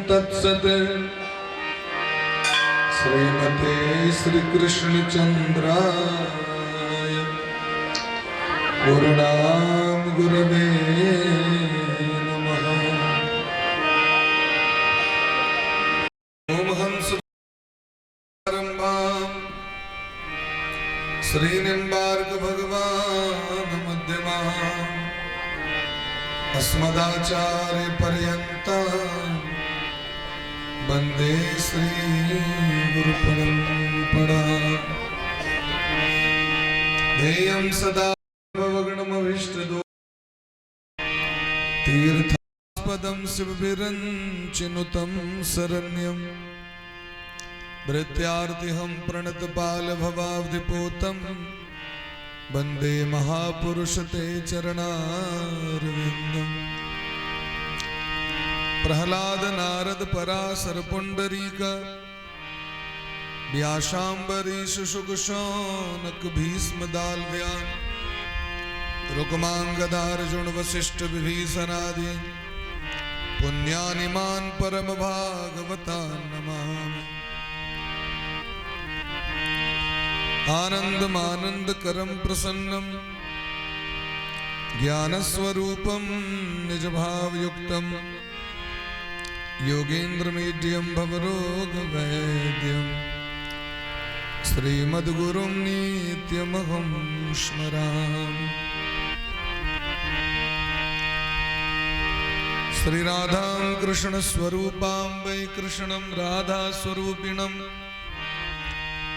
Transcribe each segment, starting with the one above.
तत्सत्। श्रीमते श्री कृष्ण चंद्राय गुरुणाम गुरवे नमः। ओम हंस श्री निम्बार्क भगवान मध्यमाम अस्मदाचार्य पर्यन्तां वंदे श्री गुरु परंपरा। ध्येयं सदा भवगणमभीष्टदो तीर्थास्पदं शिवविरञ्चिनुतं शरण्यं भृत्यार्तिहं प्रणतपाल भवाब्धिपोतं वंदे महापुरुष ते चरणारविन्दम्। प्रहलाद नारद पराशर पुंडरीक व्यासाम्बरीश शुक शौनक भीष्म दाल्व्यान रुक्मांगदार्जुन वशिष्ठ विभीषणादि पुण्यानिमान परम भागवतान् नमामि। आनंदमानंद करम प्रसन्नम ज्ञानस्वरूपं निजभावयुक्तं योगेन्द्रमीड्यं भवरोगवैद्यं श्रीमद्गुरुं नित्यमहं स्मरामि। श्री राधां कृष्ण स्वरूपां वै कृष्णं राधा स्वरूपिणं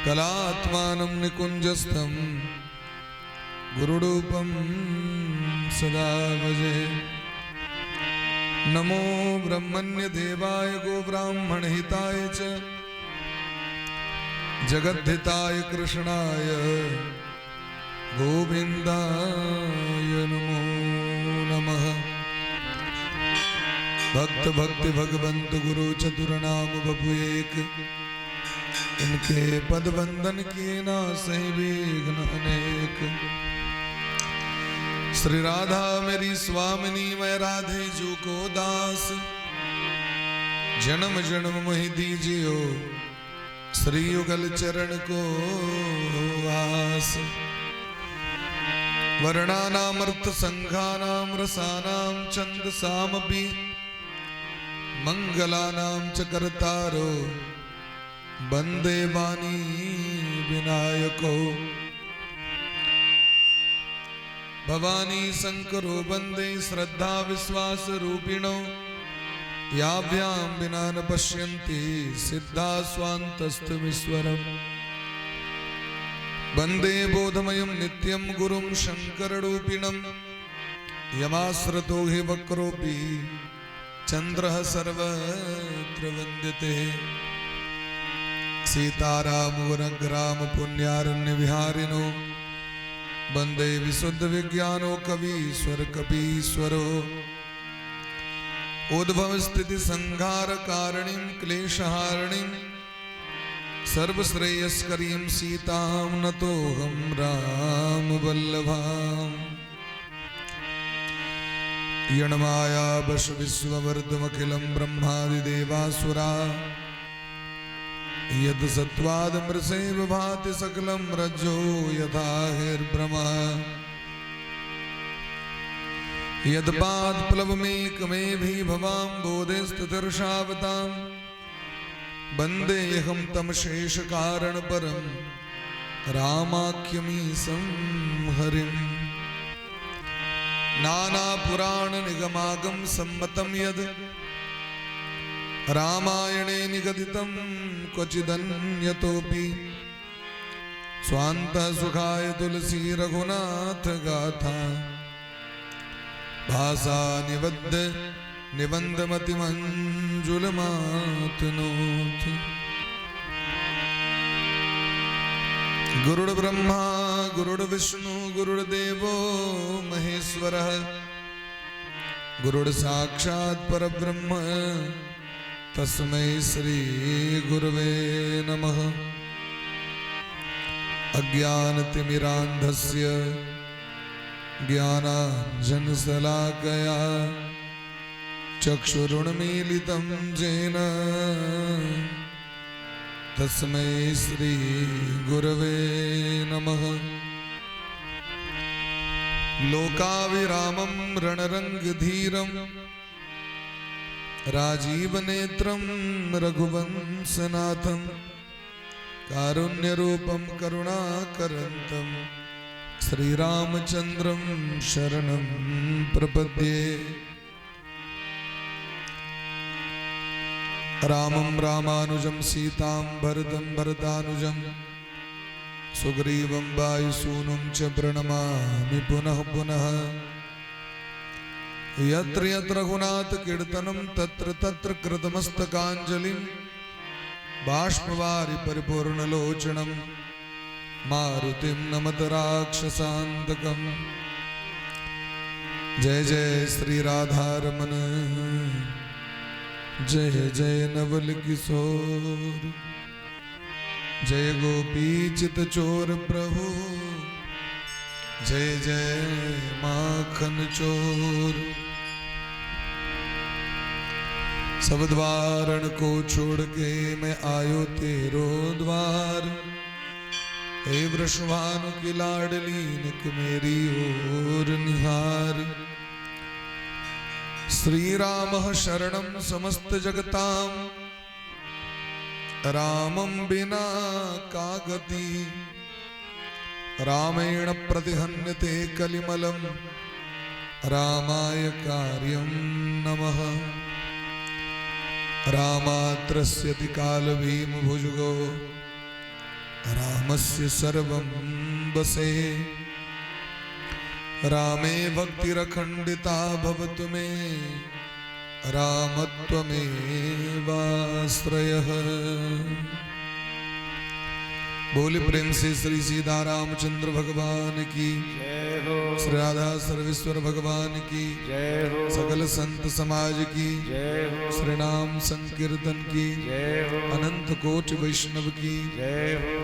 कलात्मानं निकुञ्जस्थं गुरुरूपं सदा भजे। नमो ब्रह्मण्य देवाय गोब्राह्मणहिताय च जगद्धिताय कृष्णाय गोविन्दाय नमो नमः। भक्त भक्ति भगवंत गुरु चतुर नाम बपु एक, इनके पद वंदन किए ना सही विघ्न अनेक। श्री राधा मेरी स्वामिनी मैं राधे जू को दास, जन्म जन्म मोहि दीजियो श्री युगल चरण को आस। वर्णानामर्थ संघानाम रसानाम छंदसामपि मंगलानाम च कर्तारो वंदे वाणी विनायको। भवानी शंकरो वंदे श्रद्धा विश्वास रूपिणो, याभ्यां विना न पश्यन्ति सिद्धा स्वान्तस्थमीश्वरम्। वंदे बोधमयं नित्यं गुरुं शंकररूपिणं, यमाश्रितो हि वक्रोऽपि चंद्रः सर्वत्र वन्द्यते। सीताराम वनग्राम पुण्यारण्य विहारिणो, वंदे विशुद्ध विज्ञानो कवीश्वर कपीश्वरो। उद्भव स्थिति संहार कारणीं क्लेशहारिणीं सर्वश्रेयस्करीं सीतां नतोऽहं राम वल्लभाम्। यण्माया वश विश्ववर्धमखिलं ब्रह्मादिदेवासुरा, यद सत्वादमृषेव भाति सकलं रज्जो यथा हिर्भ्रमः। यत्पादप्लवमेकमेभि भवां बोधे स्थितिर्षावतां, वन्देऽहं तं शेषकारणपरं रामाख्यमीशं हरिम्। नानापुराण निगमागम सम्मतं यद् रामायणे निगदितं क्वचिदन्यतोऽपि, स्वान्तः सुखाय तुलसी रघुनाथ गाथा। भाषा निबद्ध निबंधमति मंजुलमातनोत। गुरुर् ब्रह्मा गुरुर् विष्णु गुरुर्देवो महेश्वरः, गुरुर् साक्षात् परब्रह्म तस्मै श्री गुरुवे नमः। अज्ञानतिमिरान्धस्य ज्ञानांजनशलाकया चक्षुरुन्मीलितं येन तस्मै श्री गुरवे नमः। लोकाविरामं रणरङ्गधीरं राजीवनेत्रं रघुवंशनाथं कारुण्यरूपं करुणाकरन्तं श्रीरामचन्द्रं शरणं प्रपद्ये। रामं रामानुजं सीतां भरतं भरतानुजं सुग्रीवं वायुसूनुं च प्रणमामि पुनः पुनः। यत्र यत्र रघुनाथ कीर्तनं तत्र तत्र कृतमस्तकाञ्जलिं बाष्पवारि परिपूर्णलोचनं मारुतिं नमत राक्षसान्तकम्। जय जय श्री राधारमण, जय जय नवल किशोर, जय गोपी चित चोर प्रभु, जय जय माखन चोर। सब द्वारन को छोड़ के मैं आयो तेरो द्वार, हे वृषभानु की लाडली निक मेरी ओर निहार। श्री राम शरणं समस्त जगताम, रामं बिना का गति। रामेण प्रतिहन्यते कलिमलं, रामाय कार्यं नमः। रामात्रस्यति कालभीम भुजगो, रामस्य सर्वं वसे। रामे भक्तिरखंडिता भवतु मे, रामत्वमेवाश्रयः। बोले प्रेम से श्री सीतारामचंद्र भगवान की जय हो, श्री राधा सर्वेश्वर भगवान की जय हो, सकल संत समाज की जय हो, श्री नाम संकीर्तन की जय हो, अनंत कोटि वैष्णव की जय हो,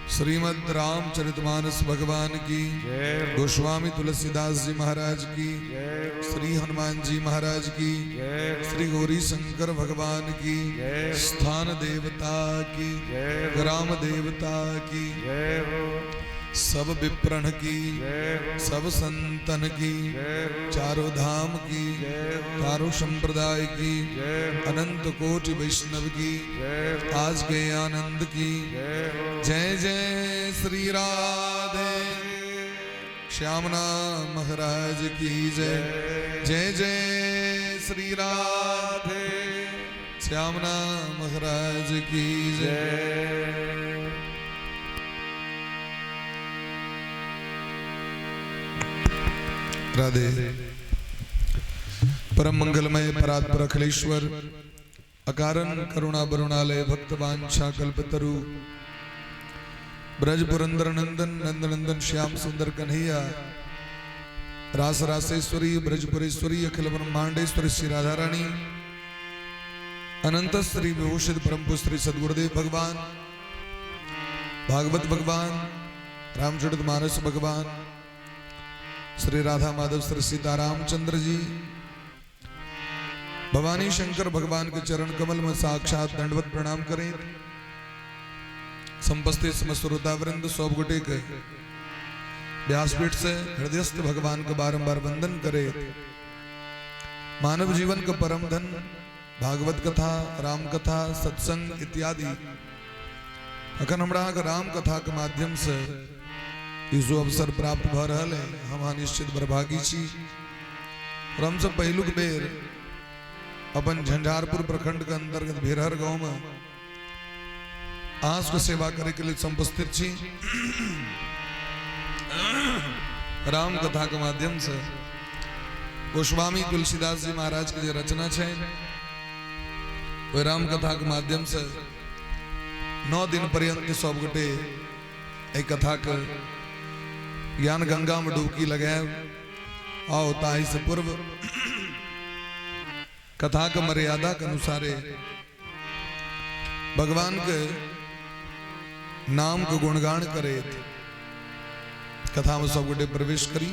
श्रीमद् रामचरितमानस भगवान की जय हो, गोस्वामी तुलसीदास जी महाराज की जय हो, श्री हनुमान जी महाराज की जय हो, श्री गौरी शंकर भगवान की जय हो, स्थान देवता की जय हो, ग्राम देवता की जय हो, सब विप्रण की जय हो, सब संतन की जय हो, चारों धाम की जय हो, चारों संप्रदाय की जय हो, अनंत कोटि वैष्णव की जय हो, आज के आनंद की जय हो, जय जय श्री राधे श्यामना महाराज की जय। जय जय श्री राधे श्यामना महाराज की जय। राधे। परम मंगलमय परात्पर अखिलेश्वर अकारण करुणा वरुणालय भक्त वांछा कल्पतरु ब्रज पुरंदर नंदन नंदनंदन श्याम सुंदर कन्हैया रास रासेश्वरी ब्रजपुरेश्वरी अखिल ब्रह्मांडेश्वरी श्री राधा रानी अनंत श्री विभूषित परम श्री सदगुरुदेव भगवान भागवत भगवान रामचरित मानस भगवान श्री राधा माधव श्री सीतारामचंद्र जी भवानी शंकर भगवान के चरण कमल में साक्षात दंडवत प्रणाम करें। संपस्थित समस्त श्रोता वृंद सब गोटे के व्यासपीठ से हृदयस्थ भगवान को बारंबार वंदन करे। मानव जीवन का परम धन भागवत कथा, राम कथा, सत्संग इत्यादि। अखन हमरा राम कथा के माध्यम से ई जो अवसर प्राप्त भ रहल है, हम निश्चित बर्भागी छी। और हम सब पहिलुक बेर अपन झंझारपुर प्रखंड के अंतर्गत भेरहर गांव में आस के सेवा करे के लिए समुपस्थित छी। राम कथा के माध्यम से गोस्वामी तुलसीदास जी महाराज के जो रचना है वह राम कथा के माध्यम से 9 दिन पर्यंत सब गोटे एक कथा के ज्ञान गंगा में डुबकी लगाए। आओ ताही से पूर्व कथा के मर्यादा के अनुसार भगवान के नाम के गुणगान करे कथा में सब गोटे प्रवेश करी।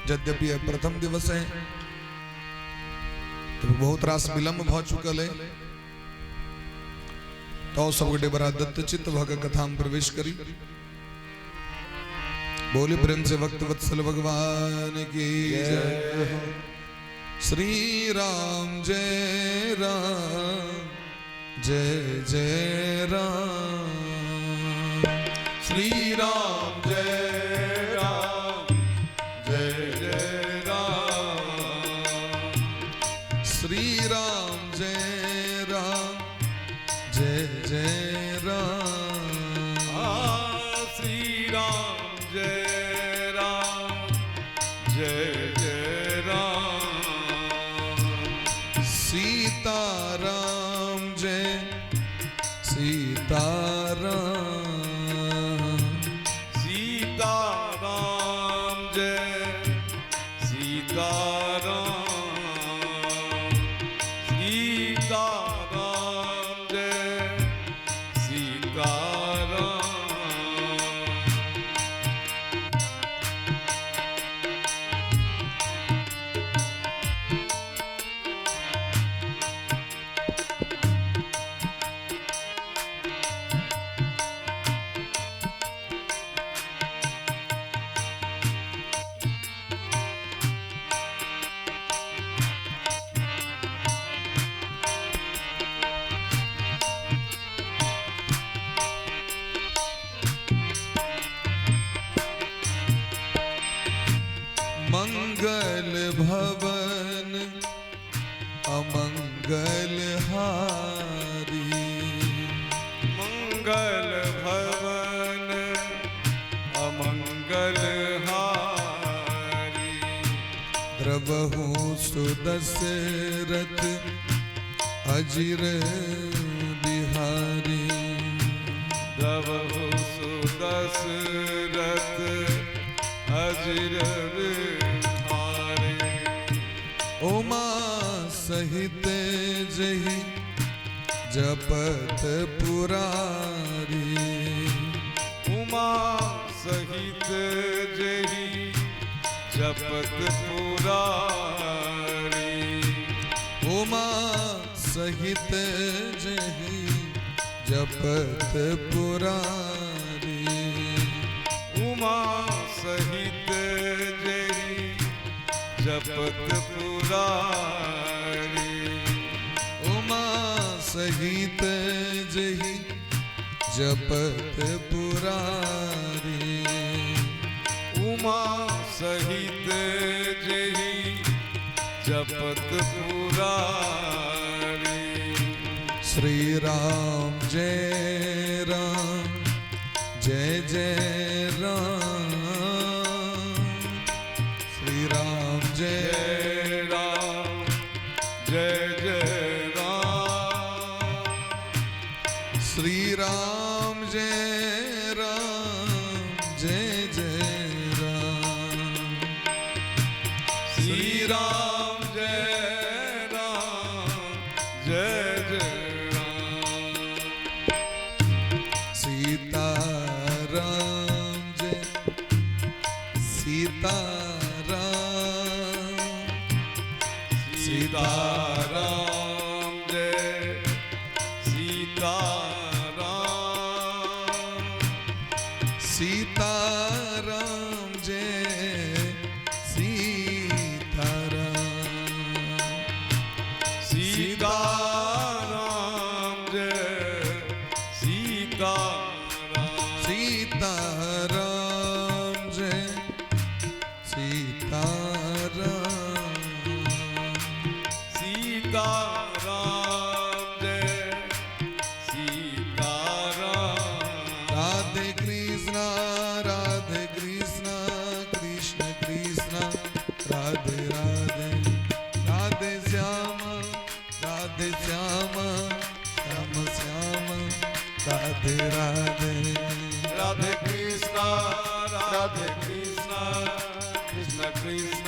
यद्यपि यह प्रथम दिवस है, तो बहुत रास विलंब भ चुकल है। तो सब गोटे बड़ा दत्तचित्त भग कथा में प्रवेश करी। बोले प्रेम से भक्त वत्सल भगवान की जय हो। श्री राम जय राम जय जय राम। श्री राम जय राम जय जय राम। श्री राम जय राम जय जय राम। श्री राम जय राम जय जय राम। सीता राम जय सीता राम। सीता राम जय सीता राम। सीता राम जय सीता राम। मंगल भवन अमंगल हारी। मंगल भवन अमंगल हारी। द्रवहु सुदशरथ अजिर बिहारी। द्रवहु सुदशरथ अजिर बिहारी। उमा सहित जहि जपत पुरारी। उमा सहित जहि जपत पुरारी। उमा सहित जहि जपत पुरारी। उमा सहित जहि जपत पुरारी। उमा सहित जहि जपत पुरारी। उमा सहित जहि जपत पुरारी। श्री राम जय राम जय जय राम। श्री राम जय जय राम जय जय राम। श्री राम जय राम जय जय राम। श्री राम जय राम जय जय राम। सीता राम जय सीता राम। सीता राम जय सीता राम। सीता राम जय सीता राम। सीता राम जय सीता राम। सीता राम जय सीता राम। सीता राम जय सीता राम। राधे कृष्णा कृष्ण कृष्ण राधे राधे। राधे श्याम श्याम श्याम राधे राधे। राधे कृष्णा कृष्ण कृष्ण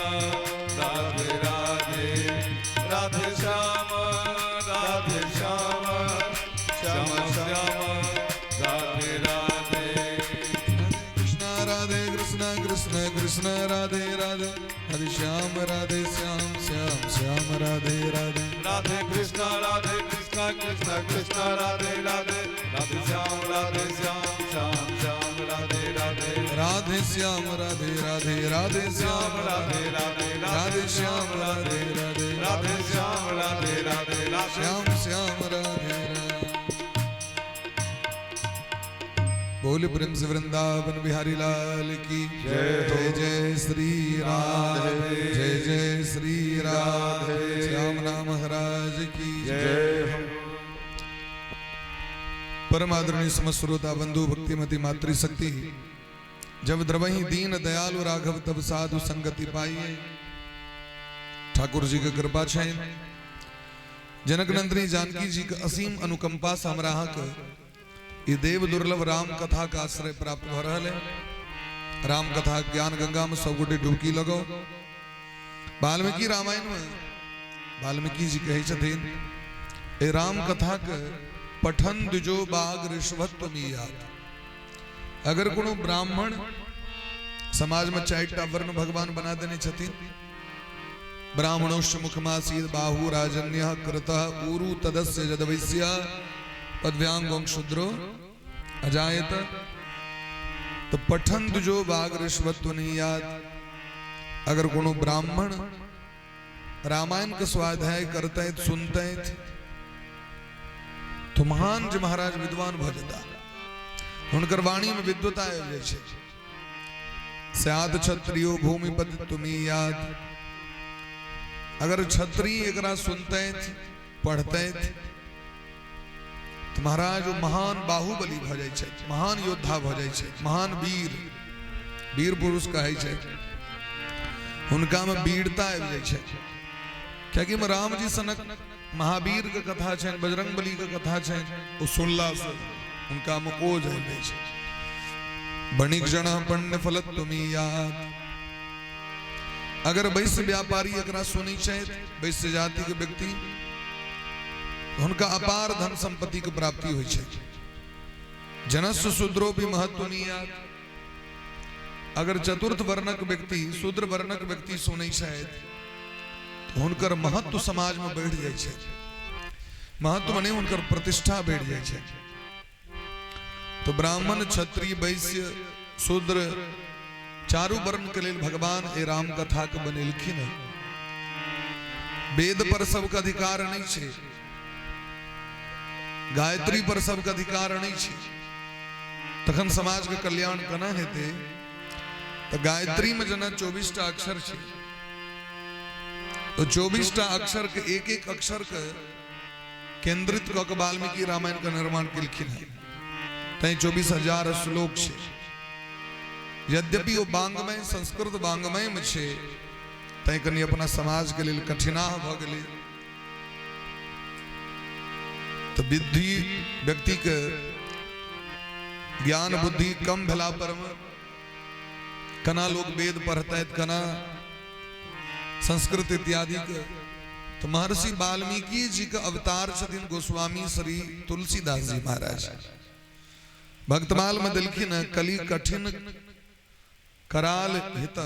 राधे राधे। राधे श्याम श्याम श्याम राधे राधे। राधे कृष्णा कृष्ण कृष्ण कृष्ण राधे राधे, राधे श्याम राधे श्याम श्याम श्याम राधे राधे, राधे कृष्ण कृष्ण कृष्ण राधे राधे, राधे श्याम श्याम श्याम राधे राधे, राधे श्याम राधे राधे, राधे श्याम राधे राधे, राधे श्याम राधे राधे, राधे श्याम राधे राधे, श्याम श्याम राधे राधे। बोल प्रेम से वृंदावन बिहारी लाल की जय। जय जय श्री राधे, जय जय श्री राधे, श्याम नाम महाराज की जय हो। परम आदरणीय समस्त श्रोता बंधु भक्तिमती मातृशक्ति, जब द्रवही दीन दयालु राघव तब साधु संगति पाइए। ठाकुर जी के कृपा छै, जनक नंदिनी जानकी जी के असीम अनुकंपा से हमरा के ई देव दुर्लभ राम कथा का आश्रय प्राप्त भ रहल है। राम कथा ज्ञान गंगा में सब गोटे डुबकी लगो। वाल्मीकि रामायण में वाल्मीकि जी कहै छथिन, ए राम कथा के पठन द्विजो बाघ ऋषभत्व मियात। अगर कोनो ब्राह्मण समाज में 4टा वर्ण भगवान बना देने छथिन, ब्राह्मणोश्च मुखमासीद बाहु राजन्य कृतः ऊरु तदस्य जदवैस्य पद्व्यांगों शूद्रो अजायत। तो पठन द्विजो बाघ ऋषभत्व नियात। अगर कोनो ब्राह्मण रामायण के स्वाध्याय करते सुनते तो महान जे महाराज विद्वान भ जेता, हुनकर वाणी में विद्वता आबि जाइ छै। स्याद क्षत्रियो भूमिपति तुमियात। अगर क्षत्रिय एकरा सुनते पढ़ते तो महाराज वो महान बाहुबली भ जाइ छै, महान योद्धा भ जाइ छै, महान वीर वीर पुरुष कहै छै, हुनका में वीरता आबि जाइ छै। कियाकि राम जी सनक महावीर के कथा छनि, बजरंग बली के कथा छनि, ओ सुनला से हुनका में ओज आबि जाइ छै। बणिक जन पण्य फलत्वमियात। अगर वैश्य व्यापारी एकरा सुनै छै, वैश्य जाति के व्यक्ति, हुनका अपार धन संपत्ति के प्राप्ति होइ छै। जनस्य शूद्रो भी महत्वमियात। अगर चतुर्थ वर्णक व्यक्ति, शूद्र वर्णक व्यक्ति सुनै छै तो हुनकर महत्व समाज में बढ़ि जाइ छै, महत्व मने हुनकर प्रतिष्ठा बढ़ि जाइ छै। तो ब्राह्मण, क्षत्रिय, वैश्य, शूद्र चारू वर्ण के लेल भगवान ए राम कथा के बनेलखिन। वेद पर सबके अधिकार नहीं छै, गायत्री पर सबके अधिकार नहीं छै, तखन समाज के कल्याण केना हेतै? तो गायत्री में जना 24टा अक्षर छै, तो 24टा अक्षर के एक एक अक्षर के केंद्रित कऽ के वाल्मीकि रामायण के निर्माण केलखिन हैं। तैं 24,000 श्लोक छै। यद्यपि ओ वाङ्मय संस्कृत वाङ्मय में छै, तैं कनि अपना समाज के लेल कठिनाह भऽ गेलै। तो विद्धि व्यक्ति के ज्ञान बुद्धि कम भेला पर में कना लोग वेद पढ़ते, कना संस्कृत इत्यादि के। तो महर्षि वाल्मीकि जी के अवतार छथिन गोस्वामी श्री तुलसीदास जी महाराज। भक्तमाल में दिलखिन कली कठिन कराल हित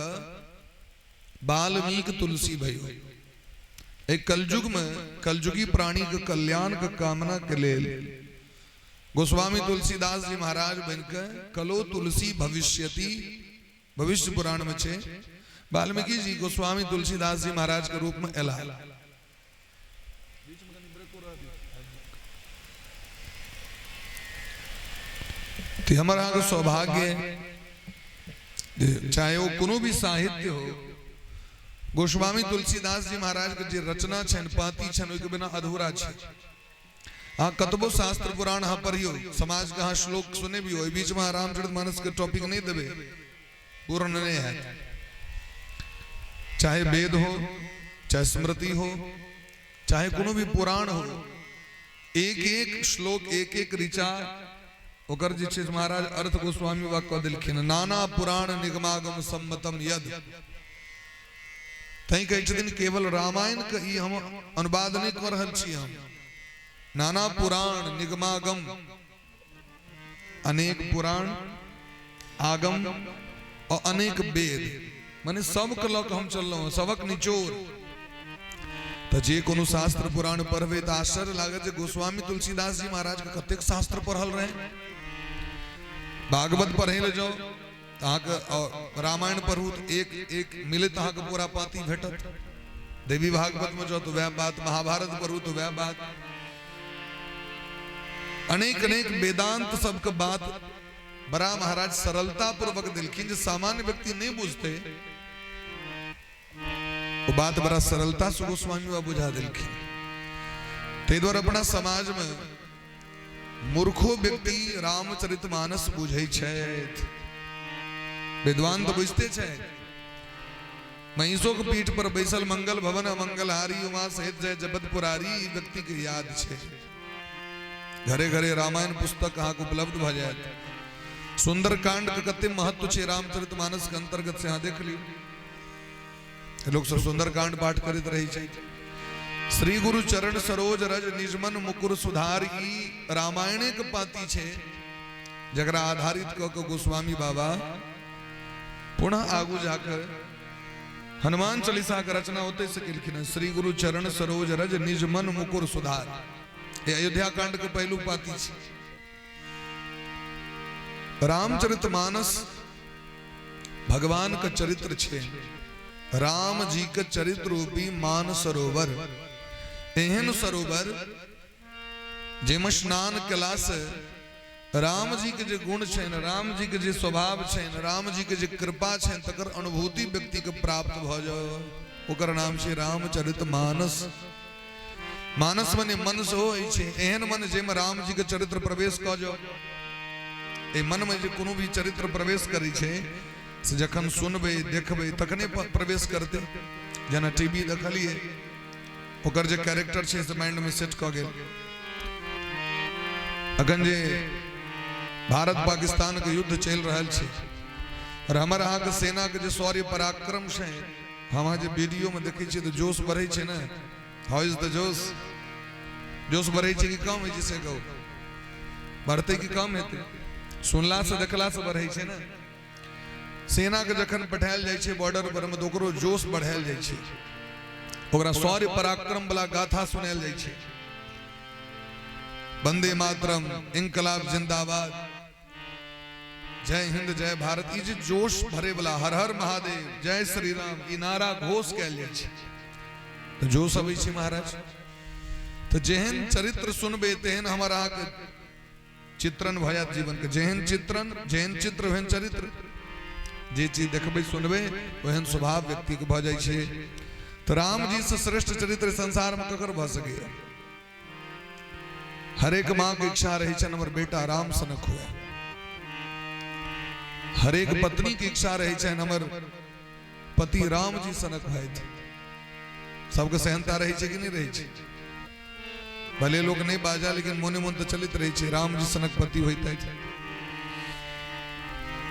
वाल्मीकि तुलसी भयो। एक कलयुग में कलयुगी प्राणी के कल्याण के कामना के लेल गोस्वामी तुलसीदास जी महाराज बनके कलो तुलसी भविष्यति, भविष्य पुराण में छे वाल्मीकि जी गोस्वामी तुलसीदास जी महाराज के रूप में एला। तो हमारा अहाँके सौभाग्य, चाहे वो कोनो भी साहित्य हो, गोस्वामी तुलसीदास जी महाराज के जे रचना छनि, पाती छनि, ओहिके बिना अधूरा छै। अहाँ कतबो शास्त्र पुराण अहाँ पढ़ियौ, समाज के अहाँ श्लोक सुनेबियौ, ओहि बीच में अहाँ रामचरितमानस के टॉपिक नहीं देबै, पूर्ण नहीं हैत। चाहे वेद हो, चाहे स्मृति हो, चाहे कोनो भी पुराण हो, एक एक श्लोक, एक एक ऋचा ओकर जे छै महाराज अर्थ गोस्वामी बाबा कह देलखिन, नाना पुराण निगमागम सम्मतम यद। तैं कहै छथिन केवल रामायण के ई हम अनुवाद नहीं कऽ रहल छी, हम नाना पुराण निगमागम, अनेक पुराण आगम और अनेक वेद, मने सबके लऽ कऽ हम चललहुँ, सबक निचोड़। तऽ जे कोनो शास्त्र पुराण पढ़बै तऽ आश्चर्य लागत जे गोस्वामी तुलसीदास जी महाराज के कतेक शास्त्र पढ़ल रहे। भागवत पढ़े लए जाउ तऽ अहाँके, रामायण पढ़ू तऽ एक एक मिलत अहाँके पूरा पाती भेटत। देवी भागवत में जाउ तऽ वएह बात, महाभारत पढ़ू तऽ वएह बात, अनेक अनेक वेदांत सबके बात बड़ा महाराज सरलता पूर्वक देलखिन जे सामान्य व्यक्ति नहीं बुझते वो बात बड़ा सरलता से गोस्वामी बाबा बुझा देलखिन। ताहि दुआरे अपना समाज में मूर्खो व्यक्ति रामचरितमानस बुझै छथि, विद्वान तो बुझते छथि। महिषो के पीठ पर बैसल मंगल भवन अमंगलहारी उमा सहित जय जगतपुरारी व्यक्ति के याद छै। घरे घरे रामायण पुस्तक अहाँके उपलब्ध भऽ जायत। सुंदरकांड के कते महत्व छै रामचरितमानस के अंतर्गत से अहाँ देख लियौ। लोक सब सुंदरकांड पाठ करैत रहै छै। श्री गुरु चरण सरोज रज निजमन मुकुर सुधार, ई रामायणे के पाती छै जकरा आधारित कऽ के गोस्वामी बाबा पुनः आगू जाकर हनुमान चालीसा के रचना ओतै से केलखिन। श्री गुरु चरण सरोज रज निज मन मुकुर सुधार, ये अयोध्या कांड के पहलू पाती छै। रामचरितमानस भगवान के चरित्र छै, राम जी के चरित्र रूपी मान सरोवर, एहन सरोवर जेमे स्नान केला से राम जी के जे गुण छनि, राम जी के जे स्वभाव छनि, राम जी के जे कृपा छनि, तकर अनुभूति व्यक्ति के प्राप्त भऽ जाय, ओकर नाम छै रामचरितमानस। मानस मने मन सेहो होइ छै, एहन मन जाहिमे राम जी के चरित्र प्रवेश कऽ जाओ। एहि मन में जे कोनो भी चरित्र प्रवेश करै छै से जखन सुनबै देखबै तखने प्रवेश करतै। जेना टीवी देखलियै, ओकर जे कैरेक्टर छै से माइंड में सेट कऽ गेल। अखन जे भारत पाकिस्तान के युद्ध चलि रहल छै और हमर अहाँके सेना के जे शौर्य पराक्रम छै, हम अहाँ जे वीडियो में देखै छियै तऽ जोश बढ़ै छै ने। How is the जोश? जोश बढ़ै छै कि कम होइ छै से कहू? बढ़तै कि कम हेतै? सुनला से देखला से बढ़ै छै ने। सेना के जखन पठायल जाइ छै बॉर्डर पर में तऽ ओकरो जोश बढ़ायल जाइ छै, ओकरा शौर्य पराक्रम वाला गाथा सुनायल जाइ छै। वंदे मातरम, इंकलाब जिंदाबाद, जय हिंद जय भारत, ई जे जोश भरे वाला हर हर महादेव जय श्री राम, ई नारा घोष कयल जाइ छै तऽ जोश अबै छै महाराज। तऽ जेहन चरित्र सुनबै तेहन हमर अहाँके चित्रण भऽ जायत जीवन के। जेहन चित्रण, जेहन चित्र ओहन चरित्र, जे चीज देखबै सुनबै ओहन स्वभाव व्यक्ति के भऽ जाइ छै। तऽ राम जी से श्रेष्ठ चरित्र संसार में ककर भऽ सकैया? हरेक माँ के इच्छा रहै छनि हमर बेटा राम सनक हुए, हरेक पत्नी के इच्छा रहै छनि हमर पति राम जी सनक होथि। सबके सेहनता रहै छै कि नहि रहै छै? भले लोग नहीं बाजा लेकिन मोने मोन तऽ चलैत रहै छै राम जी सनक पति होइतथि।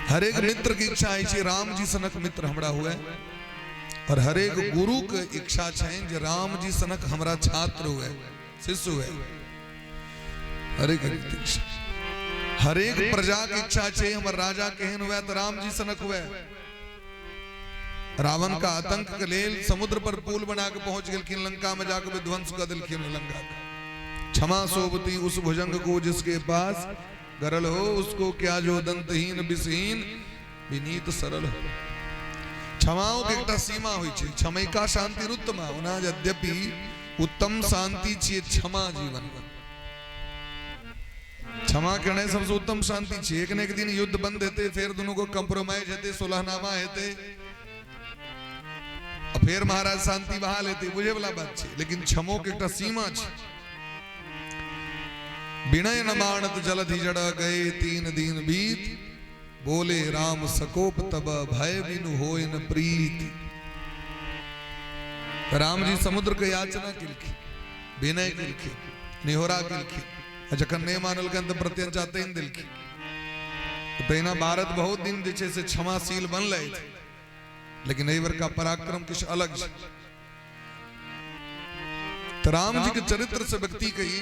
हरेक मित्र के इच्छा होइ छै राम जी सनक मित्र हमरा हुए, और हरेक गुरु के इच्छा छनि जे राम जी सनक हमरा छात्र हुए, शिष्य हुए। हरेक इच्छा, हरेक प्रजा के इच्छा छै हमर राजा केहन हुए तऽ राम जी सनक हुए। रावण का आतंक के लेल समुद्र पर पुल बना के पहुंच गेलखिन लंका में, जाके विध्वंस कर देलखिन लंका के। क्षमा सोबती उस भुजंग को जिसके पास गरल हो, उसको क्या जो दंतहीन विषहीन विनीत सरल हो। क्षमाओं के एकटा सीमा होइ छै, क्षमैका शांति उत्तमा। ओना यद्यपि उत्तम शांति छियै क्षमा जीवन में, क्षमा केनाइ सबसे उत्तम शांति छियै। एक ने एक दिन युद्ध बंद हेतै, फेर दुनू को कॉम्प्रोमाइज हेतै, सुलहनामा हेतै, आ फेर महाराज शांति बहाल हेतै, बुझे वाला बात छै। लेकिन क्षमो के एकटा सीमा छै। विनय न मानत जलधि जड़ गए 3 दिन बीत, बोले राम सकोप तब भय बिनु होय न प्रीत। राम जी समुद्र के याचना केलखिन, विनय केलखिन, निहोरा केलखिन, आ जखन नहि मानलकनि तऽ प्रत्यंचा तानि देलखिन। तहिना भारत बहुत दिन जे छै से क्षमाशील बनलथि, लेकिन एहि बेरका पराक्रम किछु अलग छै। तऽ राम जी के चरित्र से व्यक्ति के ई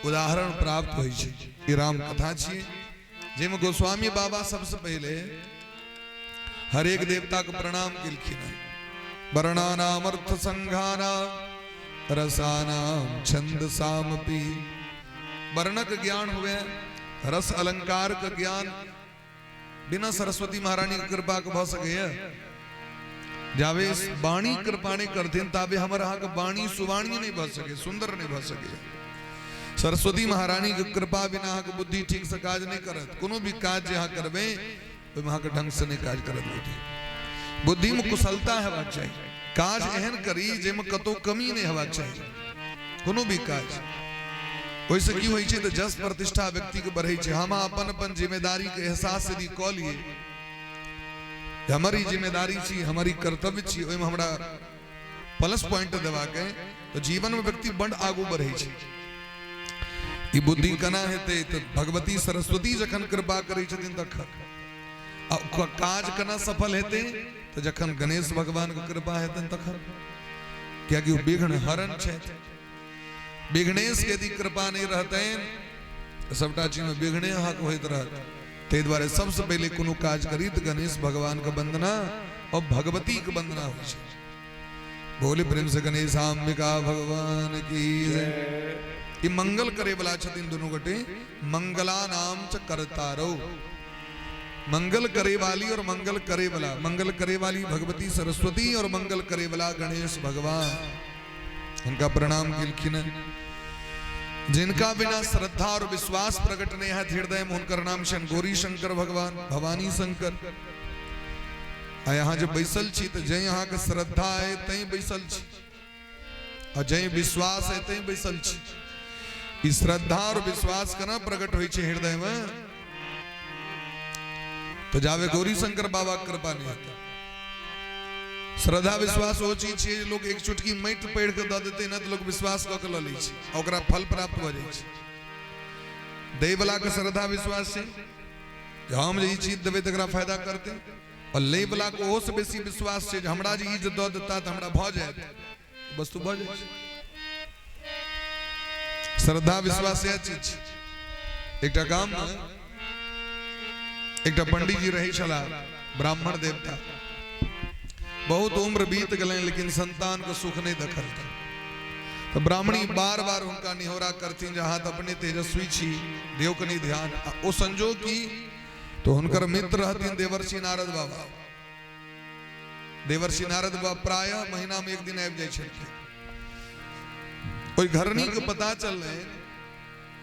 उदाहरण प्राप्त होइ छै। ई राम कथा छियै जाहिमे गोस्वामी बाबा सबसे पहिले हरेक देवता के प्रणाम केलखिन। वर्णानाम अर्थ संघानाम रसानाम छंदसामपि। वर्णक ज्ञान हुए, रस अलंकार के ज्ञान बिना सरस्वती महारानी के कृपा के भ सकैया। जावे वाणी कृपा नहीं करथिन ताबे हमर अहाँ के वाणी सुवाणी नहीं भ सके, सुंदर नहीं भ सके। सरस्वती महारानी के कृपा बिना अहाँ के बुद्धि ठीक से काज नहीं करत। कोनो भी काज जे अहाँ करबै ओहिमे अहाँ के ढंग से नहीं काज करत। बुद्धि बुद्धि में कुशलता हेबाक चाही। काज एहन करी जाहिमे कतौ कमी नहीं हेबाक चाही। कोनो भी काज ओहिसँ की होइ छै तऽ जस प्रतिष्ठा व्यक्ति के बढ़ै छै। हम अपन अपन जिम्मेदारी के एहसास यदि कऽ लिए, हमर ई जिम्मेदारी छी, हमर ई कर्तव्य छी, ओहिमे हमरा प्लस पॉइंट देबाक है, तो जीवन में व्यक्ति बड आगू बढ़ै छै। ई बुद्धि केना हेतै तऽ भगवती सरस्वती जखन कृपा करै छथिन तखन। आ काज केना सफल हेतै तऽ जखन गणेश भगवान के कृपा हेतनि तखन, कियाकि ओ विघ्न हरण छथि। विघ्नेश के यदि कृपा नहीं रहतनि तऽ सबटा चीज में विघ्ने अहाँके होइत रहत। ताहि दुआरे सबसँ पहिले कोनो काज करी तऽ गणेश भगवान के वंदना और भगवती के वंदना होइ छै। बोले प्रेम से गणेशाम्बिका भगवान की जय। ई मंगल करे वाला छथिन दुनू गोटे। मंगला नाम च करतारो, मंगल करे वाली और मंगल करे वाला। मंगल करे वाली भगवती सरस्वती और मंगल करे वाला गणेश भगवान, इनका प्रणाम केलखिन। जिनका बिना श्रद्धा और विश्वास प्रकट नहीं है हृदय में, हुनकर नाम छनि गौरी शंकर भगवान, भवानी शंकर। आ यहाँ जे बैसल छी तऽ जै अहाँके श्रद्धा है तैं बैसल छी, आ जै विश्वास है तैं बैसल छी। ई श्रद्धा और विश्वास केना प्रकट होइ छै हृदय में, तो जावे गौरी शंकर बाबा के कृपा नहीं हेतै। श्रद्धा विश्वास ओ चीज छियै जे लोक एक चुटकी माटि पढ़ि कऽ दऽ देतै ने तऽ लोक विश्वास कऽ के लऽ लै छै, ओकरा फल प्राप्त भऽ जाइ छै। दै वला के श्रद्धा विश्वास छै जे हम जे ई चीज देबै तकरा फायदा करतै, और लै वला के ओहोसँ बेसी विश्वास छै जे हमरा जे ई जे दऽ देता तऽ हमरा भऽ जायत, वस्तु भऽ जाइ छै। श्रद्धा विश्वास इएह चीज छै। एकटा गाम में एकटा पंडित जी रहै छलाह, ब्राह्मण देवता। बहुत उम्र बीत गेलनि लेकिन संतान के सुख नहीं देखलखिन। तो ब्राह्मणी बार बार हुनका निहोरा करथिन जे अहाँ तऽ अपने तेजस्वी छी, दियौ कनि ध्यान। आ ओ संजोग की तो हुनकर मित्र रहथिन देवर्षि नारद बाबा। देवर्षि नारद बाबा प्रायः महीना में एक दिन आबि जाइ छलखिन। ओहि घरनी के पता चललै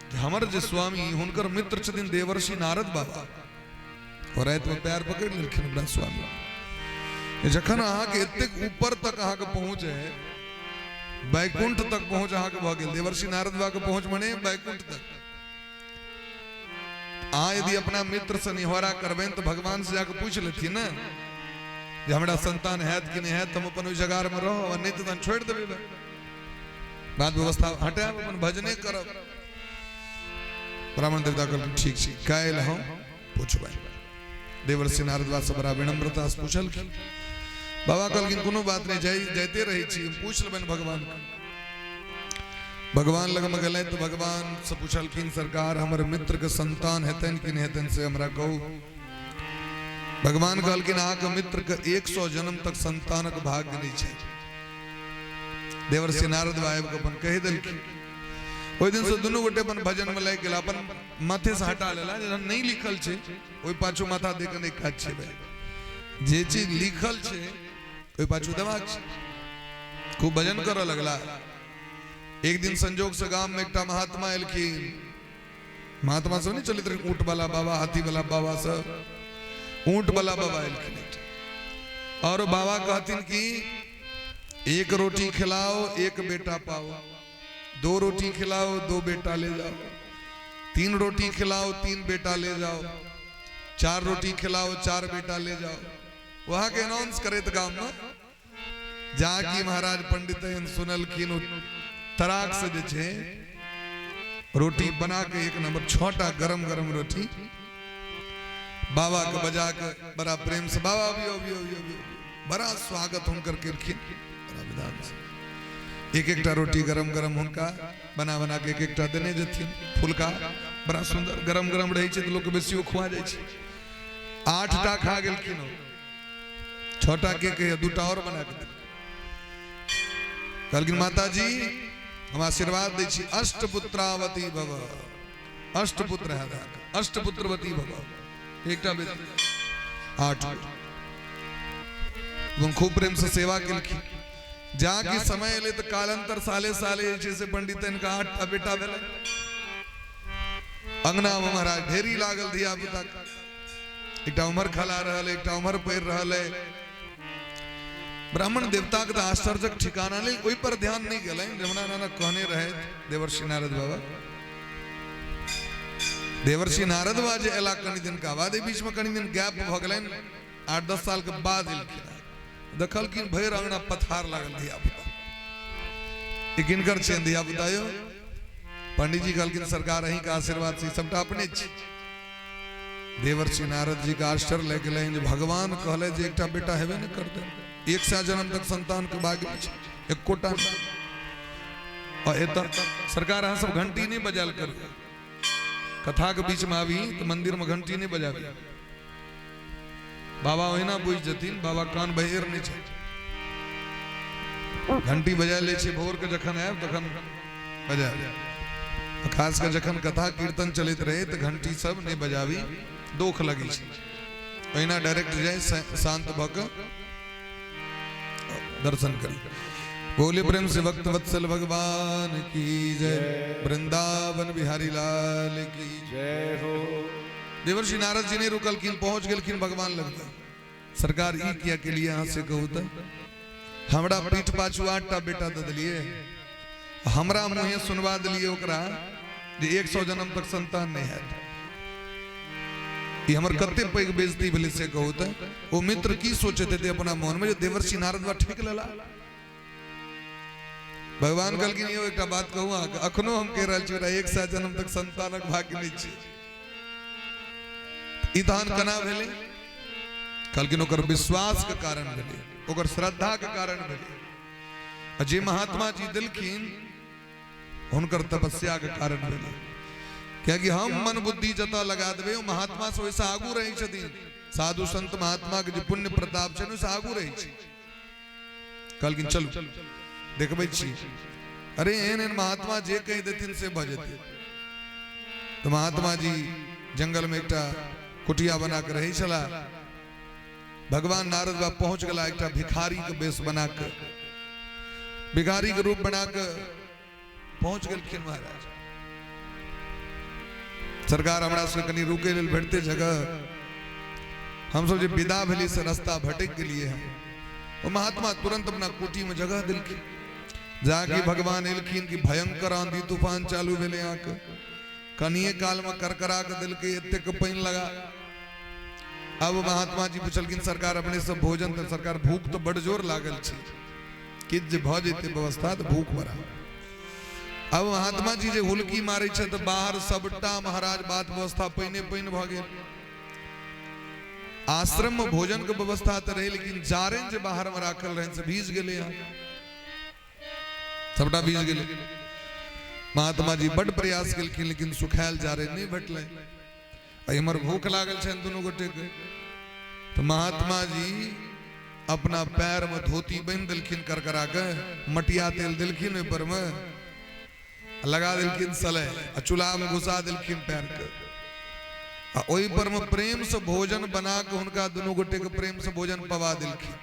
कि हमर जे स्वामी हुनकर मित्र छथिन देवर्षि नारद बाबा। और राति में पैर पकड़ि लेलखिन अपना स्वामी। जखन अहाँके एतेक ऊपर तक अहाँके पहुँच है, वैकुंठ तक पहुँच अहाँके भऽ गेल, देवर्षि नारद बाबा के पहुँच मने वैकुंठ तक। अहाँ यदि अपना मित्र से निहोरा करबनि तऽ भगवान से जाके पूछि लेथिन ने जे हमरा संतान हैत कि नहीं हैत, हम अपन ओहि जगार में रहब, नहीं तऽ तहन छोड़ि देबै, बात व्यवस्था हटायब, अपन भजने करब। ब्राह्मण देवता कहलखिन ठीक छै, काल्हि हम पुछबै। देवर्षि नारद बाबा से बड़ा विनम्रता से पूछलखिन। बाबा कहलखिन कोनो बात नहीं, जाइते रहै छी, हम पूछि लेबनि भगवान के। भगवान लगमे गेलै तऽ भगवान से पूछलखिन, सरकार हमर मित्र के संतान हेतनि कि नहि हेतनि से हमरा कहू। भगवान कहलखिन अहाँके मित्र के 100 जन्म तक संतानक भाग्य नहि छै। देवर्षि नारद बाबा आबि कऽ अपन कहि देलखिन। ओहि दिन से दुनू गोटे अपन भजन में लागि गेला, अपन माथे से हटा लेला, जहन नहीं लिखल छै ओहि पाछू माथा दे के नहि काज छै भाई, जे चीज लिखल छै ओहि पाछू देबाक छै। खूब भजन करऽ लगला। एक दिन संजोग से गाम में एकटा महात्मा एलखिन। महात्मा सब नहीं चलैत रहै, ऊँट वाला बाबा, हाथी वाला बाबा सब, ऊँट वाला बाबा एलखिन। और बाबा कहथिन कि एक रोटी खिलाओ एक बेटा पाओ, दो रोटी खिलाओ दो बेटा ले जाओ, तीन रोटी खिलाओ तीन बेटा ले जाओ, चार रोटी खिलाओ चार बेटा ले जाओ। वहां के अनाउंस करे गाम में जाकि महाराज पंडित सुनलखिन, तराक से जे छै रोटी बना के एक नंबर 6टा गरम गरम रोटी बाबा के बजा के बड़ा प्रेम से बाबा अबियो अबियो अबियो, बड़ा स्वागत हुनकर केलखिन बड़ा विधान से। एक एकटा रोटी गरम गरम हुनका बना बना के एक एकटा देने जेथिन, फुलका बड़ा सुंदर गरम गरम रहै छै तऽ लोक बेसियो खुआ जाइ छै। 8टा खा गेलखिन। 6टा के कहिए 2टा और बना के देलखिन। कहलखिन माताजी हम आशीर्वाद दै छी, अष्टपुत्रावती भव, अष्टपुत्र है, अष्टपुत्रवती भव, एकटा बेटी 8। खूब प्रेम से सेवा केलखिन। जाके समय एलै तऽ कालांतर साले साले जे छै से पंडित इनका 8टा बेटा भेलै। अंगना में महाराज ढेरी लागल धिया पुता, एकटा उम्हर खला रहल, एकटा उम्हर पढ़ि रहल है। ब्राह्मण देवता के तऽ आश्चर्यक ठिकाना नहीं, ओहि पर ध्यान नहीं गेलनि। जमुना नाना कहने रहे देवर्षि नारद बाबा, देवर्षि नारद बाबा जे एला कनि दिन का बाद, बीच में कनि दिन गैप भऽ गेलनि, 8-10 साल के बाद एलखिन। देखलखिन भरि अंगना पथार लागल धिया पुता, ई किनकर छियनि धिया पुता यौ? पंडित जी कहलखिन सरकार अहीं के आशीर्वाद से सबटा अपने छी। देवर्षि नारद जी के आश्चर्य लागि गेलनि जे भगवान कहले जे एकटा बेटा हेबे ने करतै, 100 जन्म तक संतान के भाग्य छै, एकोटा। और एतऽ सरकार अहाँ सब घंटी नहीं बजायल करू, कथा के बीच में आबी तऽ मंदिर में घंटी नहीं बजाबी, बाबा ओहिना बुझि जथिन, बाबा कान बहिर नहीं छै। घंटी बजा लै छै भोर के जखन आयब तखन बजा, खास कर जखन कथा कीर्तन चलैत रहे तऽ घंटी सब नहीं बजाबी, दोख लगै छै। ओहिना डायरेक्ट जाय शांत भऽ कऽ दर्शन करी। बोले प्रेम से भक्त वत्सल भगवान की जय, वृंदावन बिहारी लाल की जय हो। देवर्षि नारद जी नहीं रुकलखिन, पहुंच गेलखिन भगवान लग। सरकार ई किया के लिए अहाँ से कहू तऽ हमरा पीठ पाछू 8टा बेटा दऽ देलिए, हमरा मुँहे सुनवा देलिए ओकरा जे 100 जन्म तक संतान नहीं हैत, ई हमर कते पैघ बेइज्जती भेलै से कहू तऽ। ओ मित्र की सोचैत हेतै अपना मन में जे देवर्षि नारद बा ठेक लेला। भगवान कहलखिन यौ एकटा बात कहू अहाँके, अखनो हम कहि रहल छी 100 जन्म तक संतानक भाग्य नहि छै, ई तहन केना भेलै? कहलखिन ओकर विश्वास के कारण भेलै, ओकर श्रद्धा के कारण भेलै, आ जे महात्मा जी देलखिन हुनकर तपस्या के कारण भेलै। कियाकि हम मन बुद्धि जतऽ लगा देबै ओ महात्मा से ओहिसँ आगू रहै छथिन, साधु संत महात्मा के जे पुण्य प्रताप छै ओहिसँ आगू रहै छै। कहलखिन चलू देखबै छी, अरे एहन एहन महात्मा जे कहि देथिन से भऽ जेतै। तऽ महात्मा जी जंगल में एकटा कुटिया बना के रहै छलाह। भगवान नारद बाबा पहुंच गेला एकटा भिखारी के वेश बना के, भिखारी के रूप बना के पहुंच गेलखिन महाराज। सरकार हमरा सबके कनि रुकै लेल भेटते जगह, हम सब जे विदा भेली से रास्ता भटक गेलिए हैं। वो महात्मा तुरंत अपना कुटी में जगह देलखिन। जाके भगवान एलखिन कि भयंकर आंधी तूफान चालू भेलै अहाँके, कनिए काल में करकरा के देलकै एतेक पानि लगा। अब महात्मा जी पुछलखिन सरकार अपने सब भोजन, तऽ सरकार भूख तऽ बड़ जोर लागल छै, किछु जे भऽ जेतै व्यवस्था तऽ भूख बड़ा। अब महात्मा जी जे हुलकी मारै छै तऽ बाहर सबटा महाराज बात व्यवस्था पानि पानि भऽ गेल। आश्रम में भोजन के व्यवस्था तऽ रहै, लेकिन जारनि जे बाहर में राखल रहनि से भीज गेलै, सबटा भीज गेलै। महात्मा जी बड प्रयास केलखिन लेकिन सुखायल जारनि नहि भेटलै, आ इम्हर भूख लागल छनि दुनू गोटे के। तऽ महात्मा जी अपना पैर में धोती बान्हि देलखिन करकरा के, मटिया तेल देलखिन ओहि पर में, लगा देलखिन सलय, आ चूल्हा में घुसा देलखिन पैर के, आ ओहि पर में प्रेम से भोजन बना के हुनका दुनू गोटे के प्रेम से भोजन पवा देलखिन।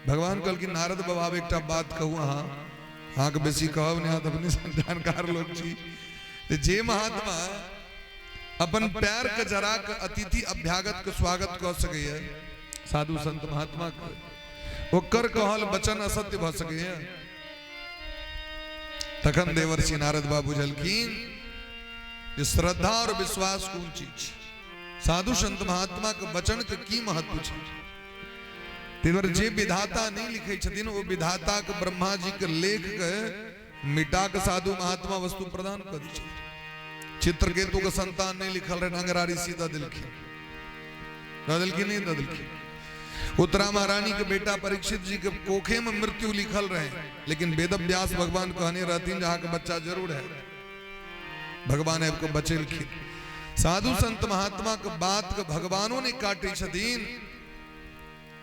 भगवान कहलखिन नारद बाबा एकटा बात कहू अहाँ, अहाँके बेसी कहब नहि, अहाँ तऽ अपने जानकार लोक छी। जे महात्मा अपन पैर के जरा के अतिथि अभ्यागत के स्वागत कऽ सकैए, साधु संत महात्मा के, ओकर कहल वचन असत्य भऽ सकैए। तखन देवर्षि नारद बाबू बुझलखिन जे श्रद्धा और विश्वास कोन चीज छै, साधु संत महात्मा के वचन के की महत्व छै। ताहि जे विधाता नहीं लिखै छथिन ओ विधाता के ब्रह्मा जी के लेख के मिटा के साधु महात्मा वस्तु प्रदान कऽ दै छथिन। चित्रकेतु के संतान नहीं लिखल रहे, अंगरा ऋषि दऽ देलखिन, दऽ देलखिन नहीं दऽ देलखिन। उत्तरा महारानी के बेटा परीक्षित जी के कोखे में मृत्यु लिखल रहे, लेकिन वेद व्यास भगवान कहने रहथिन जहां के बच्चा जरूर है, भगवान आपको बचेलखिन। साधु संत महात्मा के बात के भगवानों ने काटे छथिन,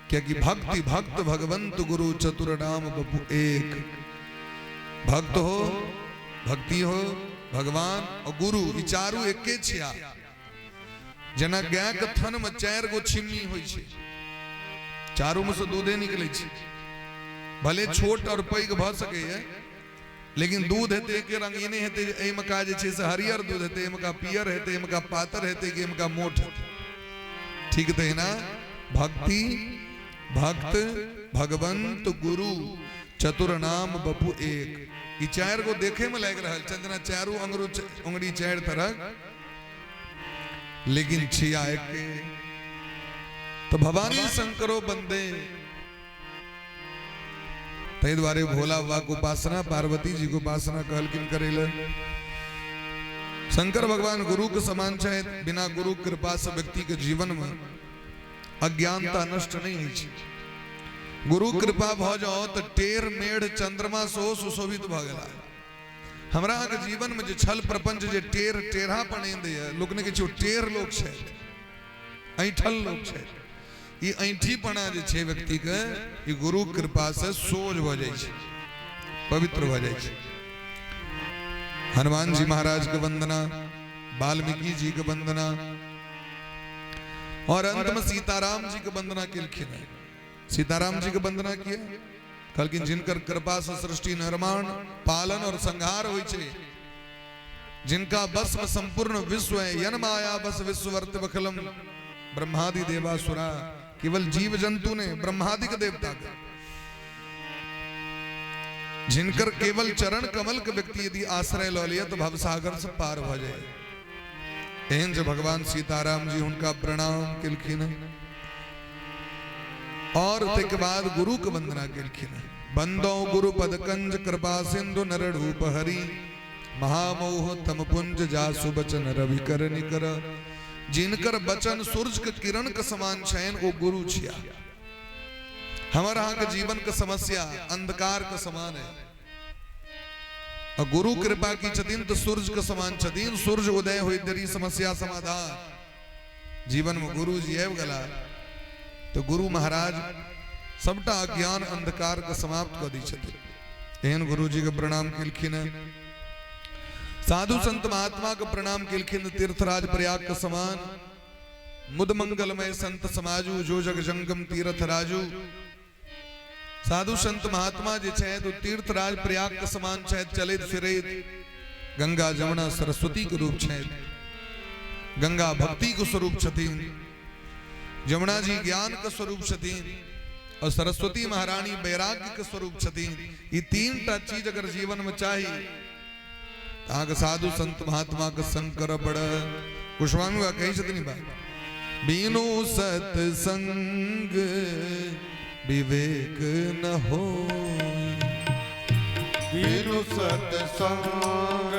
कियाकि भक्ति भक्त भगवंत गुरु चतुर नाम बपु एक। भक्त हो, भक्ति हो, भगवान और गुरु, ई चारू एके छिया। जेना गाय के थन में 4 गो छिम्मी होइ छै, चारू में से दूधे निकले छै। भले छोट और पैघ भ सकैए, लेकिन दूध हेतै एके रंग। ई नहि हेतै जे एहिमे का जे छै से हरियर दूध हेतै, एहिमे का पियर हेतै, एहिमे का पातर हेतै कि एहिमे का मोट हेतै। ठीक तहिना भक्ति भक्त भगवंत गुरु चतुर नाम बपु एक, ई 4 गो देखे में लागि रहल छै जेना चारू अंगुरी 4 तरह, लेकिन छिया एके। तो भवानी शंकरो बंदे। ताहि दुआरे भोला बाबा के उपासना, पार्वती जी के उपासना कहलखिन करै लए। शंकर भगवान गुरु के समान छथि। बिना गुरु कृपा से व्यक्ति के जीवन में अज्ञानता नष्ट नहीं होइ छै। गुरु कृपा भ जाओ तो टेढ़ मेढ़ चंद्रमा सेहो सुशोभित भ गेला। हमरा अहाँके जीवन में जे छल प्रपंच जे टेढ़ टेढ़ापन आनि दैए, लोक नहि कहै छै ओ टेढ़ लोक छथि, ऐंठल लोक छथि। ई ऐंठीपना जे छै व्यक्ति के, ई गुरु कृपा से सोझ भ जाइ छै, पवित्र भ जाइ छै। हनुमान जी महाराज के वंदना, वाल्मीकि जी के वंदना, और अंत में सीताराम जी के वंदना केलखिन। सीताराम जी के वंदना किए, कहलखिन जिनकर कृपा से सृष्टि निर्माण पालन और संहार होइ छै, जिनका बस में संपूर्ण विश्व है, यन माया बस विश्व वर्त बखलम ब्रह्मादि देवासुरा, केवल जीव जंतु ने ब्रह्मादि के देवता के, जिनकर केवल चरण कमल के व्यक्ति यदि आश्रय ल लिया तो भवसागर से पार भ जाए। एहन जे भगवान सीताराम जी हुनका प्रणाम केलखिन। और तक बाद गुरु के वंदना केलखिन। बंदो गुरु पद कंज कृपा सिंधु नर रूप हरि, महामोह तम पुंज जासु बचन रवि कर निकर। जिनकर बचन सूर्य के किरण के समान छैन ओ गुरु छिया। हमारा अहाँ के जीवन के समस्या अंधकार के समान है, और गुरु कृपा की छथिन तो सूर्य के समान छथिन। सूर्य उदय होइत देरी समस्या समाधान। जीवन में गुरु जी आबि गेला तो गुरु महाराज सबटा अज्ञान अंधकार के समाप्त कऽ दै छथिन। एहन गुरु जी के प्रणाम केलखिन। साधु संत महात्मा के प्रणाम केलखिन। तीर्थराज प्रयाग के समान मुद मंगलमय संत समाजू, जो जग जंगम तीर्थ राजू। साधु संत महात्मा जे छथि तो तीर्थराज प्रयाग के समान छथि, चलैत फिरैत गंगा जमुना सरस्वती के रूप छथि, गंगा भक्ति के स्वरूप छथिन, जमुना जी ज्ञान के स्वरूप छथिन, और सरस्वती महारानी वैराग्य के स्वरूप छथिन। ई 3 टा चीज अगर जीवन में चाही अहाँके साधु संत महात्मा के संग करऽ पड़त। गोस्वामी बाबा कहै छथिन बात, बिनु सत्संग विवेक न हो, बिनु सत्संग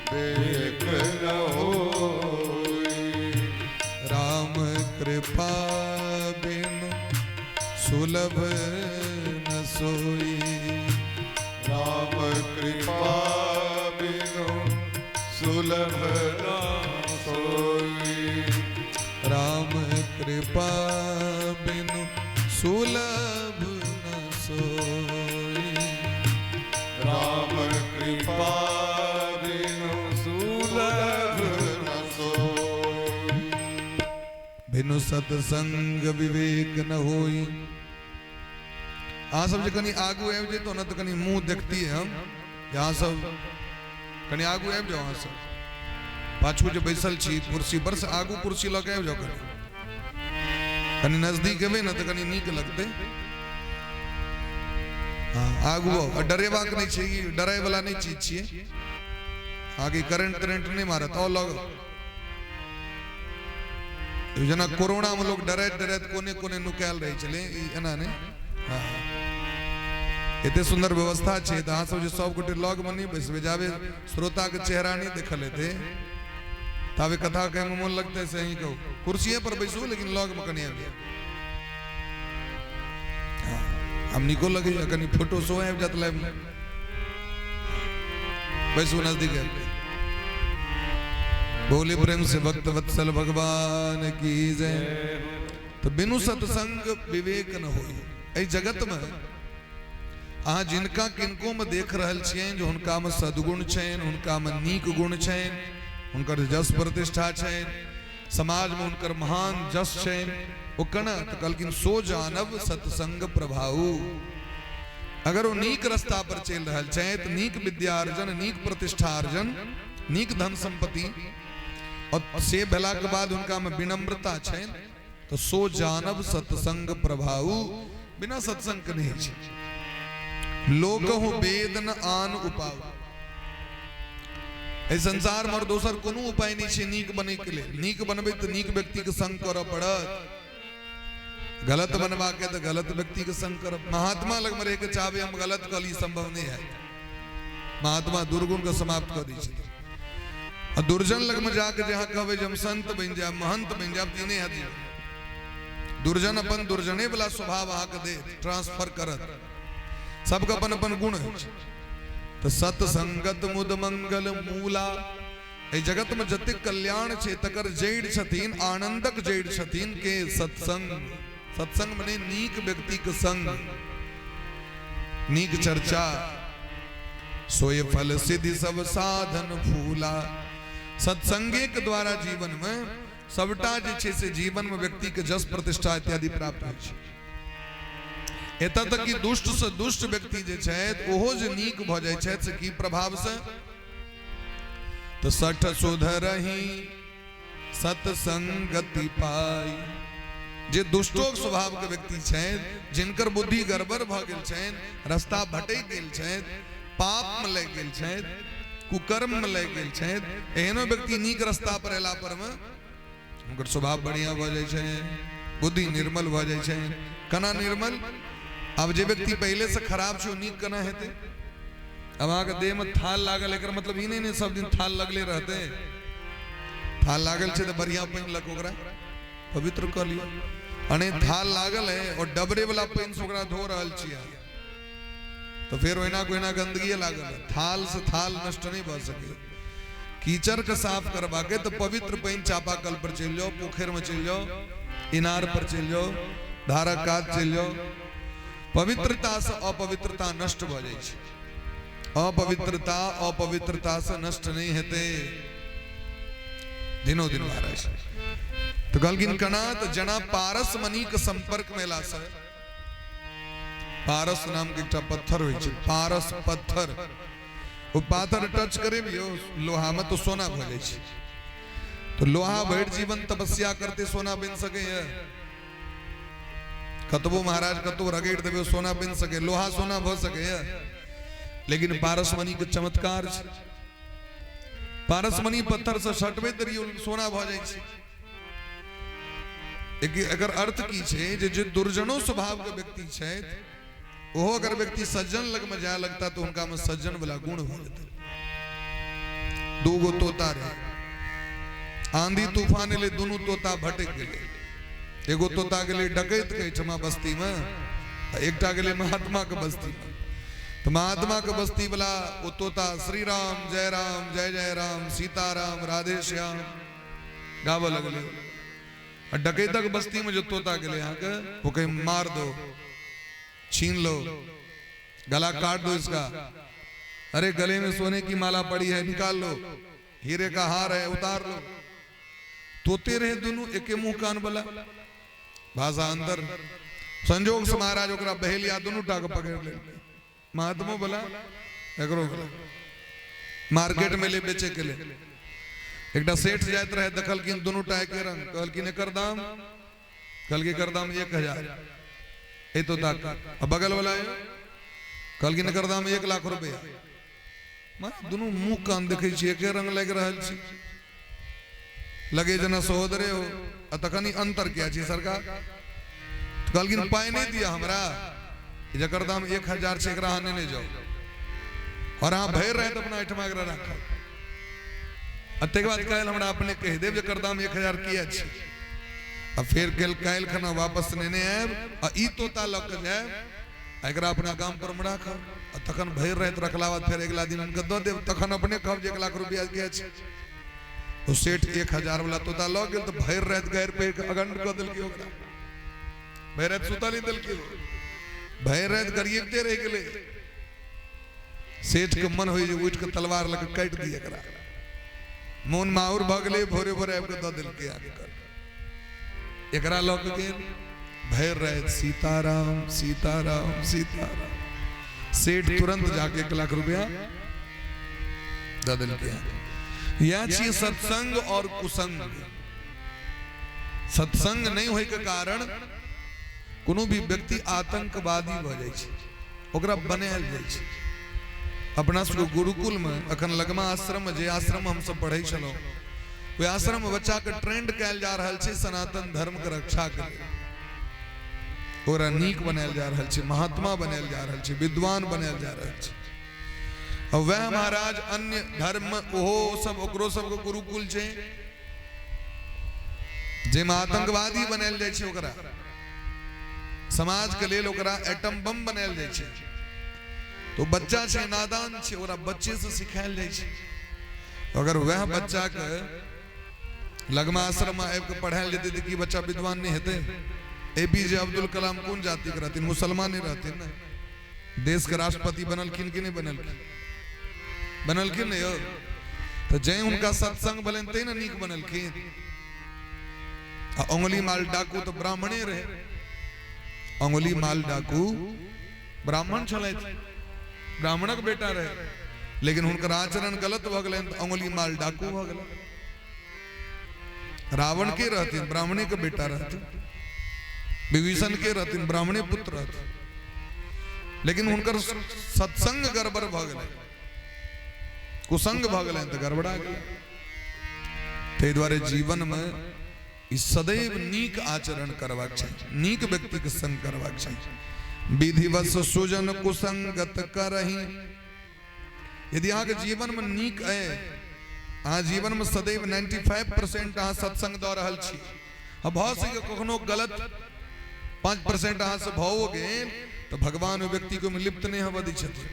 विवेक न हो, राम कृपा बिनु सुलभ न सोई, राम कृपा बिनु सुलभ न सोई, राम कृपा बिनु सुलभ न सोई, राम कृपा बिनु सुलभ न सोई, बिनु सत्संग विवेक न होई। अहाँ सब जे कनी आगू आबि जैतौ ने तो कनी मुँह देखतियै हम। अहाँ सब कनी आगू आबि जाउ, अहाँ सब पाछू जे बैसल छी कुर्सी पर से आगू कुर्सी लऽ के आबि जाउ, कनी कनी नजदीक एबै ने तऽ कनी नीक लगतै। हाँ आगू आउ, डरेबाक नहि छै, ई डराय वाला नहि चीज छियै। आगे करेंट तरेंट नहि मारत, आओ लग। जेना कोरोना में लोग डरैत डरैत कोने कोने नुकायल रहै छलै, ई एना नहि। हाँ एते सुंदर व्यवस्था छै तऽ अहाँ सब जे सब गोटे लग में नहि बैसबै, जाबे श्रोता के चेहरा नहि देखल हेतै ताबे कथा कहै में मोन लगतै से अहीं कहू। कुर्सिए पर बैसू लेकिन लग में कनि आबि जाउ। हम नीको लगैया कनि फोटो सेहो आबि जायत लाइव में। बैसू नजदीक आबि। बोले प्रेम से भक्त वत्सल भगवान की जय। तो बिनु सत्संग विवेक न होई। एहि जगत में अहाँ जिनका किनको में देख रहल छियनि जे हुनका में सद्गुण छनि, हुनका में नीक गुण छनि, हुनकर जस प्रतिष्ठा छनि, समाज में हुनकर महान जस छनि, ओ केना? तऽ कहलखिन सो जानब सत्संग प्रभाव। अगर ओ नीक रास्ता पर चलि रहल छथि, नीक विद्या अर्जन, नीक प्रतिष्ठा अर्जन, नीक धन संपत्ति, और से भेला के बाद हुनका में विनम्रता छनि, तो सो जानब सत्संग प्रभाव। बिना सत्संग के नहीं छै। लोकहु वेद न आन उपाव। एहि संसार में और दोसर कोनो उपाय नहीं छै नीक बने के लेल। नीक बनबै तऽ नीक व्यक्ति के संग करऽ पड़त, गलत बनवा के तऽ गलत व्यक्ति के संग करब। महात्मा लग में रह के चाहबै हम गलत कऽ ली, संभव नहीं है। महात्मा दुर्गुण के समाप्त कऽ दै छथिन। आ दुर्जन लग में जाके जे अहाँ कहबै जे हम संत बनि जायब, महंत बनि जायब, तऽ ई नहि हैत। दुर्जन अपन दुर्जने वाला स्वभाव अहाँके देत, ट्रांसफर करत। सबके अपन अपन गुण होइ छै। तऽ सत्संगत मुद मंगल मूला। एहि जगत में जतेक कल्याण छै तकर जड़ि छथिन, आनंदक जड़ि छथिन के सत्संग। सत्संग मने नीक व्यक्ति के संग, नीक चर्चा। सोए फल सिद्धि सब साधन फूला। सत्संगे के द्वारा जीवन में सबटा जे छै से जीवन में व्यक्ति के जस प्रतिष्ठा इत्यादि प्राप्त होइ छै। एतऽ तक कि दुष्ट से दुष्ट व्यक्ति जे छथि ओहो जे नीक भऽ जाइ छथि से की प्रभाव से? तऽ सठ सुधरही सत्संगति पाई। जे दुष्टो स्वभाव के व्यक्ति छथि, जिनकर बुद्धि गड़बड़ भऽ गेल छनि, रास्ता भटकि गेल छथि, पाप में लागि गेल छथि, कुकर्म में लागि गेल छथि, एहनो व्यक्ति नीक रास्ता पर एला पर में हुनकर स्वभाव बढ़िया भऽ जाइ छै, बुद्धि निर्मल भऽ जाइ छै। केना निर्मल? आब जे व्यक्ति पहिले से खराब छै ओ नीक केना हेतै? अब अहाँके देह में थाल लागल, एकर मतलब ई नहीं ने सब दिन थाल लगले रहते। थाल लागल छै तऽ बढ़िया पानि लऽ कऽ ओकरा पवित्र कऽ लिअ। आ नहि थाल लागल है और डबरे वाला पानि से ओकरा धो रहल छियै तऽ फेर ओहिना के ओहिना गंदगी लागल है। थाल से थाल नष्ट नहीं भऽ सकै। कीचड़ के साफ करबाके तऽ पवित्र पानि चापाकल पर चलि जाओ, पोखरि में चलि जाओ, इनार पर चलि जाओ, धारक कात चलि जाओ। पवित्रता से अपवित्रता नष्ट भऽ जाइ छै। अपवित्रता अपवित्रता से नष्ट नहीं हेतै दिनो दिन महाराज। तो कहलखिन कना? तऽ जना पारस मणि के संपर्क में एला से, पारस नाम के एकटा पत्थर होइ छै, पारस पत्थर, ओ पाथर टच करेबियौ लोहा में तो सोना भऽ जाइ छै। तो लोहा भरि जीवन तपस्या करते सोना बनि सकैए? कतबो महाराज कतबो रगड़ि देबै सोना बनि सकै? लोहा सोना भऽ सकैए? लेकिन पारसमणि के चमत्कार छै। पारसमणि पत्थर से सटबैत रहियौ सोना भऽ जाइ छै। एकर अर्थ की छै जे दुर्जनो स्वभाव के व्यक्ति छथि ओहो अगर व्यक्ति सज्जन लग में जाय लगता तो हुनका में सज्जन वाला गुण भऽ जेतै। दूगो तोता रहे, आंधी तूफान एलै, दुनू तोता भटकि गेलै। एगो तोता गेलै डकैत के एहिठमा बस्ती में, एकटा गेलै महात्मा के बस्ती में। तो महात्मा के बस्ती वाला ओ तोता श्री राम जय राम जय जय राम सीताराम राधे श्याम गाबऽ लगलै। आ डकैतक बस्ती में जो तोता गेलै अहाँके, ओ कहे मार दो, छीन लो, गला काट दो इसका, अरे गले में सोने की माला पड़ी है निकाल लो, हीरे का हार है उतार लो। तोते रहे दोनों एके मुंह कान वाला, भाषा अंतर। संजोग से महाराज ओकरा बहेलिया दोनों टा के पकड़ ले, महात्मो वाला एकरो वाला, मार्केट में ले बेचे के ले। एकटा सेठ जाइत रहे, देखलखिन दोनों टा एके रंग, कहलखिन एकर दाम, कहलखिन एकर दाम 1000 ए तोता के। आ बगल वाला कहलखिन एकर दाम 1 लाख रुपया। माने दुनू मुंह कान देखै छी एके रंग लागि रहल छी, लगे जेना सहोदरे हो, आ तखन ई अंतर किया छै सरकार? कहलखिन पाइ नहि दिअ हमरा, जकर दाम 1000 छै एकरा अहाँ नेने जाउ, और अहाँ भरि राति अपना एहिठमा एकरा राखब, आ ताहिके बाद काल्हि हमरा अपने कहि देब जकर दाम 1000 किया छै। आ फेर गेल काल्हि खना वापस नेने आयब आ ई तोता लऽ कऽ जायब आ एकरा अपना गाम पर मे राखब, आ तखन भरि राति रखला बाद फेर अगिला दिन हुनका दऽ देब, तखन अपने कहब जे 1 लाख रुपया किया छै। ओ सेठ 1000 वाला तोता लऽ गेल तऽ भरि राति गारि पढ़ि कऽ अगंड कऽ देलकै ओकरा। भरि राति सुतल नहि देलकै, भरि राति गरियबते रहि गेलै। सेठ के मन होइ जे उठि कऽ तलवार लऽ कऽ काटि दिए एकरा, मोन माहुर भऽ गेलै, भोरे भोरे आबि कऽ दऽ देलकै आबि कऽ। एकरा लऽ कऽ गेल, भरि राति सीताराम सीताराम सीताराम। सेठ तुरंत जाके 1 लाख रुपया दऽ देलकै। यह छी सत्संग और कुसंग। सत्संग नहीं होय के कारण कोनो भी व्यक्ति आतंकवादी भऽ जाइ छै, ओकरा बनायल जाइ छै। अपना सबके गुरुकुल में अखन लगमा आश्रम, जे आश्रम हम सब पढ़ै छलहुँ, ओहि आश्रम में बच्चा के ट्रेंड कयल जा रहल छै सनातन धर्म के रक्षा के लेल। ओकरा नीक बनायल जा रहल छै, महात्मा बनायल जा रहल छै, विद्वान बनायल जा रहल छै। आ वएह महाराज अन्य धर्म में ओहो सब ओकरो सबके गुरुकुल छै, जाहिमे आतंकवादी बनायल जाइ छै, ओकरा समाज के लेल ओकरा एटम बम बनायल जाइ छै। तो बच्चा छै, नादान छै, ओकरा बच्चे से सिखायल जाइ छै। अगर वह बच्चा के लगमा आश्रम में आबि के पढ़ायल जेतै तऽ की बच्चा विद्वान नहीं हेतै? एपीजे अब्दुल कलाम कोन जाति के रहथिन? मुसलमाने रहथिन ने। देश के राष्ट्रपति बनलखिन कि नहीं बनलखिन? बनलखिन ने यौ। तऽ जै हुनका सत्संग भेलनि तै ने नीक बनलखिन। आ अंगुली माल डाकू तऽ ब्राह्मणे रहे, अंगुली माल डाकू ब्राह्मण छलथि, ब्राह्मणक बेटा रहे, लेकिन हुनकर आचरण गलत भऽ गेलनि तऽ अंगुली माल डाकू भऽ गेलनि। रावण के रहथिन, ब्राह्मणे के बेटा रहथिन। विभीषण के रहथिन, ब्राह्मणे पुत्र रहथिन, लेकिन हुनकर सत्संग गड़बड़ भऽ गेलनि, कुसंग भऽ गेलनि तऽ गड़बड़ा गेलनि। ताहि दुआरे जीवन में ई सदैव नीक आचरण करबाक चाही, नीक व्यक्ति के संग करबाक चाही। विधिवश सुजन कुसंगत करही। यदि अहाँके जीवन में नीक अइ, अहाँ जीवन में सदैव 95% अहाँ सत्संग दऽ रहल छी, आ भऽ सकै कखनो गलत 5% अहाँ से भऽ गेल तऽ भगवान ओहि व्यक्ति के लिप्त नहि होबऽ दै छथिन,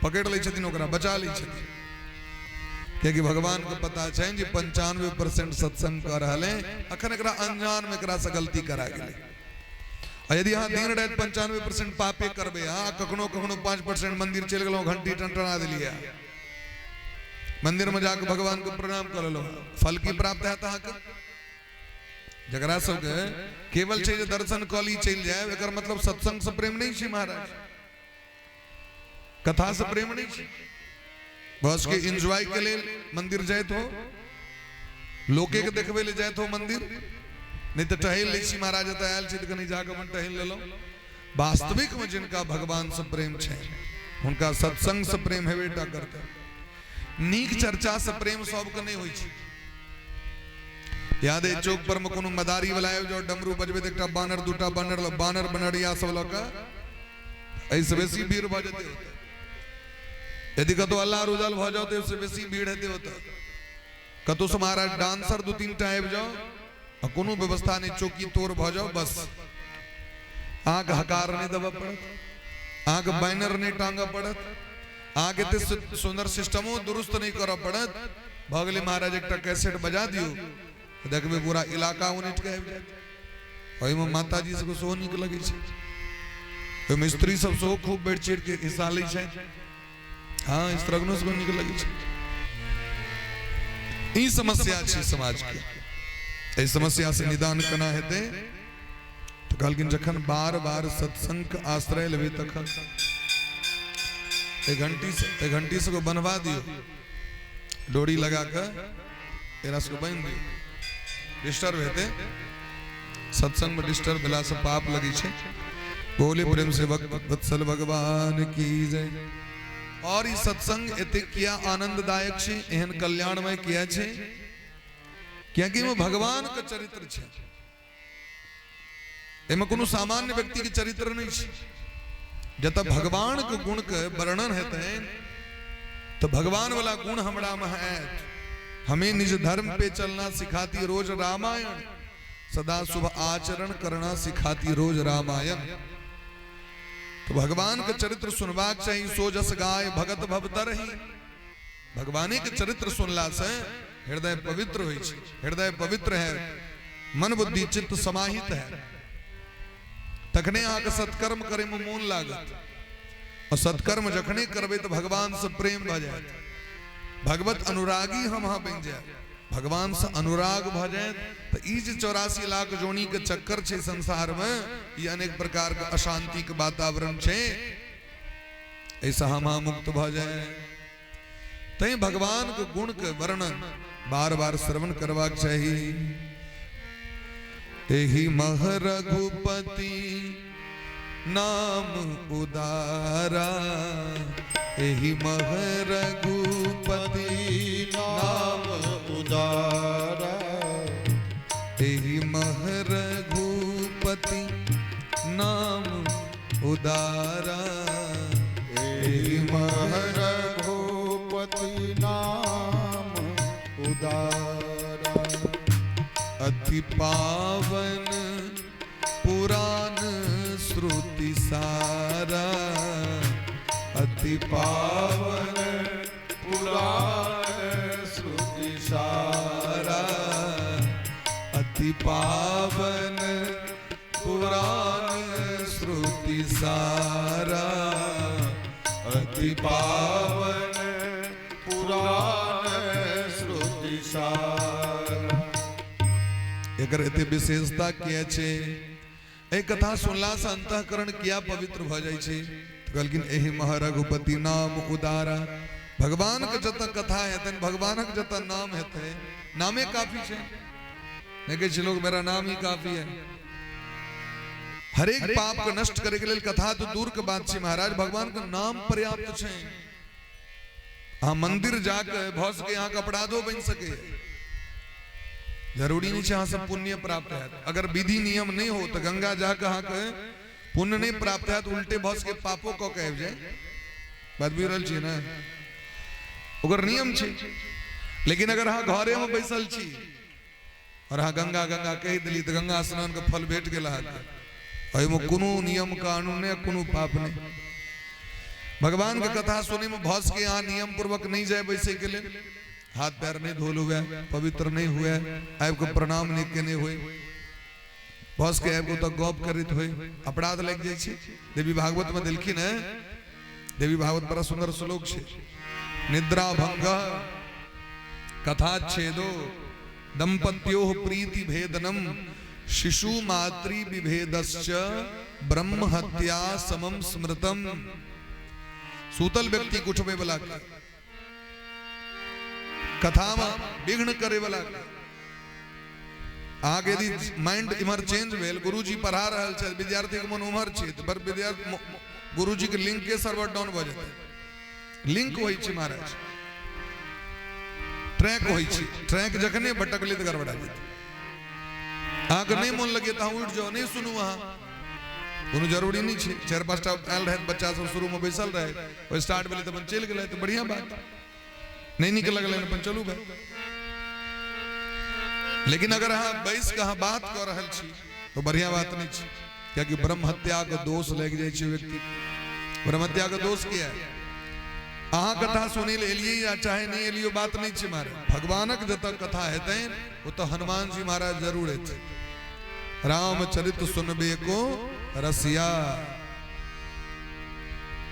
पकड़ि लै छथिन, ओकरा बचा लै छथिन। कियाकि भगवान के पता छनि जे 95% सत्संग कऽ रहल है, अखन एकरा अनजान में एकरा से गलती करा गेलै। आ यदि अहाँ दिन राति 95% पापे करबै, अहाँ कखनो कखनो 5% मंदिर चलि गेलहुँ, घंटी टनटना देलियै, मंदिर में जाके भगवान के प्रणाम कऽ लेलहुँ, फल की प्राप्त हैत अहाँके? जकरा सबके केवल छै जे दर्शन कऽ ली चलि जायब, एकर मतलब सत्संग से प्रेम नहीं छै महाराज, कथा से प्रेम नहीं छै। बस के एंजॉय के लेल मंदिर जाइत हो, लोके के देखबै ले जाइत हो मंदिर, नहीं तऽ टहल लै छी महाराज, एतऽ आयल छी तऽ कनि जाकऽ अपन टहल लेलहुँ। वास्तविक में जिनका भगवान से प्रेम छै, हुनका सत्संग से प्रेम हेबे टा करतै। नीक चर्चा से प्रेम सबके नहीं होइ छै। याद है चौक पर में कोनो मदारी वाला आबि जाओ, डमरू बजबैत एकटा बानर दूटा बानर बानर बनरिया सब लऽ कऽ एहिसँ बेसी भीड़ भऽ जेतै ओतऽ। यदि कतौ अल्लाह रुजल भऽ जाओ तऽ एहिसँ बेसी भीड़ हेतै ओतऽ। कतौ से महाराज डांसर 2-3 टा आबि जाओ आ कोनो व्यवस्था नहि, चौकी तोड़ भऽ जाओ, बस अहाँके हकार नहि देबऽ पड़त, अहाँके बैनर नहि टांगऽ पड़त, अहाँके एते सुन्दर सिस्टमो दुरुस्त नहि करऽ पड़त। भऽ गेलै महाराज एकटा कैसेट बजा दियौ, देखबै पूरा इलाका उनटि कऽ आबि जायत। ओहिमे माताजी सबके सेहो नीक लगै छै, ओहिमे स्त्री सब सेहो खूब बढ़ि चढ़ि के हिस्सा लै छथि। हाँ, स्त्रीगणो सबके नीक लगै छै। ई समस्या छै समाज के। एहि समस्या से निदान केना हेतै? तऽ कहलखिन जखन बार बार सत्संग के आश्रय लेबै तखन एक घंटी सबके बन्हवा दियौ, डोरी लगा कऽ एकरा सबके बान्हि दियौ, डिस्टर्ब हेतै। सत्संग में डिस्टर्ब भेला से पाप लगै छै। बोले प्रेम से वत्सल भगवान की जय। और ई सत्संग एते किया आनंददायक छै, एहन कल्याणमय किया छै? कियाकि एहिमे भगवान के चरित्र छै, एहिमे कोनो सामान्य व्यक्ति के चरित्र नहीं छै। जतऽ भगवान के गुण के वर्णन हेतै तो भगवान वाला गुण हमरा में हैत। हमें निज धर्म पे चलना सिखाती रोज रामायण, सदा शुभ आचरण करना सिखाती रोज रामायण। तो भगवान के चरित्र सुनबाक चाही। सो जस गाय भगत भवतरही। भगवाने के चरित्र सुनला से हृदय पवित्र होइ छै, हृदय पवित्र है, मन बुद्धि चित्त समाहित है। तखने अहाँके सत्कर्म करैमे मोन लागत। और सत्कर्म जखने करबै तऽ भगवान से प्रेम भऽ जायत, भगवत अनुरागी हम अहाँ बनि जायब। भगवान से अनुराग भऽ जायत तऽ ई जे 84 लाख जोनी के चक्कर छै संसार में, ई अनेक प्रकार के अशांति के वातावरण छै, ऐसा हम अहाँ मुक्त भऽ जाए। तैं भगवान के गुण के वर्णन बार बार श्रवण करबाक चाही। एहि मह रघुपति नाम उदारा, एहि मह रघुपति नाम उदारा, एहि मह रघुपति नाम उदारा, एहि मह रघुपति नाम उदारा। अति पावन पुराण श्रुति सारा, अति पावन पुराण श्रुति सारा, अति पावन पुराण श्रुति सारा, अति पावन पुराण श्रुति सारा। एकर एते विशेषता किया छै? एहि कथा सुनला से अंतःकरण किया पवित्र भऽ जाइ छै? कहलखिन एहि मह रघुपति नाम उदारा। भगवान के जतऽ कथा हेतनि, भगवानक जतऽ नाम हेतै, नामे काफी छै। नहीं कहै छै लोग मेरा नाम ही काफी है। हरेक पाप के नष्ट करे के लेल कथा तो दूर के बात छै महाराज, भगवान के नाम पर्याप्त छै। अहाँ मंदिर जाके भऽ सके अहाँके अपराधो बनि सके, जरूरी नहीं छै अहाँ सब पुण्य प्राप्त हैत। अगर विधि नियम नहीं हो तो गंगा जाके अहाँके पुण्य नहीं प्राप्त हैत, उल्टे भऽ सके पापो कऽ के आबि जाय। बात बुझि रहल छी ने? ओकर नियम छै। लेकिन अगर अहाँ घरे में बैसल छी और अहाँ गंगा गंगा कहि देली तऽ गंगा स्नान के फल भेट गेल अहाँके, एहिमे कोनो नियम कानून नहि, कोनो पाप नहीं। भगवान के कथा सुनै में भऽ सके अहाँ नियम पूर्वक नहीं जाय बैसे के लेल, हाथ पैर नहीं धोल हुए, पवित्र नहीं हुए, आबि के प्रणाम नहीं केने हुए, भऽ सके आबि के ओतऽ गप करैत हुए, अपराध लागि जाइ छै। देवी भागवत में देलखिन है, देवी भागवत बड़ा सुंदर श्लोक छै, निद्रा भंग कथा छेदो दंपत्योः प्रीति भेदनम शिशु मातृ विभेदश्च ब्रह्म हत्या समम स्मृतम। सूतल व्यक्ति के उठबै वाला के, कथा में विघ्न करे वाला के, अहाँके यदि माइंड इम्हर चेंज भेल, गुरुजी पढ़ा रहल छै, विद्यार्थी के मन उम्हर छै, तऽ बड़ विद्यार्थी गुरुजी के लिंक के सर्वर डाउन भऽ जेतै। लिंक होइ छै महाराज, ट्रैक होइ छै, ट्रैक जखने भटकलै तऽ गड़बड़ा जेतै। अहाँके नहि मोन लगै तऽ अहाँ उठि जाउ, नहि सुनू अहाँ, कोनो जरूरी नहि छै। 4-5 टा आयल रहै बच्चा सब, शुरू में बैसल रहै, ओ स्टार्ट भेलै तऽ अपन चलि गेलै, तऽ बढ़िआँ बात, नहि नीक लगलै अपन चलू भाई। लेकिन अगर अहाँ बैस के अहाँ बात कऽ रहल छी तो बढ़िया बात नहीं छै, कियाकि ब्रह्म हत्या के दोष लागि जाइ छै व्यक्ति। ब्रह्म हत्या के दोष किया? अहाँ कथा सुनै लए एलियै या चाहे नहीं एलियो, बात नहीं छै महाराज। भगवानक जतऽ कथा हेतनि ओतऽ हनुमान जी महाराज जरूर हेतै। रामचरित सुनबे को रसिया,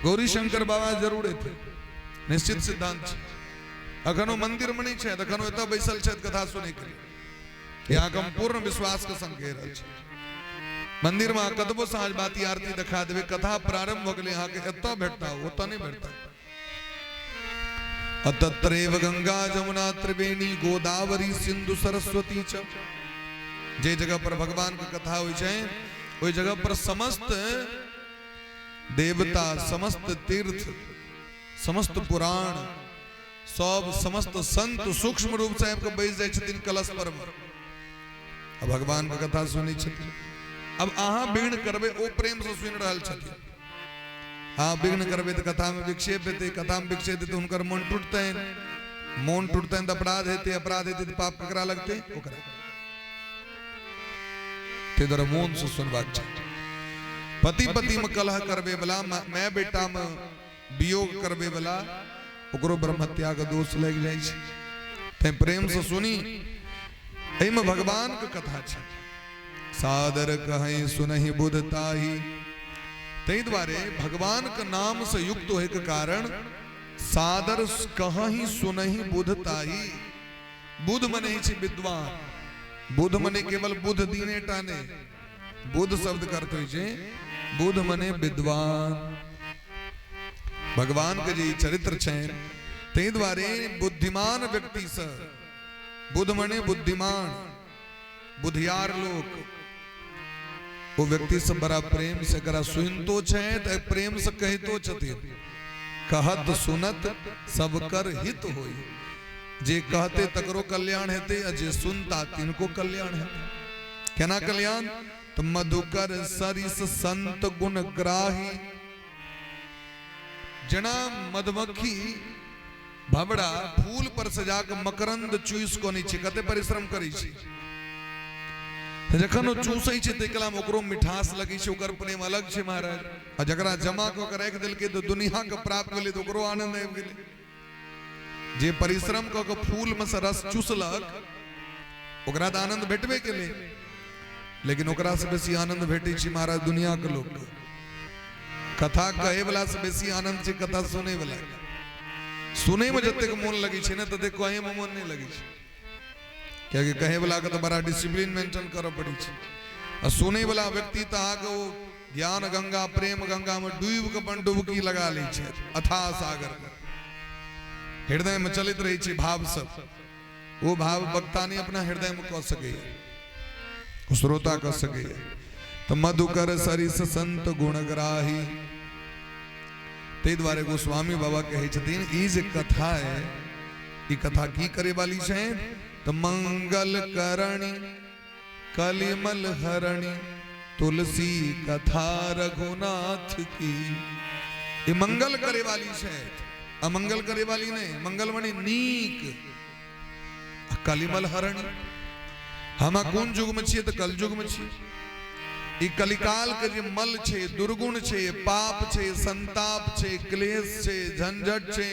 गौरी शंकर बाबा जरूर हेतै, निश्चित सिद्धांत छै। अखनो मंदिर में नहीं छै, अखनो एतऽ बैसल छथि कथा सुनै के लिए। यहाँ हम पूर्ण विश्वास के संग कहि रहल छी। मंदिर में कतबो साँझ बाती आरती देखा देबै, कथा प्रारंभ भऽ गेलै अहाँके एतऽ भेटता ओतऽ नहि भेटता। अतत्रैव गंगा जमुना त्रिवेणी गोदावरी सिंधु सरस्वती च। जे जगह पर भगवान के कथा होइ छै ओहि जगह पर समस्त देवता, समस्त तीर्थ, समस्त पुराण, सब समस्त संत सूक्ष्म रूप से आबि कऽ बैस जाइ छथिन कलश पर आ भगवान के कथा सुनै छथिन। अब अहाँ विघ्न करबै, ओ प्रेम से सुनि रहल छथिन। अहाँ विघ्न करबै तऽ कथा में विक्षेप हेतै, कथा में विक्षेप हेतै तऽ हुनकर मन टूटतनि, मन टूटतनि तऽ अपराध हेतै, अपराध हेतै तऽ पाप ककरा लगतै? ओकरा। ताहि दुआरे मोन से सुनबाक चाही। पति पति में कलह करबै वाला, माय बेटा में वियोग करबै वाला, ओकरो ब्रह्महत्या के दोष लागि जाइ छै। तैं प्रेम से सुनी, एहिमे भगवान के कथा छै। सादर कहै सुनहि बुध ताही। ताहि दुआरे भगवान के नाम से युक्त होय के कारण सादर कहहि सुनहि बुध ताही। बुध मने छै विद्वान, बुध मने केवल बुध दीने टा नहि, बुध शब्द के अर्थ होइ छै बुध मने विद्वान। भगवान के जे चरित्र छै ताहि दुआरे बुद्धिमान व्यक्ति से, बुध मने बुद्धिमान, बुधियार लोक, वो व्यक्ति से बड़ा प्रेम से एकरा सुनतो छै तऽ प्रेम से कहितो छथिन। कहत सुनत सब कर हित होई, जे कहते तकरो कल्याण हेतै आ जे सुनता तिनको कल्याण हेतै। केना कल्याण? तो मधुकर सरिस संत गुण ग्राही। जना मधुमक्खी भवड़ा फूल पर सजा के मकरंद चूस को नहीं छै, कते परिश्रम करै छै, जखन ओ चूसै छै तकरा मे ओकरो मिठास लगै छै, ओकर प्रेम अलग छै महाराज। आ जकरा जमा कऽ के राखि देलकै तऽ दुनिया के प्राप्त भेलै तऽ ओकरो आनंद आबि गेलै। जे परिश्रम कऽ के फूल मे से रस चूसलक ओकरा तऽ आनंद भेटबे केलै, लेकिन ओकरा से बेसी आनंद भेटै छै महाराज दुनिया के लोक के। कथा कहै वाला से बेसी आनंद छै कथा सुनै वाला के। सुनै मे जतेक मोन लगै छै ने ततेक कहै मे मोन नहि लगै छै, कियाकि कहै वाला के तऽ बड़ा डिसिप्लिन मेंटेन करऽ पड़ै छै, आ सुनै वाला व्यक्ति तऽ अहाँके ओ ज्ञान गंगा प्रेम गंगा मे डूबि के अपन डुबकी लगा लै छै अथाह सागर मे। हृदय मे चलैत रहै छै भाव सब, ओ भाव वक्ता नहि अपना हृदय मे कऽ सकैए, श्रोता कऽ सकैए। तऽ मधुकर सरिस संत गुणग्राही। ताहि दुआरे गोस्वामी बाबा कहै छथिन ई जे कथा है ई कथा की करे वाली छै? तऽ मंगल करणी कलिमल हरणी तुलसी कथा रघुनाथ की। ई मंगल करे वाली छै, अमंगल करे वाली नहीं। मंगल मने नीक, कलिमल हरणी। हम कोन युग में छियै? तऽ कलयुग में छियै। ई कलिकाल के जे मल छै, दुर्गुण छै, पाप छै, संताप छै, क्लेश छै, झंझट छै,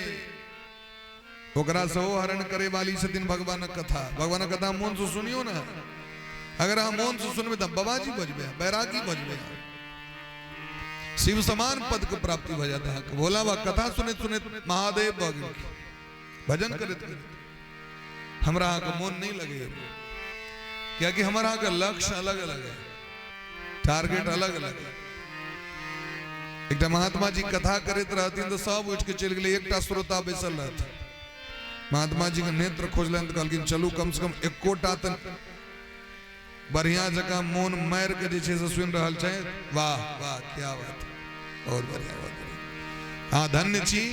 ओकरा सेहो हरण करे वाली छथिन भगवानक कथा। भगवानक कथा मोन से सुनियो ने, अगर अहाँ मोन से सुनबै तऽ बाबाजी बजबै, बैरागी बजबै, शिव समान पद के प्राप्ति भऽ जायत अहाँके। भोला बाबा कथा सुनैत सुनैत महादेव भऽ गेलखिन, भजन करैत करैत। हमरा अहाँके मोन नहि लगैए, कियाकि हमर अहाँके लक्ष्य अलग अलग है, टारगेट अलग अलग है। एकटा महात्मा जी कथा करैत रहथिन तऽ सब उठि के चलि गेलै, एकटा श्रोता बैसल रहथिन। महात्मा जी के नेत्र खोजलनि तऽ कहलखिन चलू कम से कम एकोटा तऽ बढ़िया जकाँ मोन मारि के जे छै से सुनि रहल छै। वाह वाह क्या बात, बहुत बढ़िया बहुत बढ़िया। अहाँ धन्य छी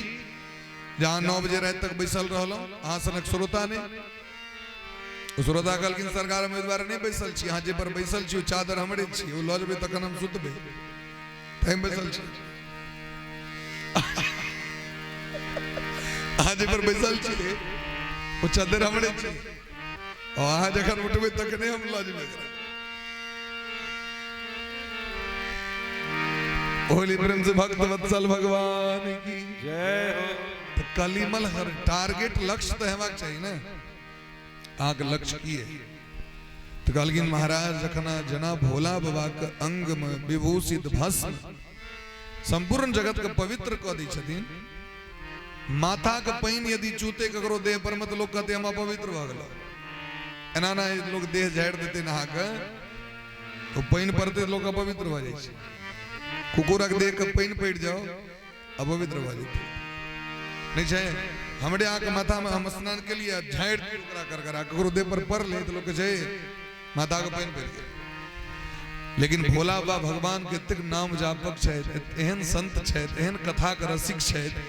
जे अहाँ 9 बजे राति तक बैसल रहलहुँ, अहाँ सनक श्रोता नहि। श्रोता कहलखिन सरकार हम एहि दुआरे नहि बैसल छी, अहाँ जे पर बैसल छी ओ चादर हमरे छी, ओ लऽ जेबै तखन हम सुतबै, तैं बैसल छी। अहाँ जे पर बैसल छी ओ चादर हमरे छी, और अहाँ जखन उठबै तखने हम लऽ जेबै। होली प्रेम से भक्त वत्सल भगवान की जय हो। तऽ कलिमल हर टारगेट लक्ष्य तऽ हेबाक चाही ने, अहाँके लक्ष्य की है? तऽ कहलखिन महाराज जखन जना भोला बाबा के अंग में विभूषित भस्म संपूर्ण जगत के पवित्र कऽ दै छथिन, माथा के पानि यदि चूते ककरो देह पर में तऽ लोक कहते हम अपवित्र भऽ गेल। एना ना लोक देह झाड़ि देते नहा के तो पानि पड़ते लोक अपवित्र भऽ जाइ छै। कुकुरक देह के पानि पड़ि जाओ अपवित्र भऽ जेतै, नहि छै? हमरे अहाँके माथा में हम स्नान के लिए झाड़ि ओकरा कर कर ककरो देह पर पड़लै तऽ लोक छै माथा के पानि पड़ि गेल। लेकिन भोला बाबा भगवान के एतेक नाम जापक छथि, एहन संत छथि, एहन कथा के रसिक छथि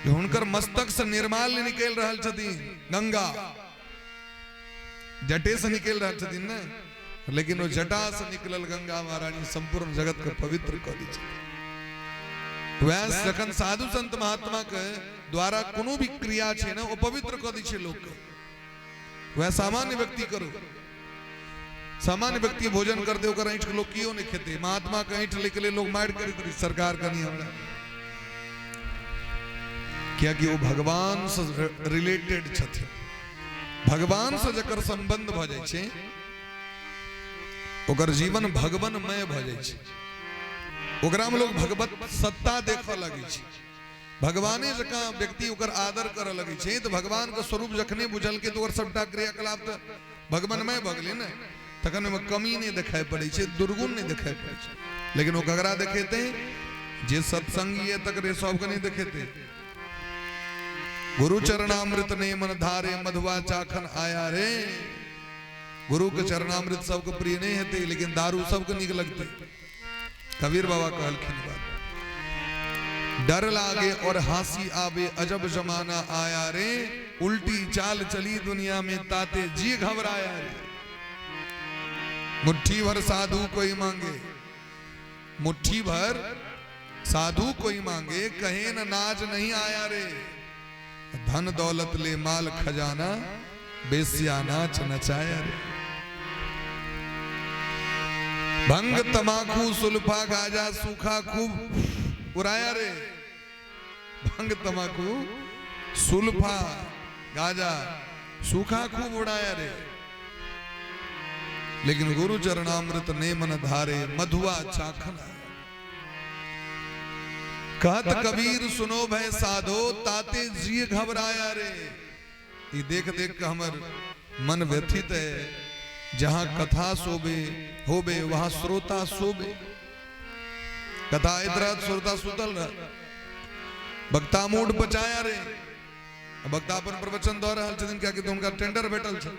जे हुनकर मस्तक से निर्माल्य निकलि रहल छथिन, गंगा जटे से निकलि रहल छथिन ने, लेकिन ओ जटा से निकलल गंगा महारानी संपूर्ण जगत के पवित्र कऽ दै छथिन। वैह जखन साधु संत महात्मा के द्वारा कोनो भी क्रिया छै ने ओ पवित्र कऽ दै छै लोक के। वैह सामान्य व्यक्ति करू, सामान्य व्यक्ति भोजन करते ओकर ऐंठ के लोक कियो नहि खेतै, महात्मा के ऐंठ लैके लेल लोक मारि करैत रहै सरकार कनी हमरा, कियाकि ओ भगवान से रिलेटेड छथिन। भगवान से जकर संबंध भऽ जाइ छै ओकर जीवन भगवानमय भऽ जाइ छै। ओकरा में लोग भगवत सत्ता देखऽ लगै छै, भगवाने जकाँ व्यक्ति ओकर आदर करऽ लगै छै। तऽ भगवान के स्वरूप जखने बुझलकै तऽ ओकर सबटा क्रियाकलाप तऽ भगवानमय भऽ गेलै ने, तखन ओहिमे कमी नहि देखाइ पड़ै छै, दुर्गुण नहि देखाइ पड़ै छै। लेकिन ओ ककरा देखेतै? जे सत्संगी है तकरे सबके नहि देखेतै। गुरु चरणामृत ने मन धारे मधुआ चाखन आया रे। गुरु के चरणामृत सबके प्रिय नहीं हेतै, लेकिन दारू सबके नीक लगतै। कबीर बाबा कहलखिन बात, डर लागे और हासी आवे अजब जमाना आया रे, उल्टी चाल चली दुनिया में ताते जी घबराया रे। मुट्ठी भर साधु कोई मांगे, मुट्ठी भर साधु कोई मांगे, कहे न नाज नहीं आया रे। धन दौलत ले माल खजाना, बेस्या नाच नचाया रे। भंग तमाकू सुल्फा गाजा सूखा खूब उड़ाया रे। भंग तमाकू सुल्फा गाजा सूखा खूब उड़ाया रे। लेकिन गुरु चरणामृत ने मन धारे मधुआ चाखन आया। कहत कबीर सुनो भय साधो ताते जी घबराया रे। ये देख देख के हमर मन व्यथित है। जहां कथा सोबे होबे वहां श्रोता सोबे। कथा आइत रहत श्रोता सुतल रहत। वक्ता मूड बचाया रे। वक्ता अपन प्रवचन दऽ रहल छथिन कियाकि हुनका टेंडर भेटल छै।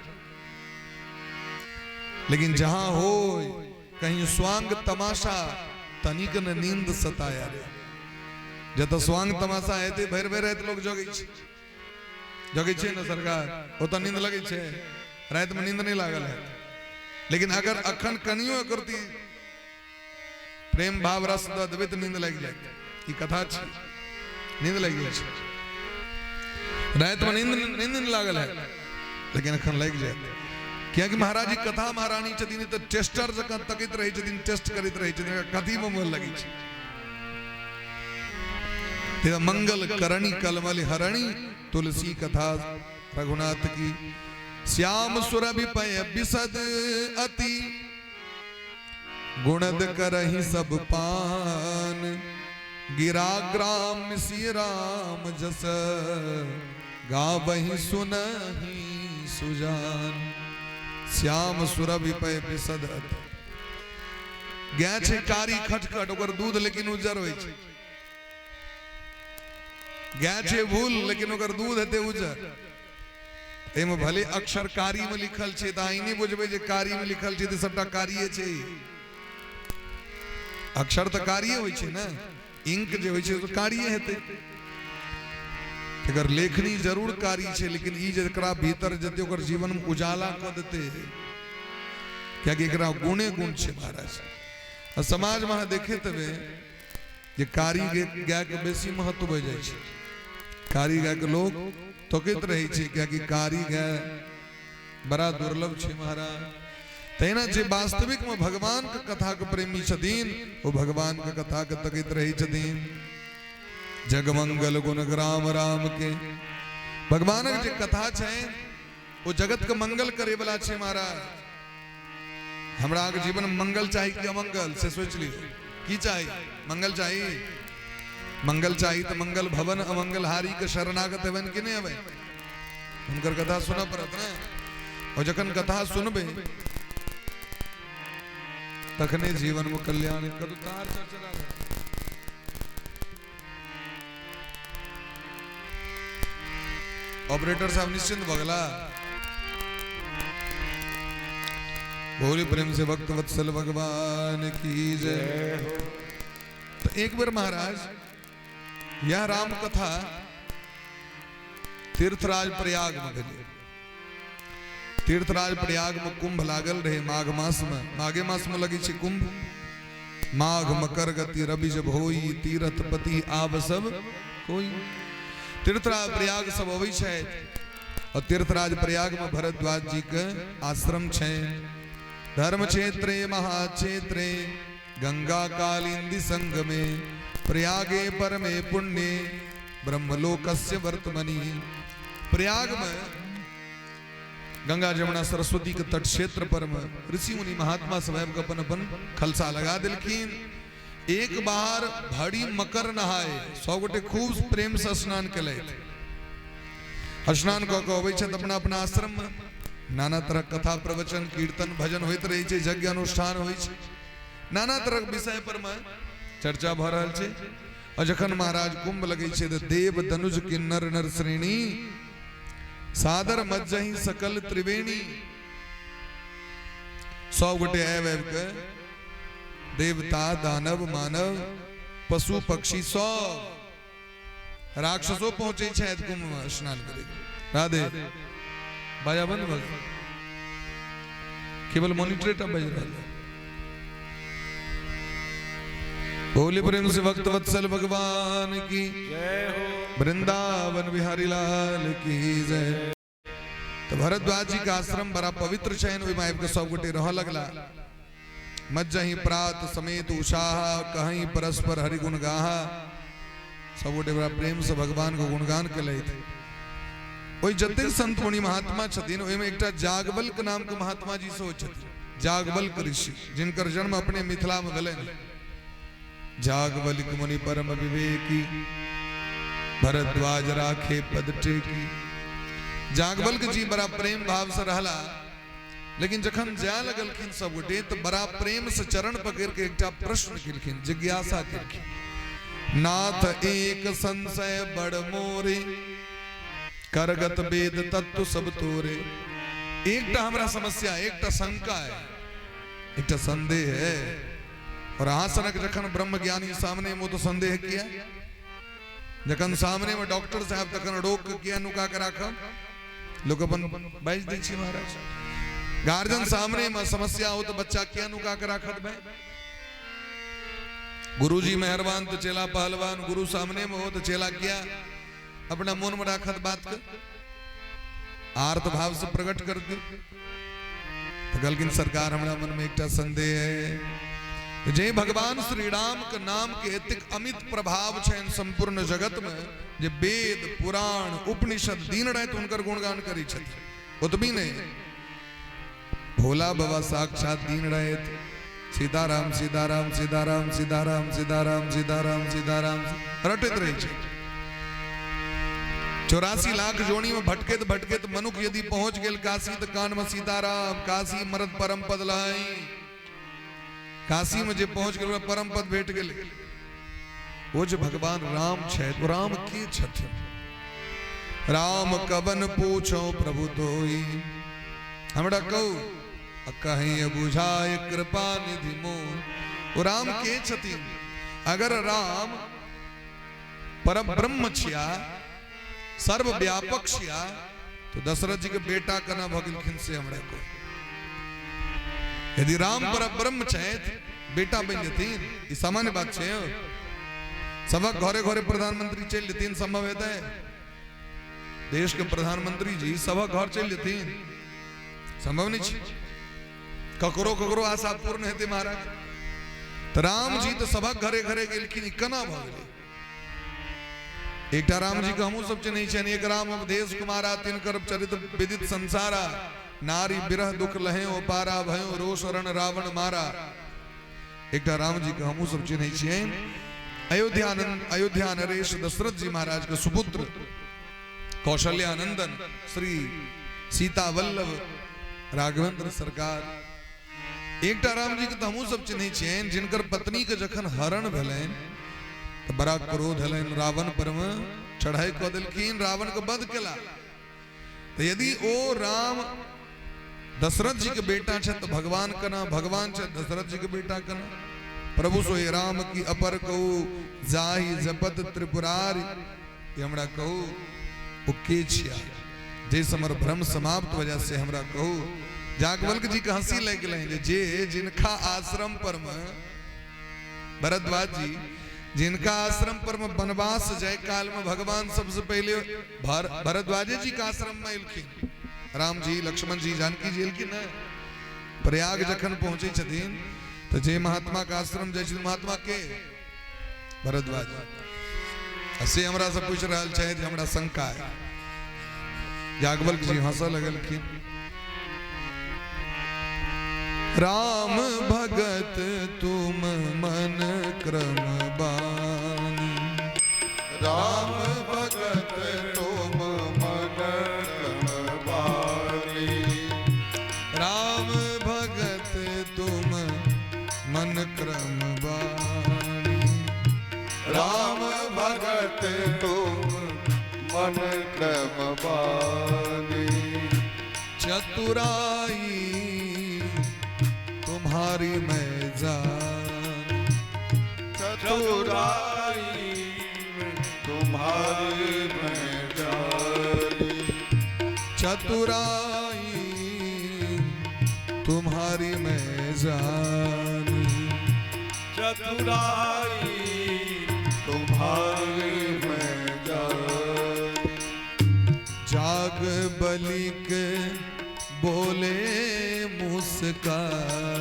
लेकिन जहां हो कहीं स्वांग तमाशा तनिक न नींद सताया रे। जतऽ स्वांग तमाशा हेतै भरि भरि राति लोग जगै छै, जगै छै ने सरकार, ओतऽ नींद लगै छै? रातिमे नींद नहि लागल है। लेकिन अगर अखन कनियो करती प्रेम भाव रस दऽ देबै तऽ नींद लागि जायत। ई कथा छै, नींद लागि जाइ छै। रातिमे नींद नींद नहि लागल है, लेकिन अखन लागि जायत। कियाकि महाराज जी कथा महारानी छथिन तऽ टेस्टर जकाँ तकैत रहै छथिन, टेस्ट करैत रहै छथिन, कथीमे मोन लगै छै। मंगल करणी कलमल हरणी तुलसी कथा रघुनाथ की। श्याम सुरभि पय बिसद अति गुणद करहि सब पान। गिरा ग्राम सी राम जस गावहि सुनहि सुजान। श्याम सुरभि पय बिसद अति। गाय छै कारी खटखट, ओकर दूध लेकिन उज्जर होइ छै। गाय छै भूल, लेकिन ओकर दूध हेतै उज्जर। एहिमे भले अक्षर कारी में लिखल छै तऽ अहाँ ई नहि बुझबै जे कारी में लिखल छै तऽ सबटा कारिये छै। अक्षर तऽ कारिये होइ छै ने, इंक जे होइ छै तऽ कारिये हेतै। एकर लेखनी जरूर कारी छै, लेकिन ई जकरा भीतर जेतै ओकर जीवन में उजाला कऽ देतै, कियाकि एकरा गुणे गुण छै महाराज। आ समाज में अहाँ देखैत हेबै जे कारी गाय के बेसी महत्व भऽ जाइ छै। कारी गाय के लोग तकैत रहै छै, कियाकि कारी गाय बड़ा दुर्लभ छै महाराज। तहिना जे वास्तविक में भगवान के कथा के प्रेमी छथिन ओ भगवान के कथा के तकैत रहै छथिन। जगमंगल गुण ग्राम राम के। भगवानक जे कथा छै ओ जगत के मंगल करे वाला छै महाराज। हमरा के जीवन में मंगल चाही कि अमंगल से सोच लियौ। की चाही? मंगल चाही। मंगल चाही तऽ मंगल भवन अमंगल हारी के शरणागत हेबनि कि नहि हेबै? हुनकर कथा सुनऽ पड़त ने। और जखन कथा सुनबै तखने जीवन में कल्याण। कतौ तार चरचरा रहल। ऑपरेटर साहब निश्चिंत भऽ गेला। भोले प्रेम से भक्त वत्सल भगवान की जय। तो एक बार महाराज यह राम कथा तीर्थराज प्रयाग में भेलै। तीर्थराज प्रयाग में कुंभ लागल रहे माघ मास में। माघे मास में लगे छै कुंभ। माघ मकर गति रवि जब होई तीर्थ पति आब सब कोई। तीर्थराज प्रयाग सब अबै छै और तीर्थराज प्रयाग में भरद्वाज जी के आश्रम छै। धर्म क्षेत्रे महाक्षेत्रे गंगा कालिंदी संग में प्रयागे परमे पुण्य ब्रह्मलोकस्य वर्तमनि। प्रयाग में गंगा जमुना सरस्वती के तट क्षेत्र पर में ऋषि मुनि महात्मा सब आबि कऽ अपन अपन खलसा लगा देलखिन। एक बार भरी मकर नहाए, सब गोटे खूब प्रेम से स्नान केलथि। स्नान कऽ कऽ अबै छथि अपना अपना आश्रम में। नाना तरह कथा प्रवचन कीर्तन भजन होइत रहै छै, यज्ञ अनुष्ठान होइ छै, नाना तरह विषय पर में चर्चा भऽ रहल छै। और जखन महाराज कुंभ लगै छै तऽ देव दनुज किन्नर नर श्रेणी सादर मज्जही सकल त्रिवेणी, सब गोटे आबि आबि कऽ देवता दानव मानव पशु पक्षी सब राक्षसो पहुंचे छथि कुंभ में स्नान करे। राधे बाजा बंद भऽ गेल, केवल मोनिटरेटा बाजि रहल है। बोले प्रेम से भक्त वत्सल भगवान की जय हो, वृंदावन बिहारी लाल की जय। तो भरद्वाज जी का आश्रम बड़ा पवित्र छनि, ओहिमे आबि कऽ सब गोटे रहऽ लगला। मज्जही प्रात समेत उषाह कहीं परस्पर हरि गुण गाहा, सब गोटे बड़ा प्रेम से भगवान के गुणगान केलथि। ओहि जतेक संत मुनि महात्मा छथिन ओहिमे एकटा जागवल्क नाम के महात्मा जी सेहो छथिन, जागवल्क ऋषि, जिनकर जन्म अपने मिथिला में भेलनि। जागवल्क मुनि परम विवेकी भरद्वाज राखे पद टेकी। जागवल्क जी बड़ा प्रेम भाव से रहला, लेकिन जखन जाय लगलखिन सब गोटे तो बड़ा प्रेम से चरण पकड़ के एकटा प्रश्न केलखिन, जिज्ञासा केलखिन। नाथ एक संशय बड़ मोरे, करगत वेद तत्व सब तोरे। एकटा हमरा समस्या, एकटा शंका है, एकटा संदेह है। और अहाँ सनक जखन ब्रह्म ज्ञानी सामने में तो संदेह किया, जखन सामने में डॉक्टर साहब तखन रोक के किया नुका के राखब, लोग अपन बाजि दै छै महाराज। गार्जियन सामने में समस्या हो तो बच्चा किया नुका के राखत भाई। गुरुजी मेहरबान तो चेला पहलवान, गुरु सामने में हो तो चेला किया अपना मन में राखत बात के आर्त भाव से प्रकट कर दे। तो कहलखिन सरकार हमरा मन में एकटा संदेह है, जे भगवान श्री राम के नाम के एतेक अमित प्रभाव छनि संपूर्ण जगत में, जे वेद पुराण उपनिषद दिन राति हुनकर गुणगान करै छथिन। ओतबी नहीं, भोला बाबा साक्षात दिन राति सीताराम सीताराम सीताराम सीताराम सीताराम सीताराम सीताराम रटैत रहै छै। 84 लाख जोनी में भटकेत भटकेत मनुख यदि पहुंच गेल काशी तो कान में सीताराम, काशी मरद परम पद लाई। काशी में जे पहुंच गेल परम पद भेट गेल। वो जो भगवान राम छथि, वो राम के छथिन? राम कवन पूछो प्रभु तोई, हमरा कहू कहीं बुझाय कृपा निधि मोर। वो राम के छथिन? अगर राम परम ब्रह्म छिया, सर्वव्यापक छिया, तो दशरथ जी के बेटा केना भऽ गेलखिन से हमरा कहू। यदि राम पर ब्रह्म छथि, बेटा बनि जेथिन, ई सामान्य बात छै। सबक घरे घरे प्रधानमंत्री चलि जेथिन, संभव हेतै? देश के प्रधानमंत्री जी सबक घर चलि जेथिन, संभव नहीं छै। ककरो ककरो आशा पूर्ण हेतै महाराज। तो राम जी तो सबक घरे घरे गेलखिन, ई केना भऽ गेलै? एकटा राम जी के हमहूँ सब चिन्है छियनि, एक राम अवधेश कुमारा, तिनकर चरित्र विदित संसारा, नारी विरह दुख लहे ओ पारा, भयो रोष रण रावण मारा। एकटा राम जी के हमहूँ सब चिन्है छियनि, अयोध्या नरेश दशरथ जी महाराज के सुपुत्र कौशल्यानंदन श्री सीता वल्लभ राघवेंद्र सरकार। एकटा राम जी के तो हमहूँ सब चिन्है छियनि, जिनकर पत्नी के जखन हरण भेलनि तो बड़ा क्रोध हलनि, रावण पर में चढ़ाई कऽ देलखिन, रावण के वध केला। तो यदि ओ राम दशरथ जी के बेटा छथि तो भगवान केना भगवान छथि, दशरथ जी के बेटा केना? प्रभु सोए राम की अपर कहू, जाहि जपत त्रिपुरारी। हमरा कहू ओ के छिया, जे हमर भ्रम समाप्त वजह से हमरा कहू। जागवल्क जी के हंसी लागि गेलनि जे जिनका आश्रम पर में भरद्वाज जी, जिनका आश्रम पर में वनवास जाय काल में भगवान सबसे पहले भरद्वाजे जी के आश्रम में एलखिन, राम जी लक्ष्मण जी जानकी जी एलखिन ने। प्रयाग जखन पहुंचे छथिन तो जे महात्मा के आश्रम जाइ छथिन, महात्मा के भरद्वाज। से हमरा से पूछ रहल छै जे हमरा शंका है। जागवल्क जी हंसऽ लगलखिन। राम भगत तुम मन क्रम बानी। राम भगत तुम मन क्रम बानी। राम भगत तुम मन क्रम बानी। राम भगत तुम मन क्रम बानी। चतुराई तुम्हारी मैं जान। चतुराई तुम्हारी मैं जानी। चतुराई तुम्हारी मैं जानी। चतुराई तुम्हारी मैं जानी। जाग बलिक बोले मुस्काई।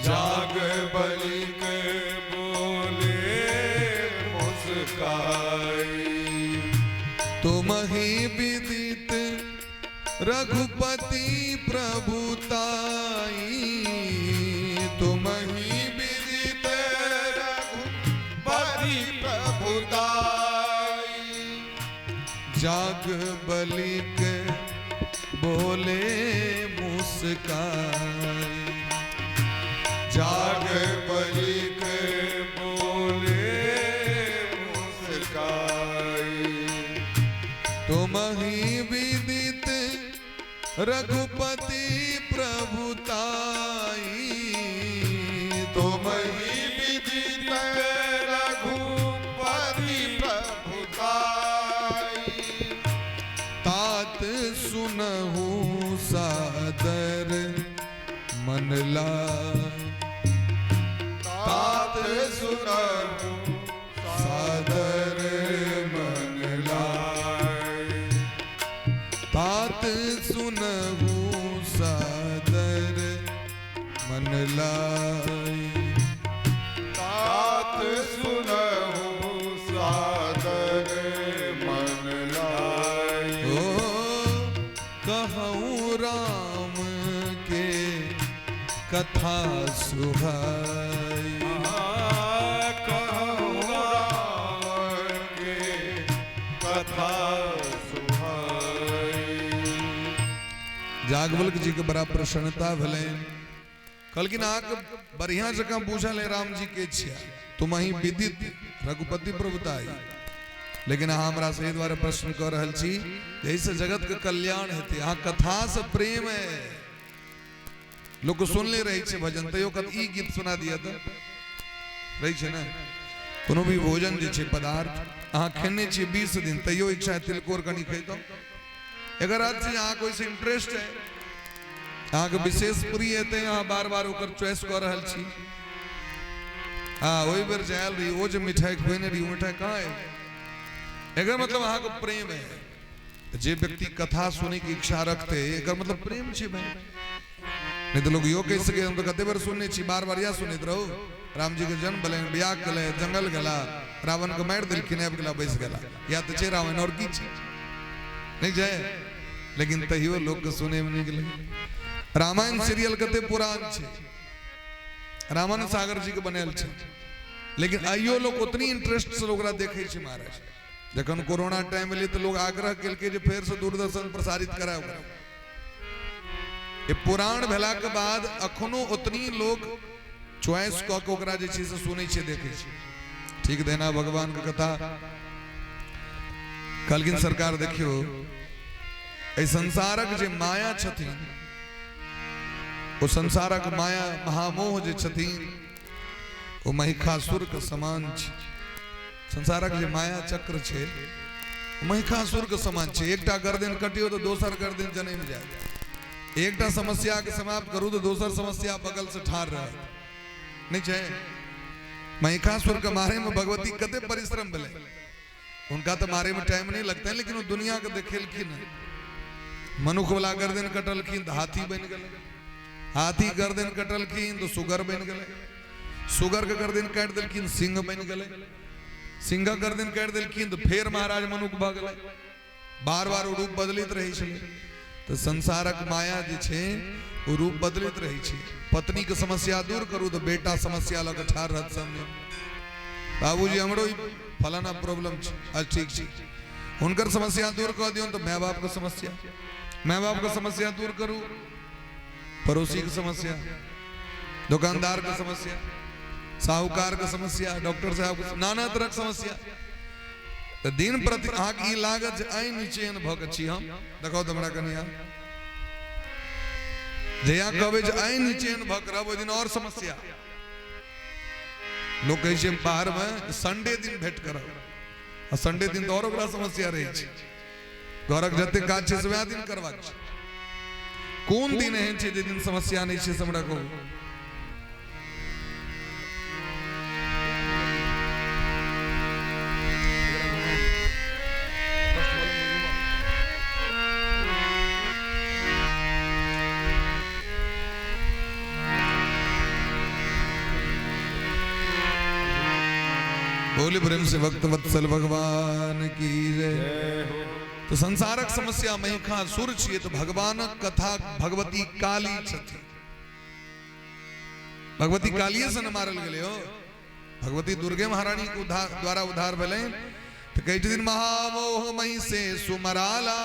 जाग बलिक बोले मुस्काई। तुम ही विदित रघुपति प्रभुताई। तुम ही विदित रघुपति प्रभुताई। जाग बलिक बोले मुस्काई। जाग बलिक बोले मुस्काई। तुम ही विदित रघुपति प्रभुताई। तुम ही विदित रघुपति प्रभुताई। तात सुनहु सादर मन लाई। तात सुनहु सादर मन लाई। तात सुनहु सादर मन लाई। तात सुनहु सादर मन लाई। ओ कहूँ राम के कथा सुहाई। कहूँ राम के कथा सुहाई। जागवल्क जी के बड़ा प्रसन्नता भेलनि। कहलखिन अहाँके बढ़िया जकाँ बुझल है राम जी के छिया, तुम ही विदित रघुपति प्रभुताई, लेकिन अहाँ हमरा से एहि दुआरे प्रश्न कऽ रहल छी एहिसँ जगत के कल्याण हेतै। अहाँ कथा से प्रेम है, लोक सुनले रहै छै भजन, तैयो कहत ई गीत सुना दिअ तऽ रहै छै ने। कोनो भी भोजन जे छै पदार्थ अहाँ खेने छियै 20 दिन, तैयो इच्छा है तिलकोर कनि खैतहुँ। एकर अर्थ छै अहाँके ओहिसँ इंटरेस्ट है, अहाँके विशेष प्रिय हेतै, अहाँ बार बार ओकर चॉइस कऽ रहल छी। हाँ, ओहि बेर जे आयल रही ओ जे मिठाई खुएने रही ओ मिठाई कहाँ है? एकर मतलब अहाँके प्रेम है। जे व्यक्ति कथा सुनै के इच्छा रखते एकर मतलब प्रेम छै भाई। नहीं तो लोग यो कहि सके हम तो कते बेर सुनने छी, बार बार इएह सुनैत रहू। राम जी के जन्म भेलनि, बियाह केलनि, जंगल गेला, रावण के मारि देलखिन, आबि गेला बैस गेला, या तऽ छै रावण और की छै नहीं छै। लेकिन तैयो लोक के सुनै में नीक लगे। रामायण सीरियल कते पुरान छै, रामानंद सागर जी के बनायल छै, लेकिन आइयो लोग उतनी इंटरेस्ट से ओकरा देखै छै महाराज। जखन कोरोना टाइम एलै तऽ लोग आग्रह केलकै जे फेर से दूरदर्शन प्रसारित कराय ओकरा। ये पुराण भेला के बाद अखनो उतनी लोग चॉइस कऽ के ओकरा जे छै से सुनै छै देखै छै। ठीक देना भगवान के कथा। कहलखिन सरकार देखियौ एहि संसारक जे माया छथिन, ओ संसारक माया महामोह जे छथिन ओ महिषासुर के समान छै। संसारक जे माया चक्र छै महिषासुर के समान छै। एकटा गर्दन कटियो तऽ दोसर गर्दन जनमि जायत, एकटा समस्या के समाप्त करू तऽ दोसर समस्या बगल से ठाढ़ रहत। नहीं छै? महिषासुर के मारे में भगवती कते परिश्रम भेलै, उनका तो मारे में टाइम नहीं लगता है, लेकिन वो दुनिया के देखेलखिन। मनुख वाला गर्दन कटलखिन तऽ हाथी बनि गेलै, हाथी गर्दन कटलखिन तऽ सुगर बनि गेलै, सुगर के गर्दन काटि देलखिन सिंह बनि गेलै, सिंहक गर्दन काटि देलखिन तऽ फेर महाराज मनुख भऽ गेलै। बार बार ओ रूप बदलैत रहै छलै। तऽ संसारक माया जे छै ओ रूप बदलैत रहै छै। पत्नी के समस्या दूर करू तऽ बेटा समस्या लऽ कऽ ठाढ़ रहत सामने, बाबूजी हमरो ई फलाना प्रॉब्लम छै, आज ठीक छै। हुनकर समस्या दूर कऽ दियौन तऽ my बाप के समस्या, my बाप के समस्या दूर करू, पड़ोसी के समस्या, दुकानदार के समस्या, साहूकार के समस्या, डॉक्टर साहब के, नाना तरह के समस्या। तऽ दिन प्रति अहाँके ई लागत जे आइ निचेन भऽ कऽ छी हम। देखो तऽ हमरा कनिया जहिया कहबै जे आइ निचेन भऽ कऽ रहब, ओहि दिन और समस्या। लोक कहै छै बाहर में संडे दिन भेंट करब, आ संडे दिन तऽ और ओकरा समस्या रहै छै। घरक जते काज छै से वएह दिन करबाक छै। कोन दिन एहन छै जे दिन समस्या नहि छै से हमरा कहू। बोले प्रेम से भक्त वत्सल भगवान की जय। तो संसारक समस्या महिषासुर छियै तो भगवानक कथा भगवती काली छथिन। भगवती कालिये से न मारल गेलै हो, भगवती दुर्गे महारानी के उद्धार द्वारा उद्धार भेलै। तो कहै छथिन महामोह मही से सुमराला,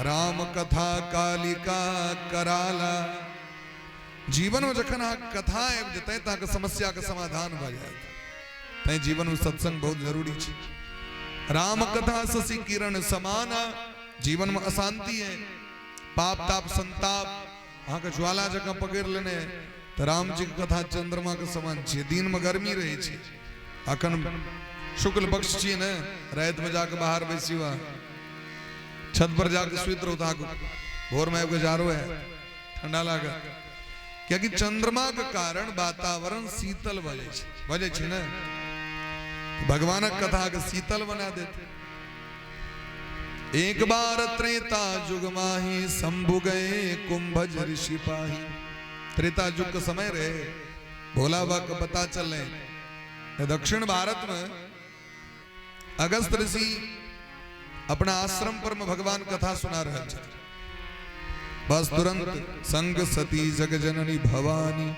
राम कथा कालिका कराला। जीवन में जखन अहाँ कथा आबि जेतै तऽ अहाँके समस्या के समाधान भऽ जायत। तैं जीवन में सत्संग बहुत जरूरी छै। राम कथा शशि किरण समाना। जीवन में अशांति है, पाप ताप संताप अहाँके ज्वाला जकाँ पकड़ि लेने है, तऽ राम जी के कथा चंद्रमा के समान छियै। दिन में गर्मी रहै छै, अखन शुक्ल पक्ष छियै ने, राति में जाके बाहर बैसी वा छत पर जाके सुति रहू तऽ अहाँके भोर में आबि कऽ जाड़ो है, ठंडा लागत। कियाकि चंद्रमा के कारण वातावरण शीतल भऽ जाइ छै, भऽ जाइ छै ने। भगवानक कथा के शीतल बना देते। एक बार त्रेता युग माही, शंभु गए कुंभज ऋषि पाही। त्रेता युग के समय रहे, भोला बाबा के पता चले। दक्षिण भारत में अगस्त ऋषि अपना आश्रम पर में भगवान कथा सुना रहे छथिन। बस तुरंत संग सती जग जननी भवानी।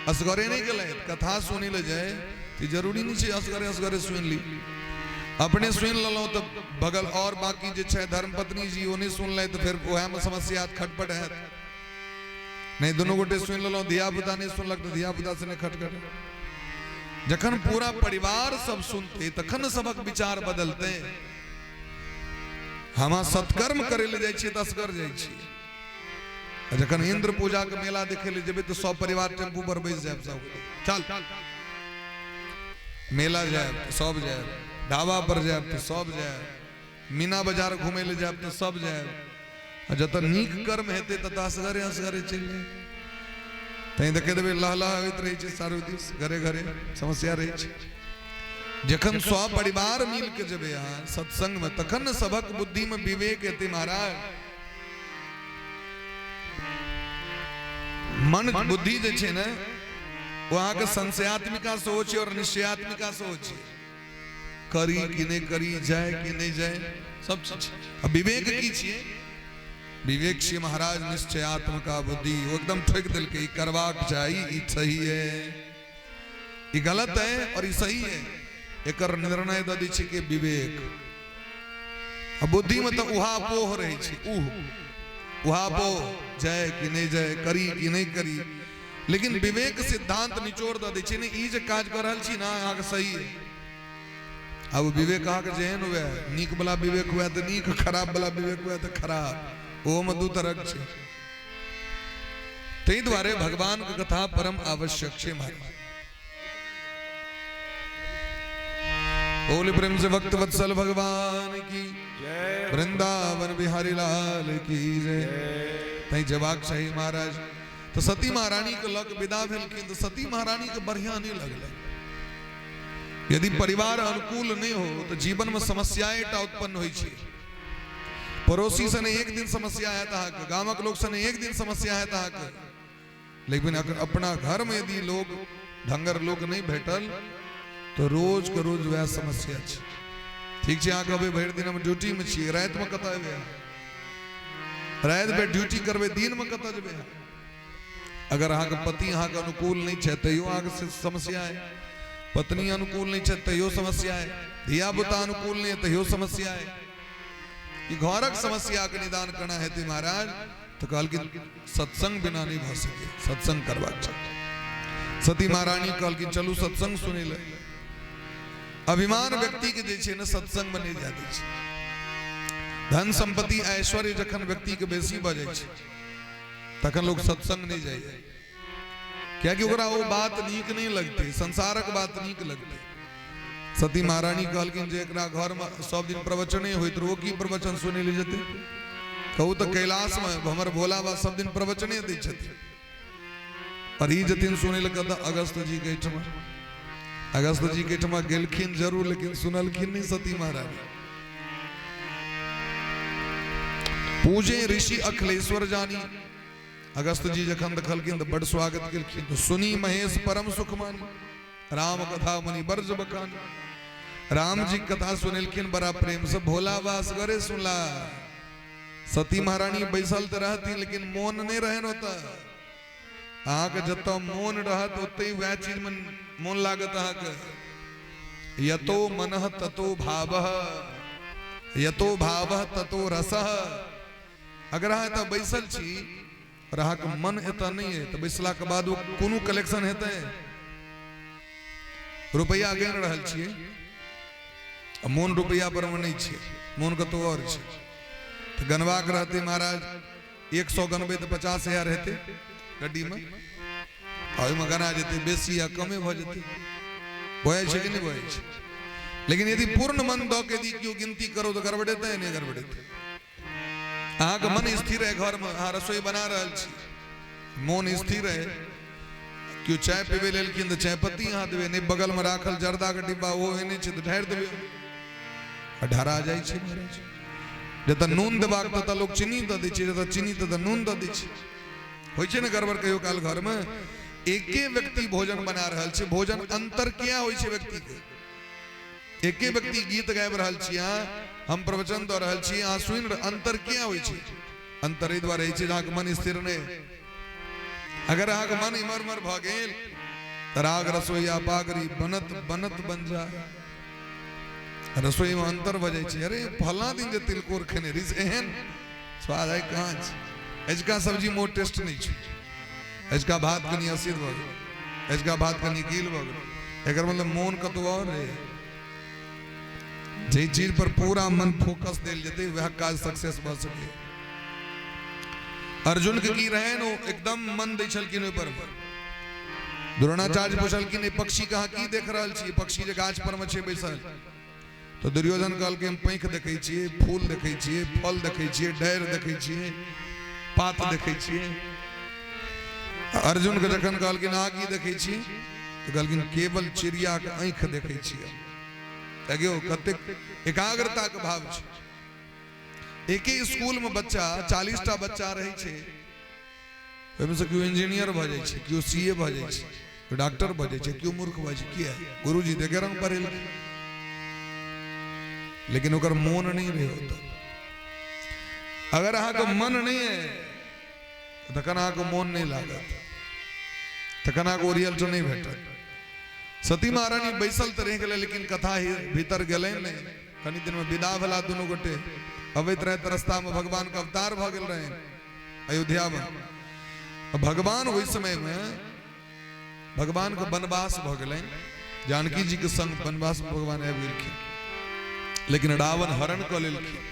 असगरे नहीं गेलै, कथा सुनी ले जाए तो जरूरी नहीं छै असगरे असगरे सुनि ली। अपने सुनि लेलहुँ तऽ बगल और बाकी जे छै धर्मपत्नी जी ओ नहीं सुनलै तऽ फेर वएह में समस्या खटपट हैत। नहीं दुनू गोटे सुनि लेलहुँ, धिया पुता नहीं सुनलक तऽ धिया पुता से नहीं खटखट। जखन पूरा परिवार सब सुनते तखन सबक विचार बदलते। हम सत्कर्म करे ले जाइ छियै तऽ असगर जाइ छियै। जखन इंद्र पूजा के मेला देखे ले जेबै तऽ सब परिवार टेम्पू पर बैस जायब, सब चल मेला जायब तऽ सब जायब, ढाबा पर जायब तऽ सब जायब, मीना बाजार घूमे ले जायब तऽ सब जायब। आ जतऽ नीक कर्म हेतै ततऽ असगरे असगरे चलि जायब। तैं देखे देबै लहलह होइत रहै छै चारू दिस, घरे घरे समस्या रहै छै। जखन सब परिवार मिल के जेबै अहाँ सत्संग में तखन ने सबक बुद्धि में विवेक हेतै महाराज। मन बुद्धि जे छै ने ओ अहाँके संशयात्मिका सेहो छै और निश्चयात्मिका सेहो छै। करी कि नहि करी, जाय कि नहि जाय, सब चीज। आ विवेक की छियै? विवेक छियै महाराज निश्चयात्मिका बुद्धि। ओ एकदम ठोकि देलकै, ई करबाक चाही, ई सही है, ई गलत है और ई सही है। एकर निर्णय दऽ दै छै कि विवेक। आ बुद्धि में तऽ उहापोह रहै छै, उह उहापोह, जाय कि नहि जाय, करी कि नहि करी। लेकिन विवेक सिद्धांत निचोड़ दऽ दै छै, नहि ई जे काज कऽ रहल छी ना अहाँके सही है। आब विवेक अहाँके जेहन हुए, नीक वाला विवेक हुए तऽ नीक, खराब वाला विवेक हुए तऽ खराब, ओहोमे दू तरहक छै। ताहि दुआरे भगवान के कथा परम आवश्यक छै महाराज। बोले प्रेम से भक्त वत्सल भगवान की जय, वृंदावन बिहारी लाल की जय। तैं जवाब चाही महाराज। तो सती महारानी के लग विदा भेलखिन तो सती महारानी के बढ़िया नहीं लगलै। यदि परिवार अनुकूल नहीं हो तो जीवन में समस्याएं टा उत्पन्न होइ छै। पड़ोसी सने एक दिन समस्या हैत अहाँके, गामक लोक सने एक दिन समस्या हैत अहाँके, लेकिन अगर अपना घर में यदि लोग ढंगर लोग नहीं भेटल तो रोज के रोज वएह समस्या छै। ठीक छै, अहाँ कहबै भरि दिन हम ड्यूटी में छी, रातिमे कतऽ एबै? राति भरि ड्यूटी करबै, दिनमे कतऽ जेबै? अगर अहाँके पति अहाँके अनुकूल नहि छै तैयो अहाँके समस्या है, पत्नी अनुकूल नहि छै तैयो समस्या है, धिया पुता अनुकूल नहि है तैयो समस्या है। ई घरक समस्या के निदान करना हेतै महाराज तऽ कहलखिन सत्संग बिना नहि भऽ सकै, सत्संग करबाक चाही। सती महारानी कहलखिन चलू सत्संग सुनै लए। अभिमान व्यक्ति के जे छै ने सत्संग में नहि जाय दै छै। धन संपत्ति ऐश्वर्य जखन व्यक्ति के बेसी भऽ जाइ छै तखन लोग सत्संग नहीं जाइए, कियाकि ओकरा ओ बात नीक नहीं लगते, संसारक बात नीक लगते। सती महारानी कहलखिन जे एकरा घर में सब दिन प्रवचने होइत रहो, की प्रवचन सुनै ले जेतै? कहू तऽ कैलाश में हमर भोला बाबा सब दिन प्रवचने दै छथिन, पर ई जथिन सुनै लए कतऽ? अगस्त जी के एहिठमा। अगस्त जी के एहिठमा गेलखिन जरूर, लेकिन सुनलखिन नहीं सती महारानी। पूजे ऋषि अखिलेश्वर जानी। अगस्त जी जखन देखलखिन तऽ बड़ स्वागत केलखिन। तो सुनी महेश परम सुख मानी, राम कथा मनि बर्ज बखानी। राम जी कथा सुनेलखिन बड़ा प्रेम से, भोला बास गरे सुनला। सती महारानी बैसल तऽ रहती लेकिन मोन नहीं रहन ओतऽ। अहाँके जतऽ मोन रहत ओतहि वएह चीज में मोन लागत अहाँके। यतो मनः ततो भावः, यतो भावः ततो रसः। अगर अहाँ एतऽ बैसल छी और अहाँके मन एतऽ नहीं है तऽ बैसलाके बाद ओ कोनो कलेक्शन हेतै? रुपैआ गिन रहल छियै, मोन रुपैआ पर मे नहीं छै, मोन कतौ और छै। तऽ गनबाक रहतै महाराज 100 गनबै तऽ 50,000 हेतै गड्डी में, आ ओहिमे गना जेतै बेसी या कमे भऽ जेतै। भऽ जाइ छै कि नहि भऽ जाइ छै? लेकिन यदि पूर्ण मन दऽ के यदि केओ गिनती करो तऽ गड़बड़ेतै नहि गड़बड़ेतै? अहाँके मन स्थिर है घर में, अहाँ रसोई बना रहल छी, मोन स्थिर है, केओ चाय पीबै लेलखिन तऽ चाय पत्ती अहाँ देबै, नहि बगल में राखल जर्दा के डिब्बा ओ एने छै तऽ ढारि देबै, आ ढारा जाइ छै महाराज। जतऽ नून देबाक ततऽ लोक चीनी दऽ दै छै, जतऽ चीनी ततऽ नून दऽ दै छै। होइ छै ने गड़बड़ कहियो काल घर में? एके व्यक्ति भोजन बना रहल छै, भोजन अंतर किया होइ छै व्यक्ति के? एके व्यक्ति गीत गाबि रहल छी अहाँ, हम प्रवचन दऽ रहल छी, अहाँ सुनि रहल, अंतर किया होइ छै? अंतर एहि दुआरे होइ छै जे अहाँके मन स्थिर नहि। अगर अहाँके मन इम्हर उम्हर भऽ गेल तऽ राग रसोईया पागरी बनत बनत बन जा, रसोई में अंतर भऽ जाइ छै। अरे फलां दिन जे तिलकोर खेने रही से एहन स्वाद आइ कहाँ छै? अजुका सब्जी मोर टेस्ट नहीं छै, अजुका भात कनि असिर भऽ गेल, अजुका भात कनि गील भऽ गेल, एकर मतलब मोन कतौ और रहै। जे चीज पर पूरा मन फोकस देल जेतै वएह काज सक्सेस भऽ सकै। अर्जुन के की रहै ओ एकदम मन दै छलखिन ओहि पर। द्रोणाचार्य पुछलखिन ई पक्षी कहाँ की देख रहल छी? पक्षी जे गाछ पर में छै बैसल। तो दुर्योधन कहलकै हम पंख देखै छियै, फूल देखै छियै, फल देखै छियै, डारि देखै छियै, पात देखै छियै। अर्जुन के जखन कहलखिन अहाँ की देखै छी? तऽ कहलखिन केवल चिड़िया के आँखि देखै छियै। देखियौ कतेक एकाग्रता के भाव छै। एके स्कूल में बच्चा 40टा बच्चा रहै छै, ओहिमे से केओ इंजीनियर भऽ जाइ छै, केओ सी ए भऽ जाइ छै, केओ डॉक्टर भऽ जाइ छै, केओ मूर्ख भऽ जाइ छै। किया? गुरुजी तऽ एके रंग पढ़ेलखिन, लेकिन ओकर मोन नहीं रहै ओतऽ। अगर अहाँके मन नहीं है तखन अहाँके मोन नहीं लागत, तखन अहाँके ओ रिजल्ट नहीं भेटत। सती महारानी बैसल तऽ रहि गेलै लेकिन कथा ही भीतर गेलै नहि। कनि दिन में विदा भेला दुनू गोटे, अबैत रहै तऽ रास्ता में भगवान के अवतार भऽ गेल रहनि अयोध्या में। भगवान ओहि समय में भगवान के वनवास भऽ गेलनि, जानकी जी के संग वनवास में भगवान आबि गेलखिन, लेकिन रावण हरण कऽ लेलखिन।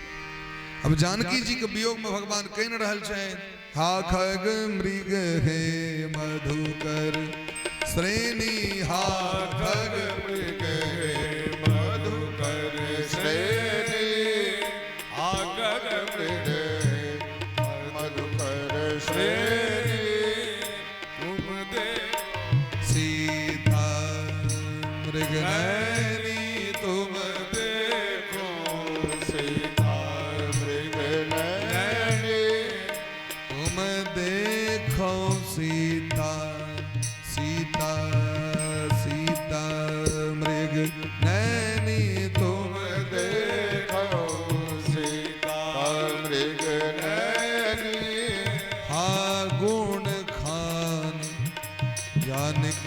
अब जानकी जी के वियोग में भगवान कहि रहल छनि, हा खग मृग हे मधुकर श्रेणी, हा खग मृग हे मधुकर श्रेणी, हा खग मृग हे मधुकर श्रेणी, तुम दे सीता मृग नैनी, तुम देखो सीता मृग नैनी, तुम देखो सीता सीता सीता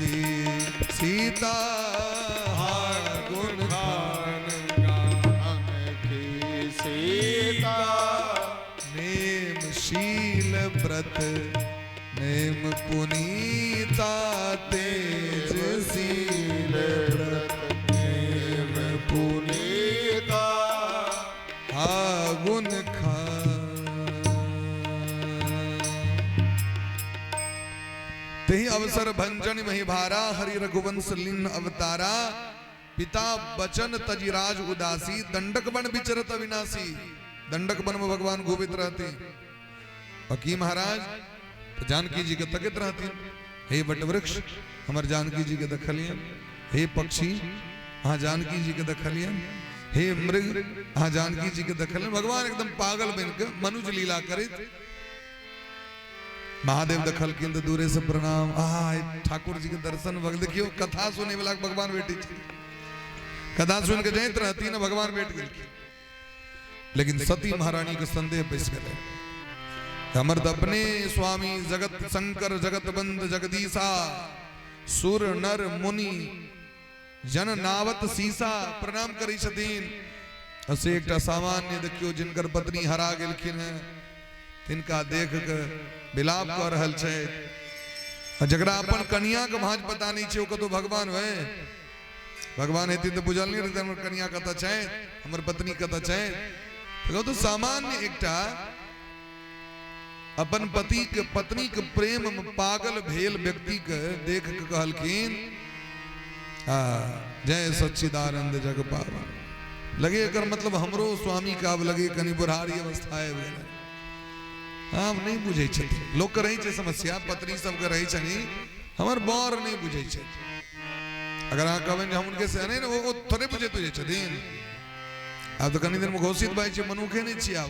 की सीता गुण खान की सीता नेम शील व्रत नेम पुनीता तेज शील व्रत नेम पुनीता गुण खान। तेहि अवसर भंजन मही भारा हरि रघुवंश लीन अवतारा पिता बचन तजिराज उदासी दंडक वन विचरत अविनाशी। दंडक वन में भगवान घूमित रहते। फकी महाराज तो जानकी जी के तकत रहते। हे वटवृक्ष हमर जानकी जी के दखलियन, हे पक्षी हाँ जानकी जी के दखलियन, हे मृग हाँ जानकी जी के दखलियन। भगवान एकदम पागल बन के मनुज लीला करित। महादेव दखलखिन तो दूरे से प्रणाम। आ ठाकुर जी के दर्शन भग देखियो कथा सुने वाला भगवान बैठे छथिन। कथा सुन के जाइत रहती ना भगवान बैठ गेलखिन। लेकिन सती महारानी के संदेह पैस गेलै। हमर तऽ अपने स्वामी जगत शंकर जगत बंद जगदीशा सुर नर मुनि जन नावत सीसा प्रणाम करै छथिन। से एकटा सामान्य देखियो जिनकर पत्नी हरा गेलखिन हैं तिनका देख के विलाप कऽ रहल छै। जकरा अपन कनिया के भाँज पता नहीं छै ओ कतौ भगवान होय। भगवान हेथिन तऽ बुझल नहीं रहतै हमर कनिया कतऽ छै, हमर पत्नी कतऽ छै। तो सामान्य एकटा अपन पति के पत्नी के प्रेम में पागल भेल व्यक्ति के देख के कहलखिन जय सच्चिदानंद जग पावन। लगे एकर मतलब हमरो स्वामी के आब लगे कनि बुढ़ारी अवस्था आबि गेलै। हम नहीं बुझै छथिन। लोक के रहै छै समस्या, पत्नी सबके रहै छनि हमर बर नहीं बुझै छथिन। अगर अहाँ कहबै जे हम हुनके से नहीं ने ओ थोड़े बुझैत बुझै छथिन। आब तऽ कनि दिनमे घोषित भए छै मनुखे नहीं छियै।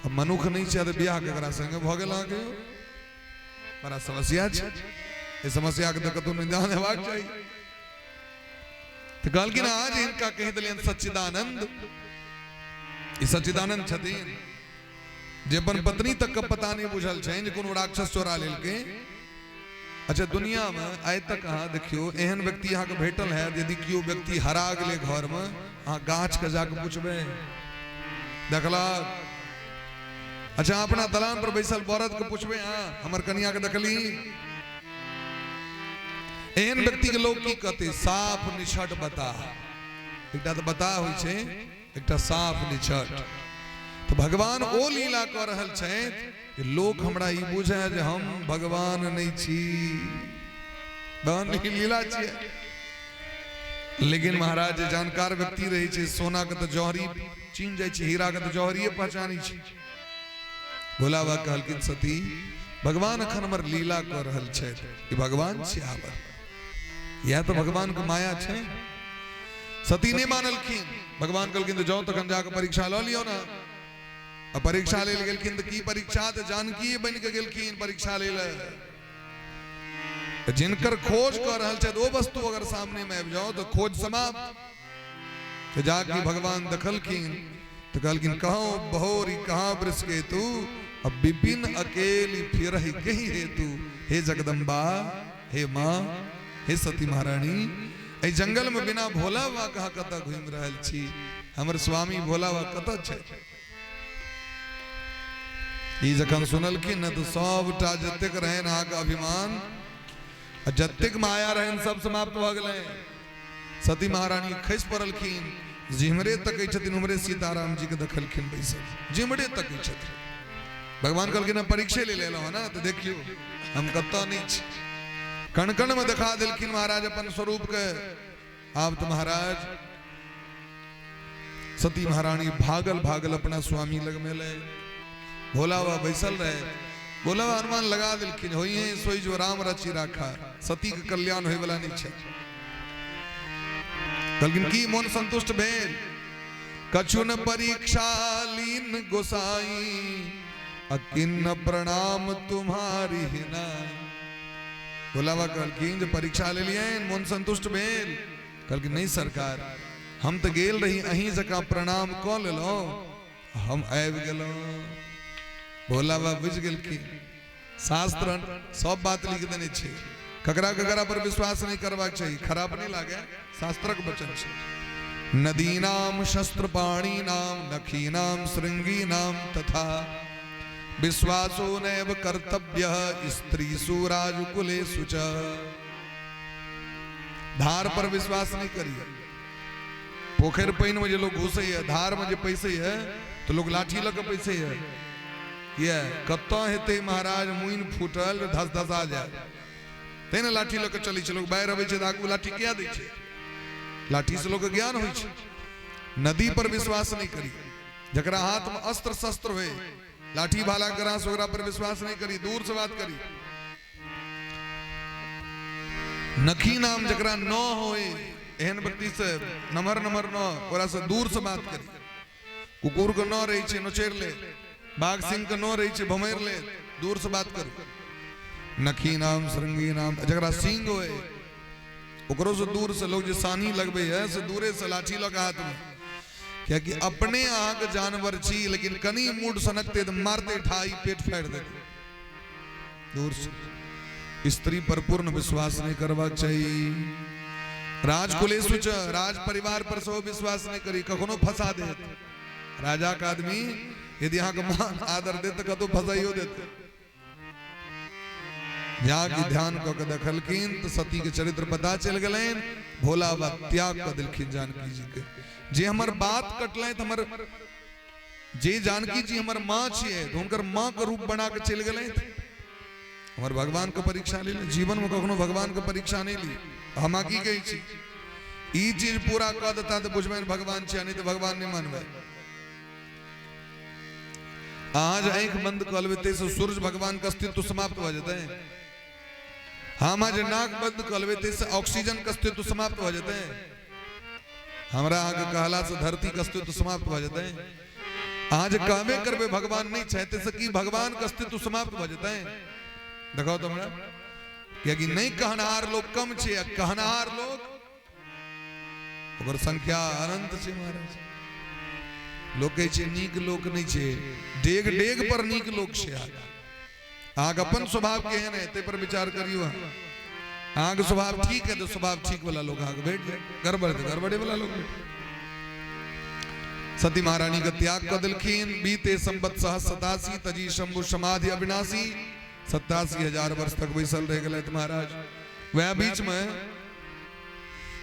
आब मनुख नहीं छियै तऽ बियाह केकरा संगे भऽ गेल अहाँके? बड़ा समस्या छै। एहि समस्याके तऽ कतहु निदान हेबाक चाही। तऽ कहलखिन आज हिनका कहि देलियनि सच्चिदानंद। ई सच्चिदानंद छथिन जे अपन पत्नी तक के पता नहीं बुझल छनि जे कोनो राक्षस चोरा लेलकै। अच्छा दुनिया में आइ तक अहाँ देखियो एहन व्यक्ति अहाँके भेटल है यदि केओ व्यक्ति हरा गेलै घर में अहाँ गाछ के जाके पूछबै देखलक। अच्छा अपना दलान पर बैसल बरद के पूछबै अहाँ हमर कनिया के देखली? एहन व्यक्ति के लोग की कहते? साफ निछट बता। एकटा तऽ बता होइ छै, एकटा साफ निछट। तो भगवान ओ लीला कऽ रहल छथि लोक हमरा ई बुझे जे हम भगवान नहीं छी, भगवान लीला छियै। लेकिन महाराज जे जानकार व्यक्ति रहै छै सोना के तऽ जौहरी चिन्ह जाइ छै, हीरा के तऽ जौहरिये पहचानै छै। भोला बाबा कहलखिन सती भगवान अखन हमर लीला कऽ रहल छथि। ई भगवान छियै आबर, इएह तऽ भगवान के माया छै। सती नहि मानलखिन। भगवान कहलखिन तऽ जाउ तखन जाके परीक्षा लऽ लियौ ने। आ परीक्षा लेल गेलखिन तऽ की परीक्षा? तऽ जानकी बनि के गेलखिन परीक्षा लेल। जिनकर खोज कऽ रहल छथि ओ वस्तु अगर सामने में आबि जाओ तऽ खोज समाप्त। तऽ जाके भगवान देखलखिन तऽ कहलखिन कहो बहोरी कहाँ वृष केतु अब विपिन अकेली फिरहि कही हेतु। हे जगदम्बा, हे माँ, हे सती महारानी, एहि जंगल में बिना भोला बाबा कहाँ कतऽ घुमि रहल छी? हमर स्वामी भोला बाबा कतऽ छै? ई जखन सुनलखिन ने तऽ सबटा जतेक रहनि अहाँके अभिमान आ जतेक माया रहनि सब समाप्त भऽ गेलै। सती महारानी खसि पड़लखिन। जिम्हरे तकै छथिन उम्हरे सीताराम जी के देखलखिन बैसल, जिम्हरे तकै छथिन। भगवान कहलखिन हम परीक्षे ले लेलहुँ ना तऽ देखियौ हम कतऽ नहि छी। कण कण में देखा देलखिन महाराज अपन स्वरूप के। आब तऽ महाराज सती महारानी भागल भागल अपना स्वामी लग में एलै। भोला बाबा बैसल रहे। भोला बाबा अनुमान लगा देलखिन होई है सोई जो राम रची राखा, सती के कल्याण होय वाला नहीं छै। कहलखिन की मन संतुष्ट भेल? कछु न परीक्षा लीन गोसाई अकिन्न प्रणाम तुम्हारी नाई। भोला बाबा कहलखिन जे परीक्षा लेलियनि मन संतुष्ट भेल? कहलखिन नहीं सरकार, हम तऽ गेल रही अहीं जकाँ प्रणाम कऽ लेलहुँ, हम आबि गेलहुँ। भोला बाबा बुझि गेलखिन शास्त्र सब बात लिख देने छै। ककरा ककरा पर विश्वास नहीं करबाक चाही, खराब नहीं लागे, शास्त्रक वचन छै। नदीनाम शस्त्र पाणीनाम नखीनाम श्रृंगीनाम तथा विश्वासो नैव कर्तव्य स्त्रीसु राजकुलेषु च। धार पर विश्वास नहीं करिए। पोखर पानि में जे लोग घुसै है, धार में जे पैसे है तो लोग लाठी लऽ के पैसे है, किया कतऽ हेतै महाराज मुइन फूटल धस धसा जाए, तै ने लाठी लऽ के चलै छै लोग। बाढ़ि अबै छै तऽ आगू लाठी किया दै छै? लाठी से लोग ज्ञान होइ छै। नदी पर विश्वास नहीं करी। जकरा हाथ में अस्त्र शस्त्र होए, लाठी भाला ग्रास, ओकरा पर विश्वास नहीं करी, दूर से बात करी। नखी नाम जकरा न होए, एहन व्यक्ति से नमहर नमहर न, ओकरा से दूर से बात करी। कुकुर के न रहे छै नोचेर ले, बाघ सिंह के न रहे छै भमेर ले, दूर से बात करू। नखी नाम श्रृंगी नाम जकरा सिंह होए ओकरो से दूर से। लोग जे सानी लगबे है से दूरे से लाठी लऽ के हाथ में, कियाकि अपने अहाँके जानवर छी, लेकिन कनी मूड सनकते तऽ मारते ठाई पेट फाड़ि देते। दूर से। स्त्री पर पूर्ण विश्वास नहीं करबाक चाही। राजकुलेषु च, राज परिवार पर सेहो विश्वास नहीं करी, कखनो फंसा देत। राजा के आदमी यदि अहाँके मान आदर देत तऽ कतौ फंसाइयो देत। जाके ध्यान कऽ के देखलखिन तऽ सती के चरित्र पता चलि गेलनि। भोला बाबा त्याग कऽ देलखिन जानकी जी के। जे हमर बात कटलनि, हमर जे जानकी जी हमर माँ छियै, तऽ हुनकर माँ के रूप बना के चलि गेलथि। हमर भगवान के परीक्षा ले ली। जीवन में कखनो भगवान के परीक्षा नहीं ली। हम की कहै छी, ई चीज पूरा कऽ देता तऽ बुझबनि भगवान छियै, नहीं तऽ भगवान नहीं मानबै। अहाँ जे आँखि बंद कऽ लेबै ताहिसँ सूर्य भगवान के अस्तित्व समाप्त भऽ जेतै। हम जे नाक बंद कऽ लेबै ताहिसँ ऑक्सीजन के अस्तित्व समाप्त भऽ जेतै। हमरा अहाँके कहला से धरती के अस्तित्व समाप्त भऽ जेतै। अहाँ जे कहबे करबै भगवान नहीं छै ताहिसँ की भगवान के अस्तित्व समाप्त भऽ जेतै? देखाउ तऽ हमरा। कियाकि नहीं कहनहार लोग कम छै, आ कहनहार लोग ओकर संख्या अनंत छै महाराज। लोग कहै छै नीक लोक नहीं छै, डेग डेग पर नीक लोक छै। अहाँके अपन स्वभाव केहन है ताहि पर विचार करियौ। अहाँके स्वभाव ठीक है तो स्वभाव ठीक वाला लोग अहाँके भेट जायत, गड़बड़ तऽ गड़बड़े वाला लोग भेट। सती महारानी के त्याग कऽ देलखिन। बीते संवत सहस 87 तजी शंभु समाधि अविनाशी। 87,000 वर्ष तक बैसल रहि गेलथि महाराज। वएह बीच में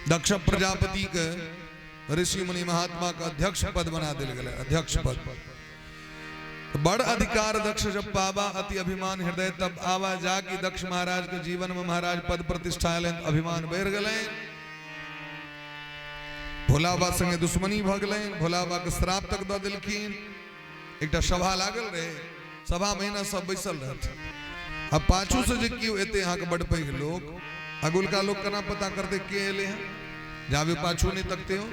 दक्ष प्रजापति के ऋषि मुनि महात्मा के अध्यक्ष पद बना देल गेलै। अध्यक्ष पद बड़ अधिकार दक्ष जब पावा, अति अभिमान हृदय तब आवा। जाकि दक्ष महाराज के जीवन में महाराज पद प्रतिष्ठा एलनि, अभिमान बढ़ि गेलनि। भोला बाबा संगे दुश्मनी भऽ गेलनि। भोला बाबा के श्राप तक दऽ देलखिन। एकटा सभा लागल रहे, सभा महीना सब बैसल रहथिन। अब पाछू से जे केओ एते अहाँके बड़ पैघ लोक, अगुलका लोक केना पता करते के एले हैं, जाबे पाछू नहीं तकते हो।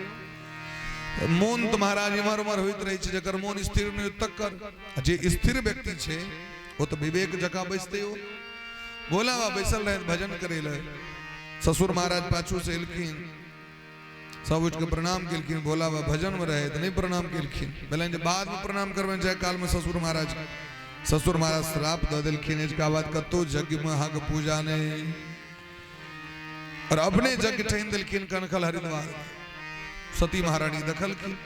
मोन तो महाराज इम्हर उम्हर होइत रहै छै, जकर मोन स्थिर नहीं होत तकर। जे स्थिर व्यक्ति छै ओ तो विवेक जकाँ बैसते हो। भोला बाबा बैसल रहे भजन करे ले। ससुर महाराज पाछू से एलखिन, सब उठ के प्रणाम केलखिन। भोला बाबा भजन में रहे तो नहीं प्रणाम केलखिन, भेलनि जे बाद में प्रणाम करबनि जाय काल में ससुर महाराज। ससुर महाराज श्राप दऽ देलखिन, एजका बाद कतौ यज्ञ में अहाँके पूजा नहीं। और अपने यज्ञ ठानि देलखिन कनखल हरिद्वार। सती महारानी देखलखिन,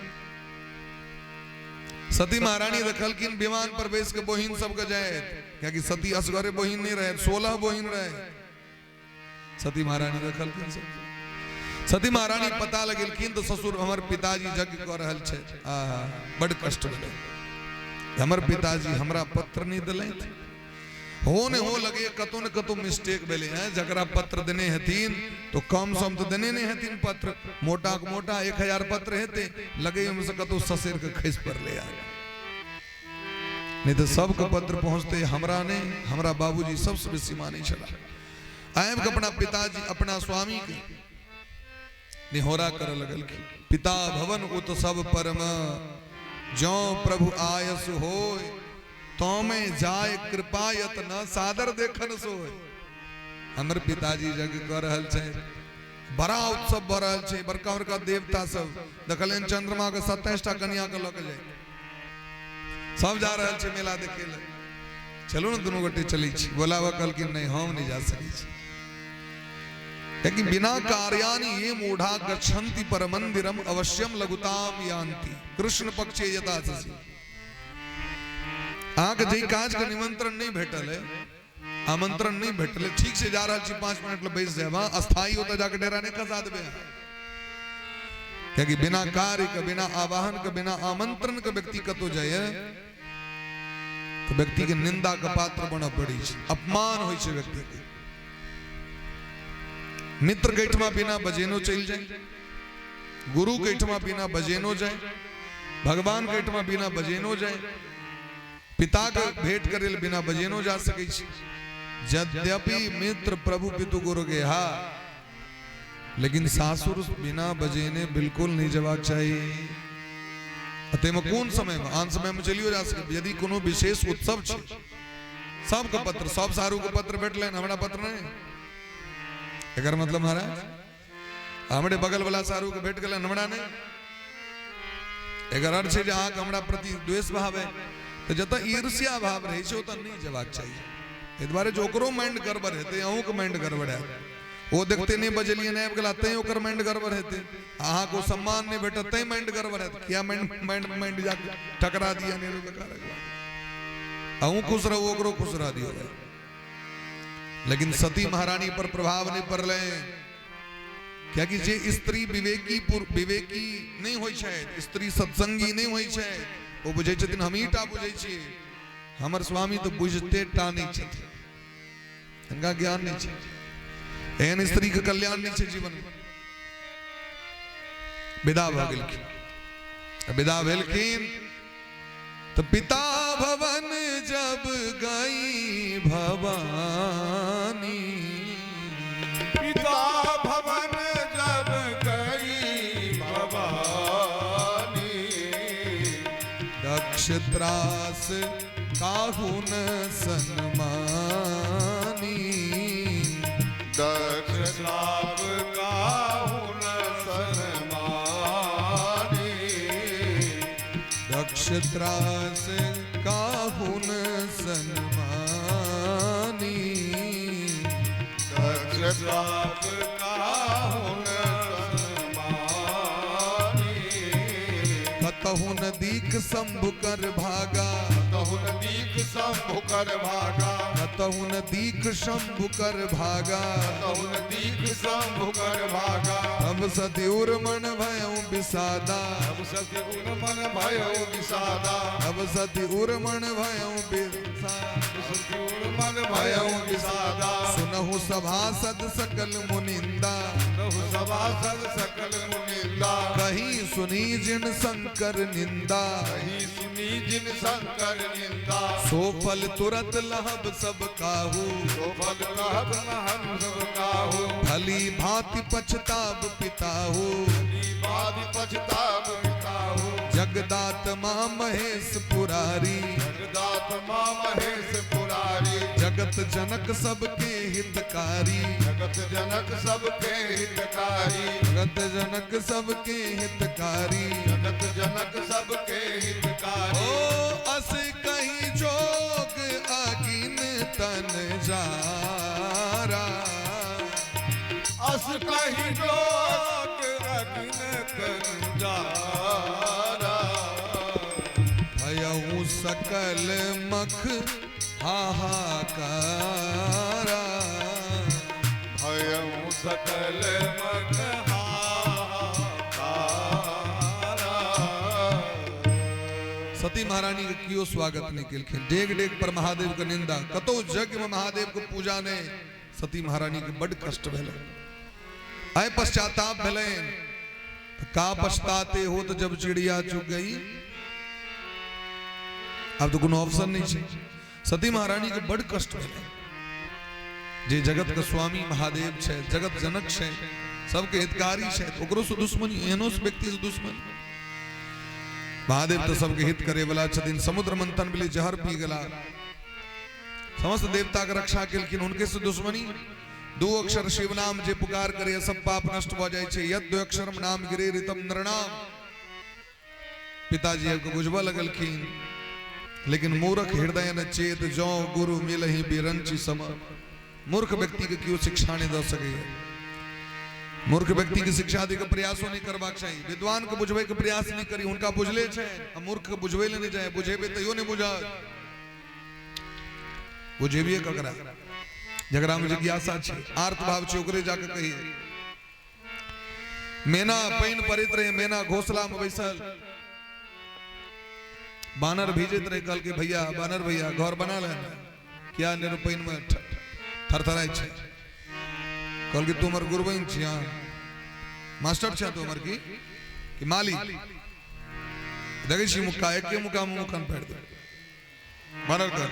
सती महारानी देखलखिन विमान पर बैस के बहिन सबके जाए, कियाकि सती असगरे बहिन नहीं रहे, 16 बहिन रहे। सती महारानी देखलखिन, सती महारानी पता लगेलखिन तो ससुर हमर पिताजी यज्ञ कऽ रहल छै। आ बड कष्ट भेलै, हमर पिताजी हमरा पत्र नहीं देलथि। हो ने हो लगे कतौ ने कतौ मिस्टेक भेलै हैं। जकरा पत्र देने हेथिन तो कम सम तो देने नहीं हेथिन पत्र, मोटा के मोटा 1000 पत्र हेतै, लगे ओहिमे से कतौ ससुर के खसि पड़लै यार। नहीं तो सबके पत्र पहुँचते, हमरा नहीं। हमरा बाबूजी सबसे बेसी मानै छला। आबि के अपना पिताजी अपना स्वामी के निहोरा करऽ लगलखिन। पिता भवन उत सब परम, ज्यों प्रभु आयस होय, तो में जाय कृपायत न सादर देखन सोय। हमर पिताजी यज्ञ कऽ रहल छै, बड़ा उत्सव भऽ रहल छै, बड़का बड़का देवता सब देखलनि चंद्रमा के 27टा कन्या के लऽ के जाय, सब जा रहल छै मेला देखे लए। चलू ने दुनू गोटे चलै छी। भोला बाबा कहलखिन नहीं, हम नहीं जा सकै छी। कियाकि बिना कार्यानि ये मूढ़ा गच्छन्ति परमंदिरम अवश्यम लघुताम यान्ति कृष्ण पक्षे यथा शशि। अहाँके जाहि काज के निमंत्रण नहीं भेटल है, आमंत्रण नहीं भेटल है, ठीक से जा रहल छी 5 मिनट ले बैस जायब, हाँ अस्थायी ओतऽ जाके डेरा नहीं खसा देबै। कियाकि बिना कार्य के, बिना आवाहन के, बिना आमंत्रण के व्यक्ति कतौ जाइए तो व्यक्ति के निंदा के पात्र बनऽ पड़ै छै, अपमान होइ छै व्यक्ति के। मित्र के एहिठमा बिना बजेनो चलि जाय, गुरु के एहिठमा बिना बजेनो जाय, भगवान के एहिठमा बिना बजेनो जाय, पिता के भेंट करे ले बिना बजेनो जा सकै छै। यद्यपि मित्र प्रभु पितु गुरु के हा, लेकिन सासुर बिना बजेने बिल्कुल नहीं जबाक चाही। ताहिमे कोन समय में, आन समय में चलियो जा सकै। यदि कोनो विशेष उत्सव छै, सबके पत्र, सब सारू के पत्र भेटलनि, हमरा पत्र नहीं। एकर मतलब महाराज हमरे बगल वाला सारू के भेट गेलनि, हमरा नहीं। एकर अर्थ छै जे अहाँके हमरा प्रति द्वेष भाव है, तऽ जतऽ ईर्ष्या भाव रहै छै ओतऽ नहीं जबाक चाही। एहि दुआरे जे ओकरो माइंड गड़बड़ हेतै, अहूँके माइंड गड़बड़ हैत। ओ देखते नहीं बजलियै नहि आबि गेला, तैं ओकर माइंड गड़बड़ हेतै। अहाँके ओ सम्मान नहीं भेटत, तैं माइंड गड़बड़ हैत। किया माइंड माइंड माइंड जाके टकरा दिया नहीं बेकार। अहूँ खुश रहू, ओकरो खुश रह दियौ। लेकिन सती महारानी पर प्रभाव नहीं पड़लै, कियाकि जे स्त्री विवेकी विवेकी नहीं होइ छै, स्त्री सत्संगी नहीं होइ छै, ओ बुझै छथिन हमही टा बुझै छियै, हमर स्वामी तऽ बुझते टा नहीं छथिन, हिनका ज्ञान नहीं छै। एहन स्त्री के कल्याण नहीं छै जीवन में। विदा भऽ गेलखिन, विदा भेलखिन तो पिता भवन जब गई भवानी, पिता भवन जब गई भवानी, दक्ष त्रास काहू न सनमानी, दक्ष श्राप काहू न सनमानी, दक्ष त्रास काहू न सनमानी, दक्ष श्राप काहू न सनमानी। कतहु न दीख शंभु कर भागा, कतहु न दीख शंभु कर भागा, कतहु न दीख शंभु कर भागा, कतहु न दीख शंभु कर भागा। अब सती उर्मन भयउ विषादा, अब सती उर्मन भयउ विषादा, अब सती उर्मन भयउ विषादा, सती उर्मन भयउ विषादा। सुनहु सभासद सकल मुनिंदा, सुनहु सभासद सकल मुनिंदा, कहीं सुनी जिन शंकर निंदा, कहीं सुनी जिन शंकर निंदा। सो फल तुरत लहब सब काहू, सो फल लहब लहब सब काहू, भली भांति पछताब पिताहू, भली भांति पछताब पिताहू। जगदात्मा महेश पुरारी, जगदात्मा महेश पुरारी, जगत जनक सबके हितकारी, जगत जनक सबके हितकारी, जगत जनक सबके हितकारी, जगत जनक सबके हितकारी। ओ अस कहीं जोग अगिन तन जारा, अस कहीं जोग अगिन तन जारा, भयउ सकल मख हाहाकारा, भयउ सकल मख हाहाकारा। सती महारानी के कियो स्वागत नहीं केलखिन। डेग डेग पर महादेव के निंदा, कतौ यज्ञ में महादेव के पूजा नहीं, सती महारानी के बड कष्ट भेलै, आय पश्चाताप भेलनि। का पछताते हो तो जब चिड़िया चुग गई, अब तो कोनो ऑप्शन नहीं छै। सती महारानी के बड कष्ट भेलै। जे जगत के स्वामी महादेव छै, जगत जनक छै, सबके हितकारी छै, ओकरो से दुश्मनी, एहनो व्यक्ति से दुश्मनी। महादेव तो सबके हित करे वाला छथिन। समुद्र मंथन भेलै, जहर पी गेला, समस्त देवता के रक्षा केलखिन, उनके से दुश्मनी। दू अक्षर शिव नाम जे पुकार करे सब पाप नष्ट भ जाइ छै। यद अक्षर नाम गिरे रितम नृणाम। पिताजी आबि के बुझबऽ लगलखिन, लेकिन मूर्ख हृदय न चेत, जौ गुरु मिलहि बिरंचि सम। मूर्ख व्यक्ति के केओ शिक्षा नहीं दऽ सकैए। मूर्ख व्यक्ति के शिक्षा दे के प्रयासो नहीं करबाक चाही। विद्वान के बुझबै के प्रयास नहीं करी, हुनका बुझले छै, आ मूर्ख के बुझबै ले नहीं जाए, बुझेबै तैयो नहीं बुझत। बुझेबिए ककरा? जकरा में जिज्ञासा छै, आर्त भाव छै, ओकरे जाके कहिए। मेना पानि पड़ैत रहे, मेना घोसला में बैसल, बानर भीजैत रहे, कहलकै भैया बानर भैया घर बना ले, किया नेरो पानि में थरथराइ छै। कहलकै तू हमर गुरुबैन छिया, मास्टर छिया तू हमर की मालिक? देखै छी मुक्का एके मुक्का में मुखन फाड़ि दे बानर कर।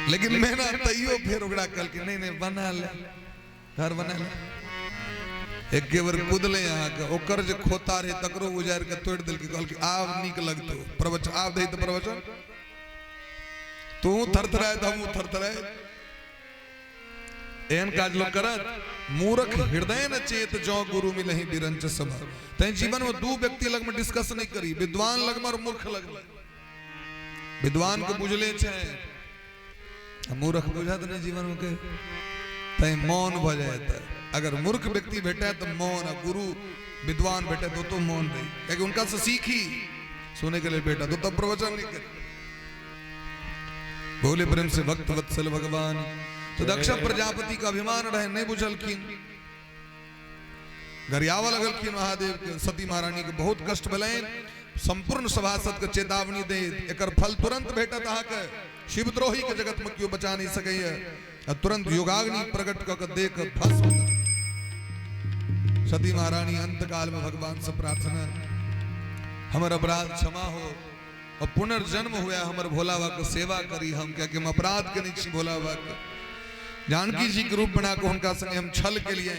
लेकिन मेना तैयो फेर ओकरा कहलकै नहीं नहीं बना ले घर बना ले। एके बेर कुदले अहाँके, ओकर जे खोता रहे तकरो उजाड़ि के तोड़ि देलकै। कहलकै आब नीक लगतौ प्रवचन, आब दही तऽ प्रवचन, तू थरथराय तऽ हमहूँ थरथराय। एहन काज लोग करत? मूर्ख हृदय न चेत जौ गुरु मिलहि बिरंच सभ। तैं जीवन में दू व्यक्ति लग में डिस्कस नहीं करी, विद्वान लग में और मूर्ख लग में। विद्वान के बुझले छै, मूर्ख बुझत नहीं जीवन में के, तैं मौन भ जाए। अगर मूर्ख व्यक्ति भेटे तो मौन, गुरु विद्वान भेटे तो मौन रही, क्योंकि उनका से सीखी सुने के लिए बेटा तो तब प्रवचन नहीं करे। बोले प्रेम से भक्त वत्सल भगवान। तो दक्ष प्रजापति का अभिमान रहे, नहीं बुझलखिन, गरियावा लगलखिन महादेव के, सती महारानी के बहुत कष्ट भेलनि। संपूर्ण सभासद के चेतावनी दे, एकर फल तुरंत भेटत अहाँके, शिवद्रोही के जगत में क्यों बचा नहीं सकैया। तुरंत योगाग्नि प्रकट कऽ के देख भस्म। सती महारानी अंतकाल में भगवान से प्रार्थना, हमर अपराध क्षमा हो और पुनर्जन्म हुआ हमर भोला बाबा के सेवा करी हम, क्या कि हम अपराध के नहीं छी भोला बाबा के। जानकी जी के रूप बना के उनका संगे हम छल के लिए।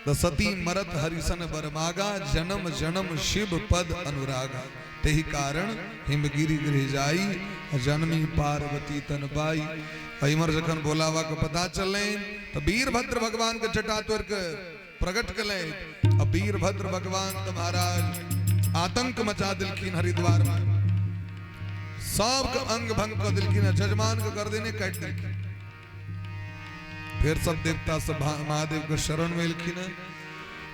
तो सती मरत हरिसन बरमागा, जन्म जन्म शिव पद अनुरागा। तेही कारण हिमगिरी गृह जाई, जन्मी पार्वती तन पाई। इमर जखन भोला बाबा के पता चलनि तो वीरभद्र भगवान के जटा तोड़ के प्रकट कलनि। अब वीरभद्र भगवान तो महाराज आतंक मचा दिलखिन हरिद्वार में, सबके अंग भंग कर दिलखिन, जजमान के गर्दने काटि दिलखिन। फिर सब देवता सब महादेव के शरण में एलखिन।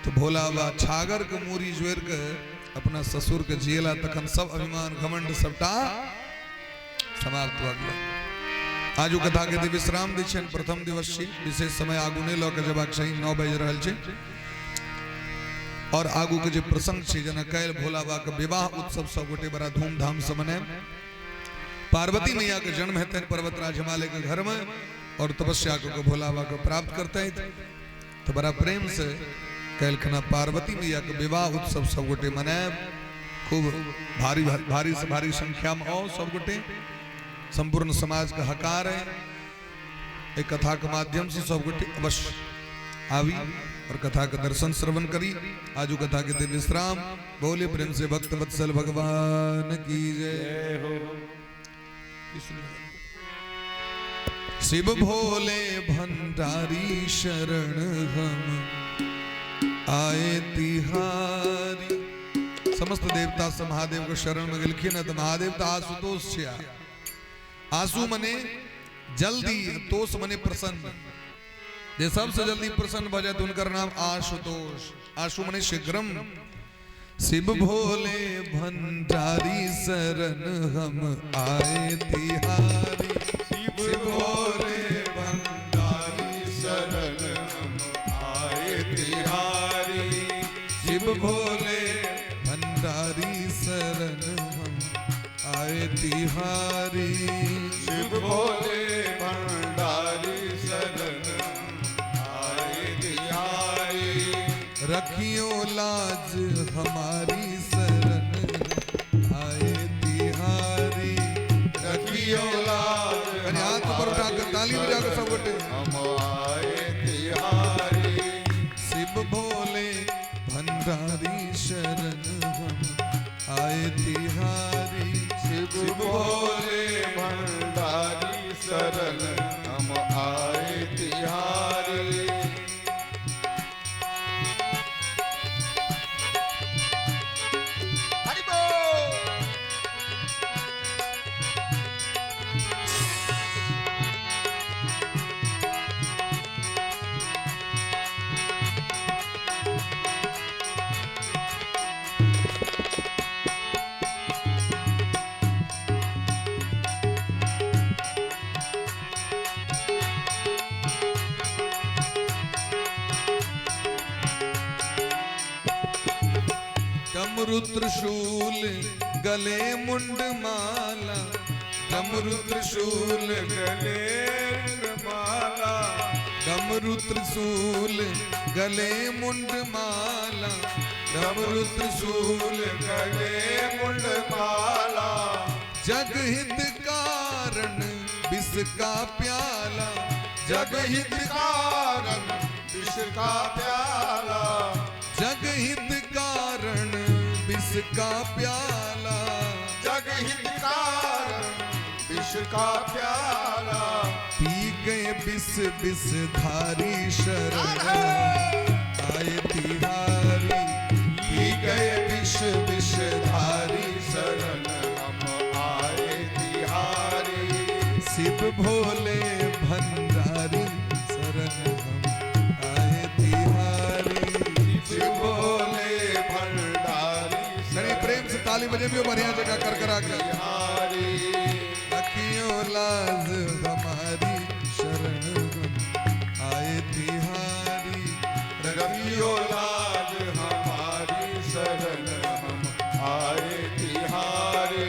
तो भोला बाबा छागर के मूरी जोड़ के अपना ससुर के जियला, तखन सब अभिमान घमंड सबटा समाप्त भऽ गेल। आजू कथा के विश्राम दै छनि, प्रथम दिवस छी, विशेष समय आगू नहि लऽ के जेबाक चाही, 9 बाजि रहल छै। और आगू के जे प्रसंग छै, जेना काल्हि भोला बाबा के विवाह उत्सव सब गोटे बड़ा धूमधाम से मनायब। पार्वती मैया के जन्म हेतनि पर्वतराज हिमालय के घर में और तपस्या के भोला बाबा के प्राप्त करते तो बड़ा प्रेम से काल्हिखना पार्वती मैया के विवाह उत्सव सब गोटे मनायब। खूब भारी भारी से भारी संख्या में आओ सब गोटे, संपूर्ण समाज का हकार है। एक कथा के माध्यम से सब गोटे अवश्य आवी और कथा के दर्शन श्रवण करी। आजू कथा के विश्राम। बोले प्रेम से भक्त वत्सल भगवान की जय हो। शिव भोले भंडारी शरण हम आए तिहारी। समस्त देवता सब महादेव के शरण में गेलखिन तो महादेव तो आशुतोष छिया। आंसू मने जल्दी, तोष मने प्रसन्न। जे सबसे जल्दी प्रसन्न भ जाए तो उनकर नाम आशुतोष। आशु मने शीघ्रम। शिव भोले भंडारी शरण हम आए तिहारी। शिव भोले भंडारी शरण हम आए तिहारी। शिव भोले भंडारी शरण हम आए तिहारी। शिव भोले भंडारी शरण आए तिहारी। रखियो लाज हमारी शरण आए तिहारी। रखियो लाज, हाथ ऊपर उठाकर ताली बजाकर सब गोटे हम आए तिहारी। शिव भोले भंडारी शरण हम आए तिहारी। शिव भोले भंडारी शरण हम आए तिहारी। डमरू त्रिशूल गले मुंड माला, डमरू त्रिशूल गले माला, डमरू त्रिशूल गले मुंड माला, डमरू त्रिशूल गले मुंड माला। जग हित कारण विष का प्याला, जग हित कारण विष का प्याला, जग हित कारण विष का प्याला, जग हित कारण विष का प्याला। पी गए विष विषधारी शरण आए तिहारी, पी गए विष विषधारी शरण हम आए तिहारी। शिव भोले भंडारी शरण हम आए तिहारी, शिव भोले भंडारी। नहीं प्रेम से ताली बजे भी बढ़िया जगह कर कर आके। रखियो लाज हमारी शरण हम आए तिहारी, रखियो लाज हमारी शरण हम आए तिहारी।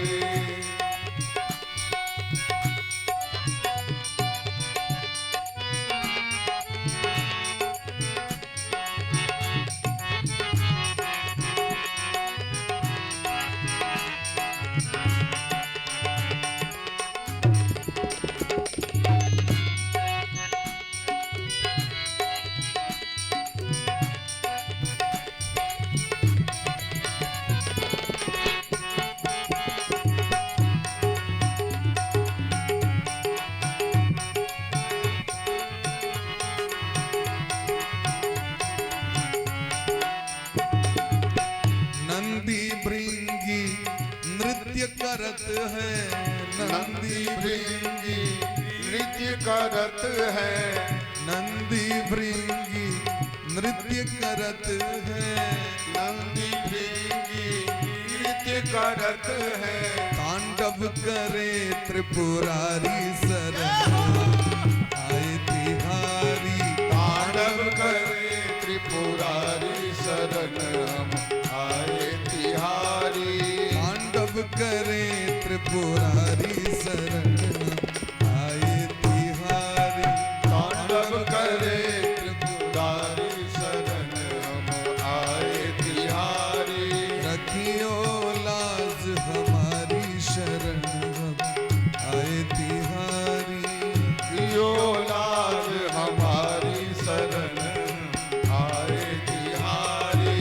नंदी भृंगी नृत्य करत है, नंदी भृंगी नृत्य करत है, नंदी भृंगी नृत्य करत है, नंदी भृंगी नृत्य करत है। तांडव करे त्रिपुरारी शरण आए तिहारी, तांडव करे त्रिपुरारी शरण हम आए तिहारी, तांडव करे त्रिपुरारी शरण आए तिहारी, तांडव करे त्रिपुरारी शरण हम आए तिहारी। रखियो लाज हमारी शरण हम आए तिहारी, रखियो लाज हमारी शरण आए तिहारी।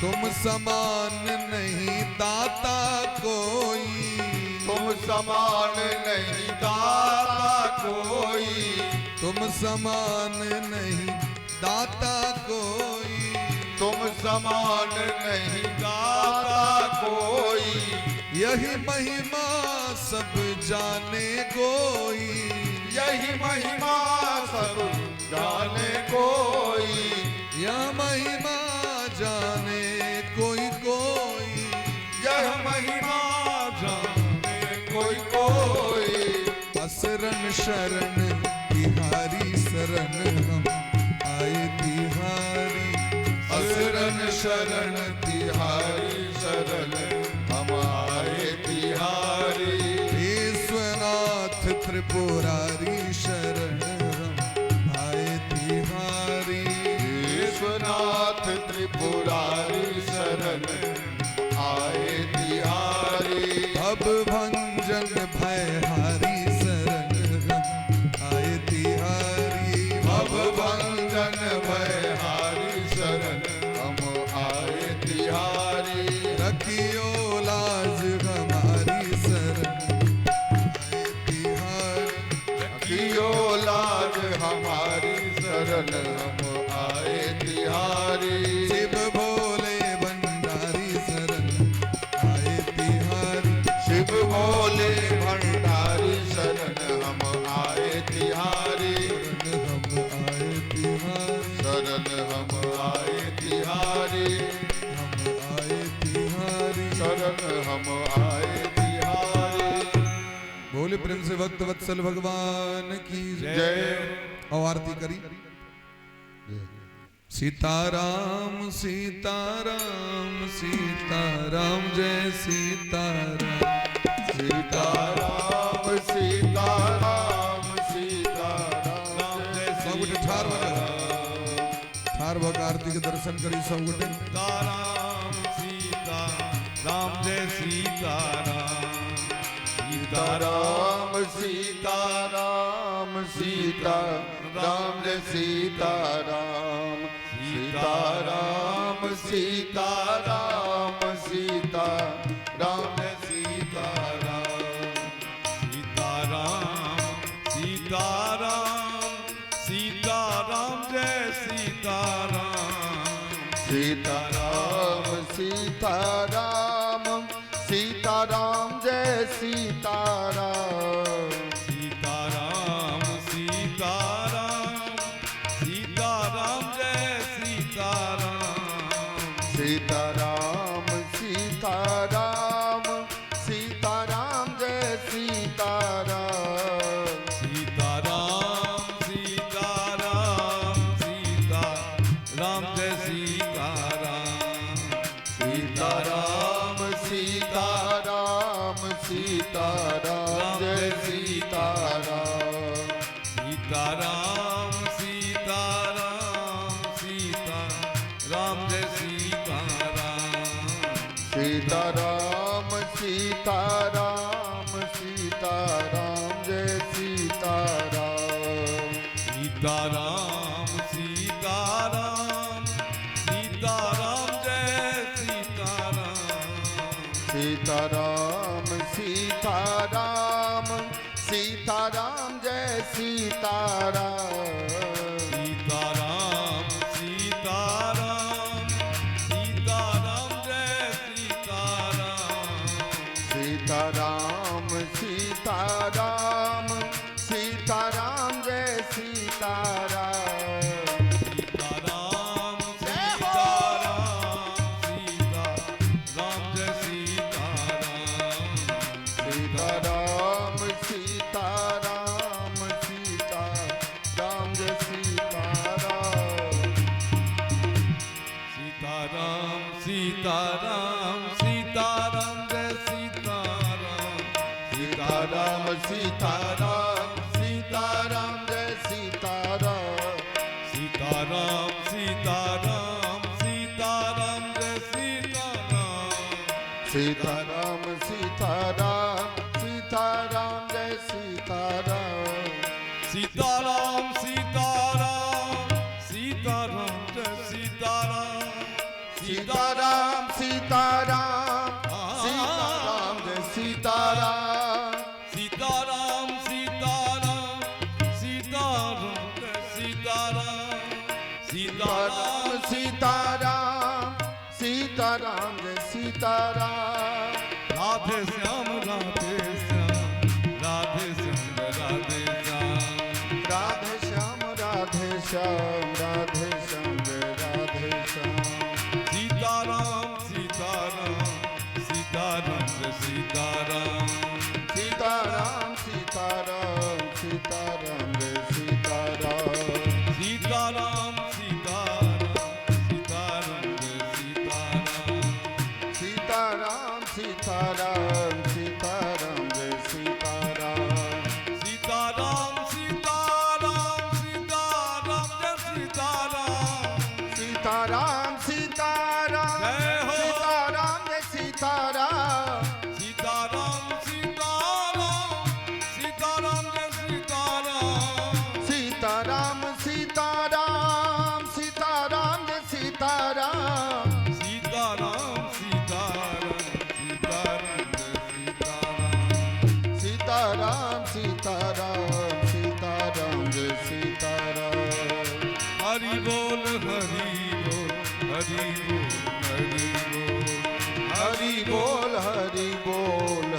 तुम समान नहीं दाता कोई, तुम समान नहीं दाता कोई, तुम समान नहीं दाता कोई, तुम समान नहीं दाता कोई। यही महिमा सब जाने कोई, यही महिमा सब जाने कोई, यह महिमा जाने कोई कोई, यह महिमा जाने कोई कोई। असरन शरण तिहारी शरण हम आए तिहारी, असरन शरण तिहारी शरण हम आए तिहारी। विश्वनाथ त्रिपुरारी शरण हम आए तिहारी, विश्वनाथ त्रिपुरारी शरण आए तिहारी। भव भंजन भयहारी शरण हम आए तिहारी, भव भंजन भयहारी शरण हम आए तिहारी। रखियो लाज हमारी शरण आए तिहारी, रखियो लाज हमारी शरण हम आए तिहारी। शिव भोले भंडारी शरण आए तिहारी, शिव भोले भंडारी शरण हम आए तिहारी, शरण हम आए तिहारी, शरण हम आए तिहारी, हम आए तिहारी, शरण हम आए तिहारी। बोले प्रेम से भक्त वत्सल भगवान की जय। और आरती करी। सीताराम सीताराम सीताराम जय सीताराम। सीताराम सीताराम सीताराम जय। सब गोटे ठार भऽ ठार भऽ के आरती के दर्शन करी सब गोटे। सीताराम सीता राम जय सीताराम। सीताराम सीताराम सीता राम जय सीताराम। सीताराम सीताराम सीता राम जय सीताराम। सीताराम सीताराम सीताराम जय सीताराम। सीताराम सीताराम सीताराम जय सीताराम। सीताराम सीताराम सीताराम जय सीताराम। सीताराम सीताराम सीताराम जय सीताराम। सीताराम सीताराम सीता राम जय सीताराम। सीताराम सीताराम सीताराम जय सीताराम। सीताराम सीताराम सीता राम जय सीताराम। सीताराम सीताराम सीताराम जय सीताराम। सीताराम सीताराम सीताराम जय सीताराम। सीताराम सीताराम सीताराम जय सीताराम। सीताराम सीताराम सीताराम जय सीताराम। सीताराम सीताराम सीताराम जय सीताराम। सीताराम जय हो। सीताराम सीता राम जय सीताराम। सीताराम सीताराम सीता राम जय सीताराम। सीताराम सीताराम सीताराम जय सीताराम। सीताराम सीताराम सीताराम जय सीताराम। सीताराम सीताराम सीताराम जय सीताराम। सीताराम सीताराम सीताराम जय सीताराम। सीताराम सीताराम सीताराम जय सीताराम। सीताराम सीताराम सीताराम जय सीताराम। सीताराम सीताराम सीताराम जय सीताराम। सीताराम सीताराम सीताराम सीताराम जय सीताराम। राधे श्याम राधे श्याम राधे श्याम राधे श्याम। राधे श्याम राधे श्याम राधे श्याम जय राधे श्याम। सीताराम सीताराम सीताराम जय सीताराम। सीताराम सीताराम सीताराम जय सीताराम। सीताराम सीताराम सीताराम जय सीताराम। सीताराम सीताराम सीताराम जय सीताराम। सीताराम सीताराम सीताराम जय सीताराम। सीताराम सीताराम जय हो। सीताराम जय सीताराम। सीताराम सीताराम सीताराम जय सीताराम। सीताराम सीताराम सीताराम जय सीताराम। सीताराम सीताराम सीताराम जय सीताराम। सीताराम सीताराम सीताराम जय सीताराम। हरि बोल हरि बोल हरि बोल हरि बोल हरि बोल हरि बोल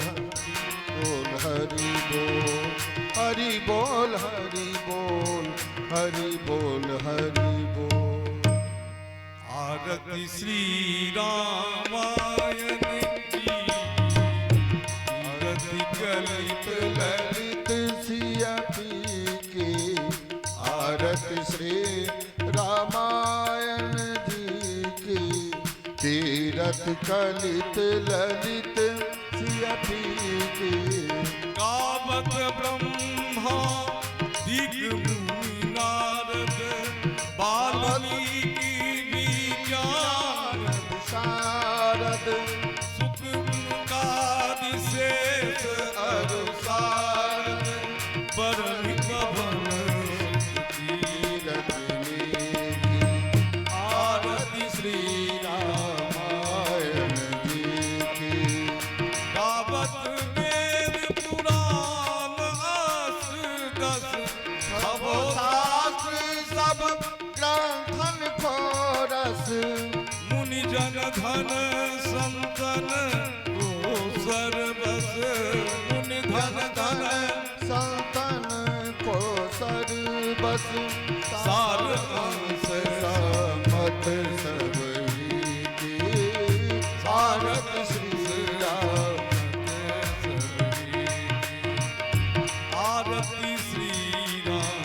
बोल हरि बोल हरि बोल हरि बोल हरि बोल हरि बोल। आरती श्री रामायण की, आरती कलित ललित सिया की, आरती श्री रामायण। कलित ललित सिया की। गावत ब्रह्मा दिग मुनि नारद वाल्मीकि विज्ञान शारद सुख कादि शेष अरु सारद बरनि पवन तीरथ की आरती श्री रामायण जी की। गावत वेद पुराण आस दस सब शास्त्र सब ग्रंथन को रस मुनि जन धन संतन को सरबस मुनि धन धन संतन को सरबस सार अंश समत सब ही की। सारत श्री राम आरती श्री राम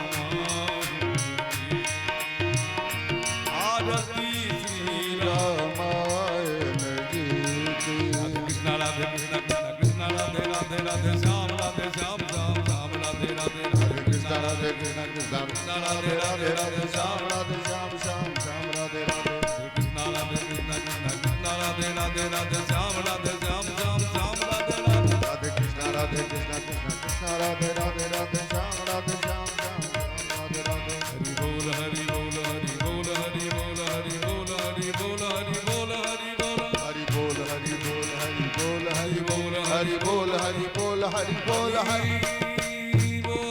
आरती श्री राम। रामायण जी की। राधे कृष्णा राधे कृष्णा कृष्णा कृष्णा राधे राधे राधे श्याम राधे श्याम श्याम श्याम राधे राधे हरे कृष्णा राधे कृष्णा कृष्णा कृष्णा राधे राधे राधे श्याम राधे श्याम श्याम श्याम राधे राधे। कृष्णा राधे कृष्णा कृष्णा कृष्णा राधे राधे राधे श्याम राधे श्याम श्याम श्याम राधे राधे राधे कृष्णा राधे कृष्णा कृष्णा कृष्णा राधे राधे राधे श्याम राधे श्याम श्याम श्याम राधे राधे। हरि बोल हरि बोल हरि बोल हरि बोल हरि बोल हरि बोल हरि बोल हरि बोल हरि बोल हरि बोल हरि बोल हरि बोल हरि बोल हरि बोल हरि बोल हरि हरि बोल।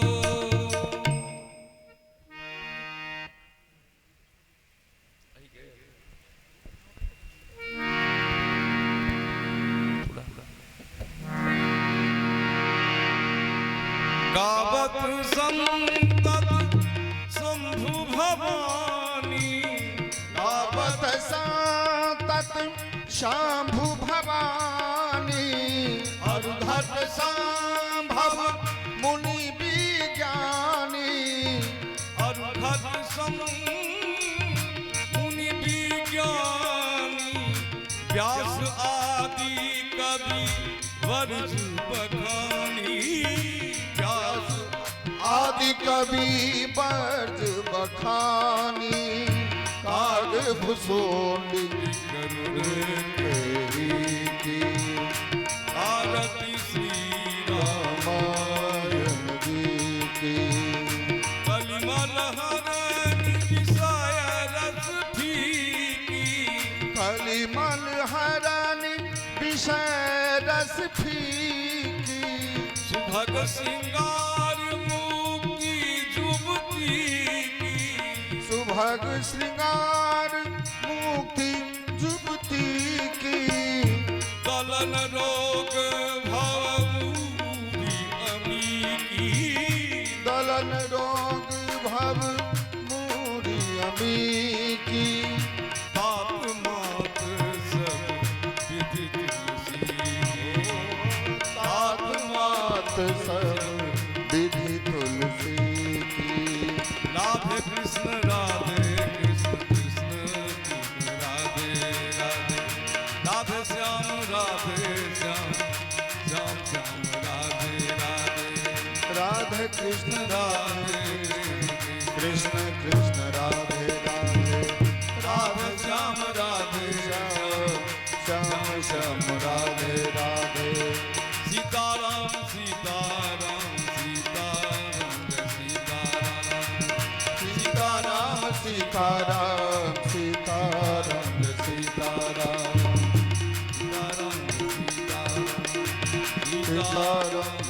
गावत संतत शंभु भवानी गावत संतत शंभु भवानी अरुघट संभव मुनि विज्ञानी अरुघट सम मुनि विज्ञानी व्यास आदि कवि वर्ज बखानी व्यास आदि कवि बर्ज बखानी काग भुसुंडी गरुड़ तेरी की। आरती श्री राम रामायण जी की। कलिमल हरन विषय रस फीकी कलिमल हरन विषय रस फीकी सुभग सिंगार मुक्ति जुबती की सुभग श्रृंगार मुक्ति जुबती की। दलन रोग भव मूरी अमी की दलन रोग भव मूरी अमी की। तात मात सब विधि तुलसी तात मात सब विधि तुलसी की। राधे कृष्ण राधे कृष्ण कृष्ण कृष्ण राधे राधे राधे श्याम राधे श्याम श्याम श्याम राधे राधे राधे कृष्ण राधे कृष्ण कृष्ण राधे राधे राधे श्याम राधे श्याम श्याम श्याम राधे राधे। सीताराम सीताराम सीताराम जय सीताराम सीताराम सीताराम सीताराम सीताराम सीताराम सीताराम सीताराम।